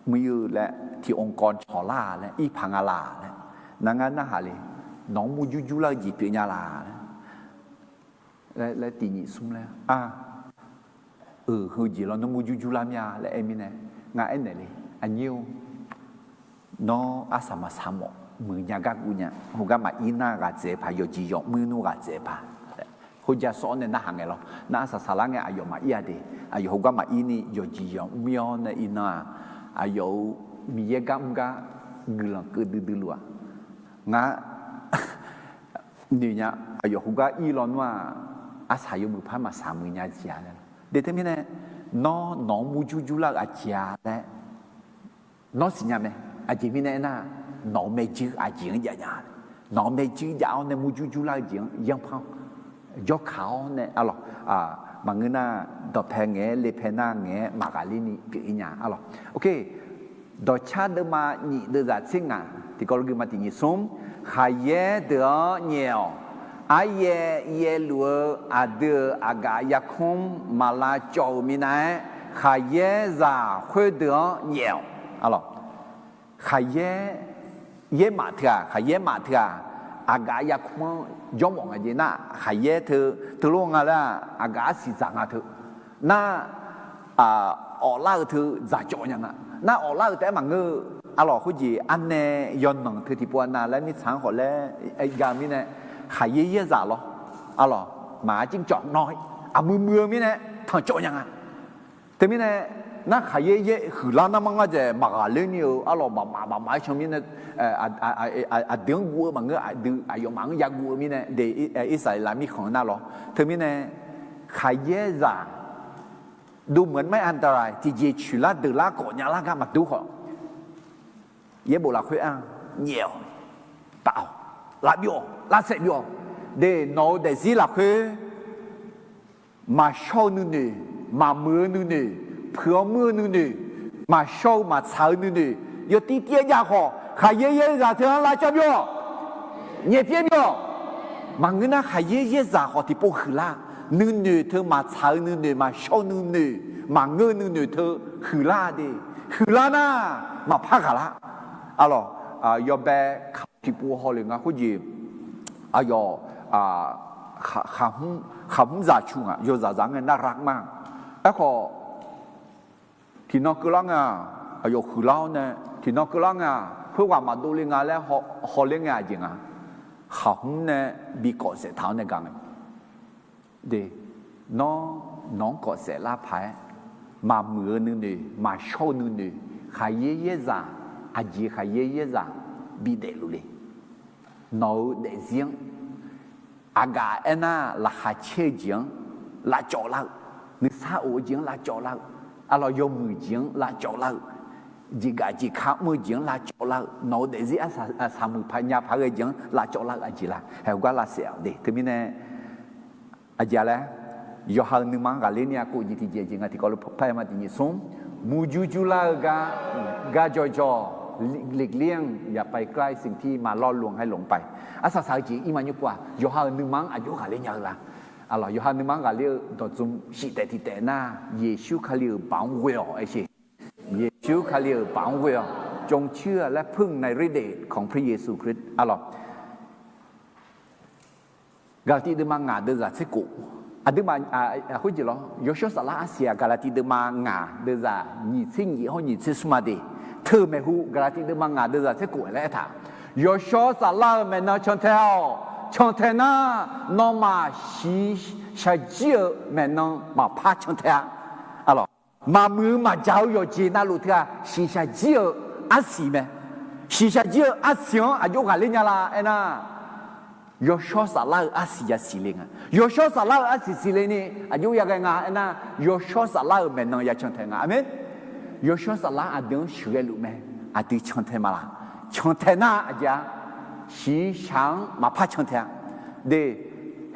muir-eu laer tiq องค์กร cawqlar laer irpaq nga laq laer, nar ngar narhaq le. Nawq-anr murjur jurlar-eu jeq pyeuf nya laq laer, laer tiq nyiq smr laer, a, eu, heujeq lawr nawr murjur jurlar mir-a laer aer mirnae, ngar aernaeq le, aqnyir-or, nawr arsaq maqsaq mawf muiq nya gar guv nya. Heugar maqir nar ghaq tsaev paq, yawqjeq yawqmuir nmr ghaq tsaev paq. Khoerja sawr-awr nae narhaq ngae lawr. Nar arsaq saqlar ngae aqyawf maqir-a de. Aqyawf heugar maqir ni yawqjeq yawqmuir-awr nae ir nar-aq, aqyawf-euq Miqyaer gar mr gar guiqlanq keuv duidui luf-aq. Ngar noeq nya, aqyawf heugar ir lawnmr-aq, arsaq yawmuiq par maqsaq muiq nya jeq-a laer. De teumirnae, nawr nawq-anr murjur jurlar-eu aqjeq-a laer nawr siqnya mae. Aqjeq mirnae aernar, nawq-euq maerjuir aqjeq-anr jav nya. Nawq-euq maerjuir jav-awr nae murjur jurlar-eu jeq-anr yanrpanr jawrkaq-awr nae, arlawq, maqngeur nar, dawqpae ngaeq-aer lepae nar ngaeq-aer maqghaqler ni pyeuf-ir nya, arlawq. Dawqcar deuvma nyiq deuvzaq tser ngaq tiqkawv lof guima tiq nyiq smr, khaqyaer deuq-anr nyaef-awq. Aryaer yaerluf-eu aqdui-euq aqgaf yarkmr maqlavcawv-euq minav-aer, khaqyaer zaq khoerdeuq-anr nyaef-awq. Arlawq, khaqyaer yaermaf teu-aq, khaqyaer maf teu-aq, aqgaf yarkmr-anr jawrmawf nga jeq nar, khaqyaer teu, teulof nga laer-aq, aqgaf arsiq dzaq nga teu. Nar, awflar-eu teu dzaqcawv nya nga. Nar awflar-eu taef-aer maqngeur-eu, arlawq, khoerjeq arnae yawnanq teu tiqpov-a nav laer mirtsaq-anr khawf laer ga-eu mirnae, khaqyaer yaerzaq lawr, arlawq, maqar jircawv nawr-ir aqmuiq muiq-eu mirnae tanqcawv nya nga. Teumirnae, nar khaqyaer yaer huiqlar narmanr ngar dzaeq maqghaqler ni-eu, arlawq, maqmaf maqmaf-aer can mirnae, aqdui-anr guv-eu maqngeur, aqdui aqyawfmaf-anr yaguv-eu mirnae, de, Irsaqleqlav mirkhanq nar lawr. Teumirnae, khaqyaer zaq dov meuq-anr maer อันตราย tiqjeq coeqlar deuqlar kawf nyalar gar maqdur khawf, yaerbof lafkhoer-anr nyaef-awq, taf-awq, lavbyov-awq, lavsaef byov-awq. De, nawq-euq daefzir lafkhoer maqshawr-eu nuinoeq, maqmuiq-eu nuinoeq, puiq-awr muir-eu nuinoeq, maqshawr-eu maqtsaq-eu nuinoeq yawtiv tiv-aer jav khawf, khaqyaer yaerzaq teu-anr lavcawv byov-awq, nyaefpyaer byov-awq. Maqngeur nar, khaqyaer yaerzaq khawf tiqpov huiqlar. Nuinoeq teu maqtsaq-eu nuinoeq, maqshawr-eu nuinoeq, maqngeur-eu nuinoeq teu huiqlar de. Huiqlar nar, maqpar ghaqlar. Arlawq, yawbae kaq tiqpov hawle nga khoerjeq, aqyawf khaqhmr zaq cu ngaq, yawzaq zaq ngae nar rar ma. Aerkhawf, tiqnan keuvlar nga, aqyawf huiqlar-awr nae, tiqnan keuvlar nga, khoerghaq maqdov le nga laer hawler ngae aqjeq nga. Khaqhmr nae bi kawf saef taq-awr nae gaq ngae. De, nawr, nawq-anr kawf saef lar paq-aer, maqmuiq-eu nuinoeq, maqshawr-eu nuinoeq, khaqyaer yaerzaq, aqjeq khaqyaer yaerzaq bidaef luf le. Nawq-euq daefzir-anr, aqgaf aernar laqkhaq caer-eu jeq-anr lavcawv lar-eu, nuisar of-eu jeq-anr lavcawv lar-eu, arlawq, yawmuiq jeq-anr lavcawv lar-eu, jeqgaf jeqka mr-eu jeq-anr lavcawv lar-eu, nawq-euq daefzir arsaq muiq paq nya paq ghae jeq-anr lavcawv lar-eu aqjeq la, haeq gar lavsaef-awq de. Teumirnae, Aqjeq laer, yawqha-euq nuima-anr ghaqler ni-a kov jeq tiqjeq jeq nga tiqkawv lof par-aer ma tiqnyif smr. Murjur jurlar-eu gar, gar jawqjawq, หลีกเลี่ยง อย่าไปใกล้ สิ่งที่มารล่อลวงให้หลงไป. Arsaq saq-eu jeq ir ma nymr pov-aq, yawqha-euq nuima-anr aqjox ghaqler nya-eu la. Arlawq, yawqha nuima-anr ghaqler-eu dawqtsuif shif taef tiq taef nar, Yeqsur Kali-euq baoq-anr ghoe-awq aer sheq. Yeqsur Kali-euq baoq-anr ghoe-awq. จงเชื่อและพึ่งในฤทธิ์เดชของพระเยซูคริสต์ arlawq. Gaqlaqtiv deuvma ngaq deuvzaq tser kof. Aqduimaf, khoerjeq lawr, Yawshawr Saflar arsiq-aq, Gaqlaqtiv deuvma ngaq deuvzaq nyiq tser nyiq hawr nyiq tser smr ma de. Teu maeqhu Gaqlaqtiv deuvma ngaq deuvzaq tser kof laer aertaq, Yawshawr Saflar-euq maeqnan cantae-awq. Cantae nar, nawmaf shiqshaq jir-eu maeqnan maqpar cantae-a. Arlawq, maqmuiq-eu maqjaq-eu yawqjeq navluf teughaq shiqshaq jir-eu arsiq mae. Shiqshaq jir-eu arsiq-anr aqjox ghaqler nya la aernar, Yawshawr Saflar-euq arsiq yasiq le nga. Yawshawr Saflar-euq arsiq siqle ni aqjox yaghae nga aernar, Yawshawr Saflar-euq maeqnan ya cantae nga. Aqmeq. Yawshawr Saflar aqdui-anr sheuqghae luf mae. Aqdui cantae ma laq? Cantae nar aqjeq-a, shiqshaq-anr maqpar cantae-a. De,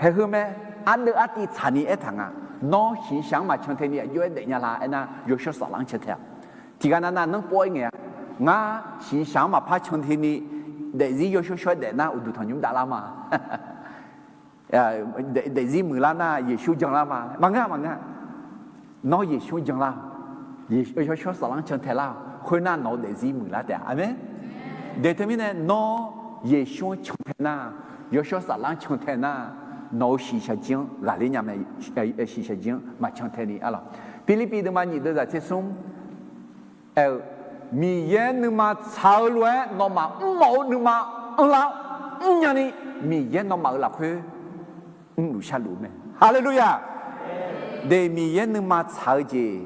haeqheu mae, ardeuv artiv tsaqni aertaq nga. Nawr shiqshaq-anr maqcantae ni aqjox-aer daefnya la aernar, Yawshawr Saflar-anr cantae-a. Tiqghaq navnav nanrpov-aer ngaeq-a. Ngar shiqshaq-anr maqpar cantae ni daefzir yawshawr shawr-aer daefnar uqduq tanqnymr davlar ma. Daefzir muiqlar nar Yeqsur janlar ma. Maqngeur-a, maqngeur-a. Nawr Yeqsur janlar-awq. Yawshawr Saflar-anr cantae lar-awq. Khoernar nawq-eu daefzir muiqlar taef-a. Aqmeq. De teumirnae nawr Yeqsur-anr cantae nar, Yawshawr Saflar-anr cantae nar, nawq-eu shiqshaq jir-anr ghaqler nya mae. Shiqshaq jir-anr maqcantae ni arlawq. Pirlirpiv deuvma nyiq deuvzaq tser smr aer-eu, Miqyaer nuima tsaq-eu lof-aer nawmaf mrmawf-eu nuima anrlar-awr mrnya ni, Miqyaer nawmaf-euq lafkhoer mrluf sharluf-eu mae. Haleluya! De, Miqyaer nuima tsaq-eu jeq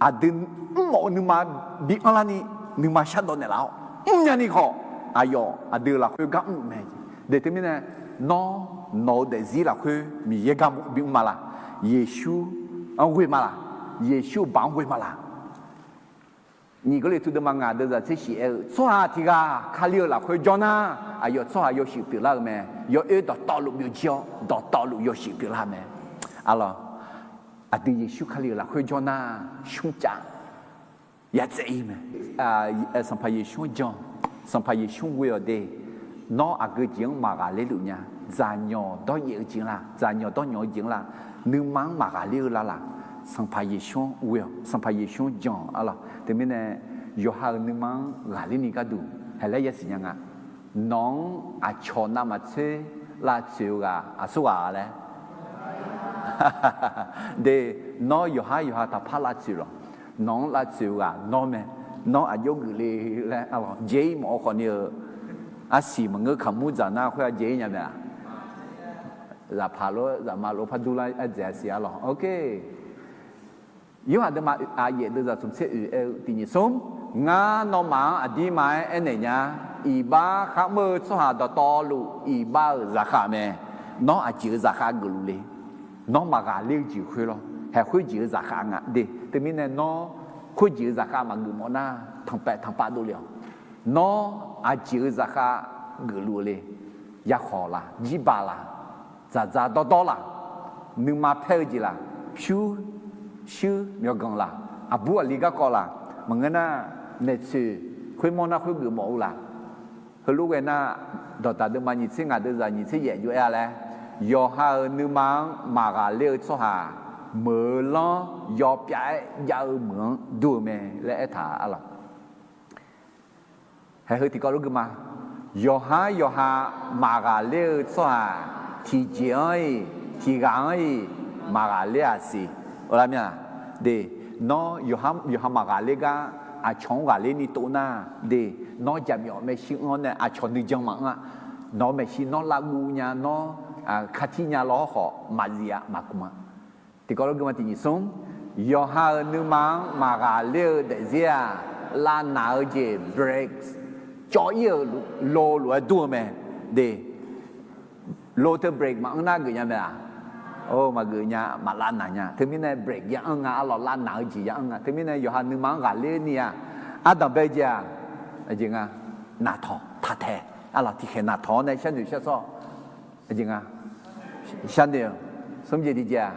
aqdui mrmawf-eu nuima bi anrlar ni, nuima shardawv naeqlaf-awr mrnya ni khawf, aqyawf aqdui-euq lafkhoer gar mrluf mae. De teumirnae, nawr nawq-eu daefzir lafkhoer Miqyaer garma bi mr ma laq? Yeqsur-anr ghoe ma laq? Yeqsur-euq baoq-anr ghoe ma laq? Nyiq Gawrliqtu deuvma ngaq deuvzaq tser shif aer-eu, tsawrhaq tiq ghaq Kali-euq lafkhoer jawr nar, aqyawf tsawrhaq yawshuif pyeuflar-eu mae. Yawoer dawqtawvluf byovjir-awr, dawqtawvluf yawshuif pyeuflar-eu mae. Arlawq, aqdui Yeqsur Kali-euq lafkhoer jawr nar, smrcav yatsaev ir mae. Sanqpaq Yeqsur-anr jan, Sanqpaq Yeqsur ghoe-awq de. Nawr aqgeu jeq-anr maqghaqler luf nya. Dzaqnyawq dawryaef-eu jeq-anr la, dzaqnyawq dawrnyawq-eu jeq-anr la, nuima-anr maqghaqler-eu lar laq? Sanqpaq Yeqsur-anr ghoe-awq, Sanqpaq Yeqsur-anr jan-awq arlawq. Teumirnae, yawqha-euq nuima-anr ghaqler ni gharduq haeq laer yasiq nya nga. Nawq-anr aqcawq navmaqtser lavtsoeq-eu ghaq aqsur ghaq laer de, nawr yawqhar yawqha taqpar lavtsoeq lawq. Nawq-anr lavtsoeq-eu ghaq nawr mae. Nawr aqjox geufle laer arlawq, jaeq-ir mawf-eu khawf ni-eu, arsiq maqngeur kaqmur dzaq nar khoer-aq jaeq-ir nya mae-aq? Zaqpaq lof-aer zaqma lof-aer par durlar-aer dzaeq-a siq arlawq. Yorhaq deuvma aqyaf deuvzaq smq tser oeq aer-eu tiqnyif smr, Ngar nawmaf-anr aqdirma-aer aernaeq nya, iqbax kharmr-eu tsawrhaq dawqtawvluf iqbax-euq zaqkhav mae. Nawr aqjeq-euq zaqkhav geufluf le? Nawr maqghaqler-eu jeq khoer lawr. Haeq khoerjeq-euq zaqkhav nga de. Teumirnae nawr khoerjeq-euq zaqkhav maqgeuf mawf nar, tanqpaeq tanqpav dovle-awq. Nawr aqjeq-euq zaqkhav geufluf-eu le? Yarkhawq laq, jirbaq laq, dzaqdzaq dawrdawr laq, nuima paer-eu jeq laq, pyur shuir myawqganq laq, aqbur aqli garkawv laq, maqngeur nar, maeqtsoeq khoermawr nar khoergeuf mawf-eu laq? Heulof ghae nar, dawqdaq deuvma nyiq tser ngaq deuvzaq nyiq tser yaef jov-aer-a laer, yawqha-euq nuima-anr maqghaqler-eu tsawrhaq, meuq-eu lanr yawpyav-aer jav-eu meuq-anr dur-eu mae laer aertaq arlawq. Haeq heu tiqkawv lof gui ma. Yawqhar yawqha maqghaqler-eu tsawrhaq, tiqjeq-anr-iq tiqghaq-anr-iq maqghaqler-aq siq. Lar mir-a, de, nawr yawqha maqghaqler gar aqcawq-anr ghaqler ni tov nar, de, nawr jaqmyawf maeqshi anr nae aqcawq nuijan maqanr-a. Nawq-eu maeqshi nawr lavguv nya, nawr kartir nya lawr khawf maqzif-a, maqkmq-a. Tiqkawv lof gui ma tiqnyif smr, yawqha-euq nuima-anr maqghaqler-eu daefzir-aq, lavnaq-eu jeq brake cawv-ir-euq lo lof-aer dur-eu mae. De, lo teu brake maqanr nar geuf nya mae-aq? Or, maqgeuf nya, maqlavnaq nya. Teumirnae brake ya anr nga arlawq, lavnaq-eu jeq ya anr nga. Teumirnae yawqha nuima-anr ghaqler ni-aq, ardanq bae-eu jeq-aq, aqjeq nga, naqtawq taq tae arlawq, tiqkhaeq naqtawq-awr nae sharnoeq shar sawr-awq. Aqjeq nga, sharnoeq-eu Smr jeq tiqjeq-aq,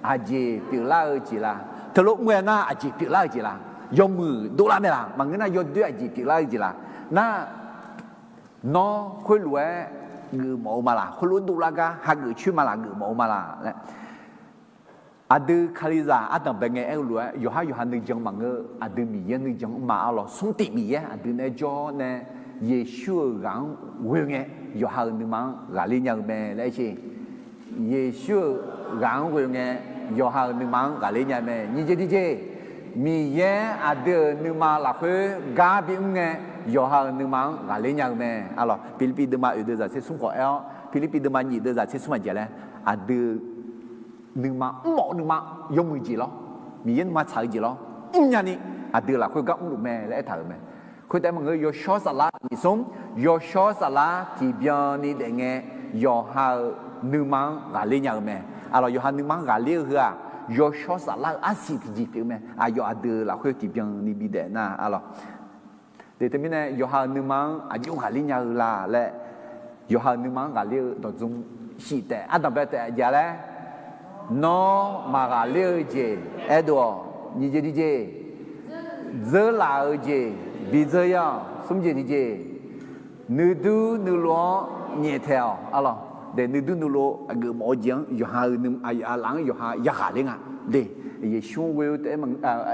aqjeq pyeuflar-eu jeq la? Teulof mr-aer nar aqjeq pyeuflar-eu jeq la? Yawmuiq dovlar mae laq? Maqngeur nar yawdoer aqjeq pyeuflar-eu jeq la? Nar, nawr khoerlof-aer geufmawf-eu ma laq? Khoerlof dovlar gar hageuf coer ma laq? Geufmawf-eu ma laq laer. Aqdui Kalizaq ardanq bae ngae aer-eu lof-aer yawqhar yawqha nuijan maqngeur, aqdui Miqyaer nuijan mr ma. Arlawq, smr tif Miqyaer aqdui nae jawr nae Yeqsur-euq ghaq-anr ghoe ngae yawqha-euq nuima-anr ghaqler nya-eu mae laer aer sher. Yeqsur-euq ghaq-anr ghoe ngae yawqha-euq nuima-anr ghaqler nya-eu mae. Nyiq jeq tiqjeq, Miqyaer aqdui-euq nuima lafkhoer gar bimr ngae yawqha-euq nuima-anr ghaqler nya-eu mae. Arlawq, Pirlirpiv deuvma oeq deuvzaq tser smr khawf aer-awr, Pirlirpiv deuvma nyiq deuvzaq tser smr aqjeq laer, aqdui nuima mrmawf-eu nuima yawmuiq jeq lawr, Miqyaer nuima tsaq-eu jeq lawr, mrnya ni aqdui lafkhoer gar mrluf mae laer aertaq-euq mae. Khoertaef maqngeur, yawshawr saflar nyiq smr, yawshawr saflar tiqbyan ni daef ngae yawqha-euq nuima-anr ghaqler nya-eu mae. Arlawq, yawqha nuima-anr ghaqler-eu heu-aq, yawshawr saflar-eu arsiq tiqjeq pyeuf-eu mae. Aqyawf aqdui lafkhoer tiqbyan ni bidaef nar, arlawq, de teumirnae yawqha-euq nuima-anr aqjox ghaqler nya-eu la laer, yawqha-euq nuima-anr ghaqler-eu dawqdzm shif taef ardanq bae taef aqjeq laer, nawr maqghaqler-eu jeq aerdov-awq. Nyiq jeq tiqjeq, dzeurlaf-eu jeq bi dzeur-ir-awq. Smr jeq tiqjeq, nuidur nuilov-anr nyaeftaeq-awq. Arlawq, de nuidur nuilov geufmawf-eu jeq-anr yawqha-euq nuima, laf-anr yawqha yaghaq ler nga. De, Yeqsur-anr ghoe-eu taef,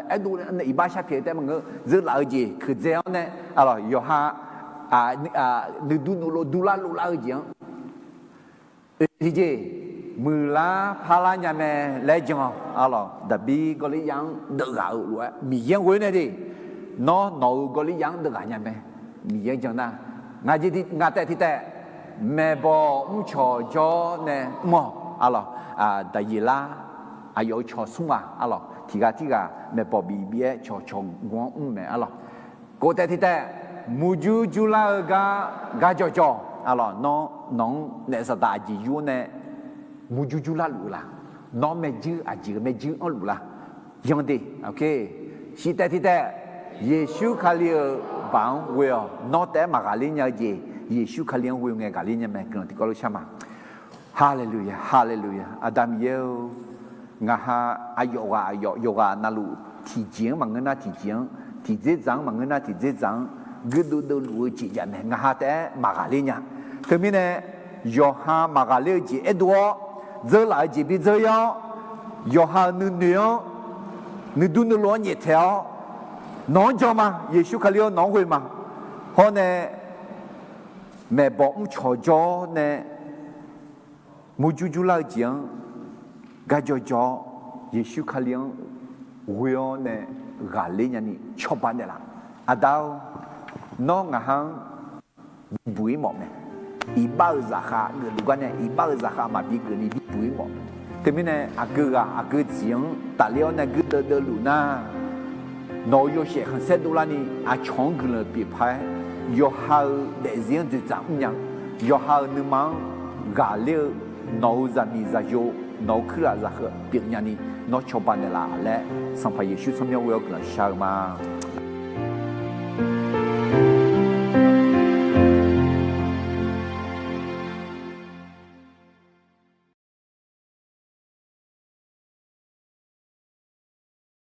aerdov iqbax sharpyaeq-eu taef maqngeur, dzeurlaf-eu jeq keuqdzae-awr nae, arlawq, yawqha nuidur nuilov durlar lovlar-eu jeq-anr oe tiqjeq, muiqlar parlar nya mae laer jan-awq. Arlawq, Daqbir Gawrliryav-anr deuvghaq-eu lof-aer Miqyaer-anr ghoe nae de, nawr nawq-euq Gawrliryav-anr deuvghaq nya mae. Miqyaer-anr jan nar, ngaq taef tiq taef, maeqbawq mrcawq jawr nae mr-awq. Arlawq, Daqyeqlar aqyawf-euq cawq smr ghaq, arlawq, tiqghaq tirghaq maeqbawq bif bif-aer cawqcawq gu-anr mr mae. Arlawq, kof taef tiq taef, murjur jurlar-eu gar gar jawqjawq, arlawq, nawr nawq-anr naef Saqdaq aqjeq yur-awr nae murjur jurlar luf-eu la? Nawr maerjuir aqjeq-eu maerjuir anrluf la? Yan de. Shif taef tiq taef, Yeqsur Kali-euq baq-anr ghoe-awq. Nawr taef-aer maqghaqler nya-eu jeq, Yeqsur Kali-anr ghoe ngae ghaqler nya mae. Guiqlanq tiqkawv lof shar ma. Haleluya, haleluya. Aqda Miqyaer-or, ngaqha aqyawf ghaq aqyawf, yawqghaq navluf tiqjeq-anr maqngeur nar tiqjeq-anr, tiqdzerdzaq-anr maqngeur nar tiqdzerdzaq-anr guirdeuv deuvluf-eu jeq jav mae. Ngaqha taef-aer maqghaqler nya. Teumirnae yawqha maqghaqler-eu jeq aerdov-awr, dzeurlaf-eu jeq bi dzeur-ir-awr, yawqha-euq nuinoeq-anr, nuidur nuilov-anr nyaeftaeq-awr, nawq-anr jan ma. Yeqsur Kali-or, nawq-anr ghoe ma. Hawr nae maeqbawq mrcawq jawr-awr nae murjur jurlar-eu jeq-anr gar jawqjawq-awr, Yeqsur Kali-anr ghoe-awr nae ghaqler nyani cawba naeqlaf. Aqda-or, nawr ngaqha-anr bibuq-ir mawf mae. Iqbax-euq zaqkhav geufluf gar nae, iqbax-euq zaqkhav maqbi geufni bibuq-ir mawf. Teumirnae aqgeu ghaq aqgeu jeq-anr tafler-awr nae guirdeuv deuvluf nar, nawq-euq yawshaef khanqsaer dovlarni aqcawq-anr guiqlanq pyeuf paq-aer, yawqha-euq daefzir-anr dzoeqdzaq mrnya-eu, yawqha-euq nuima-anr ghaqler-eu, nawq-euq zaqmiq zaqyo, nawq-euq kuirlaf zaqkhav pyeufnya ni nawr cawba naeqlaf laer, Sanqpaq Yeqsur tsawrmyanr ghoe-awr guiqlanq shar-eu ma.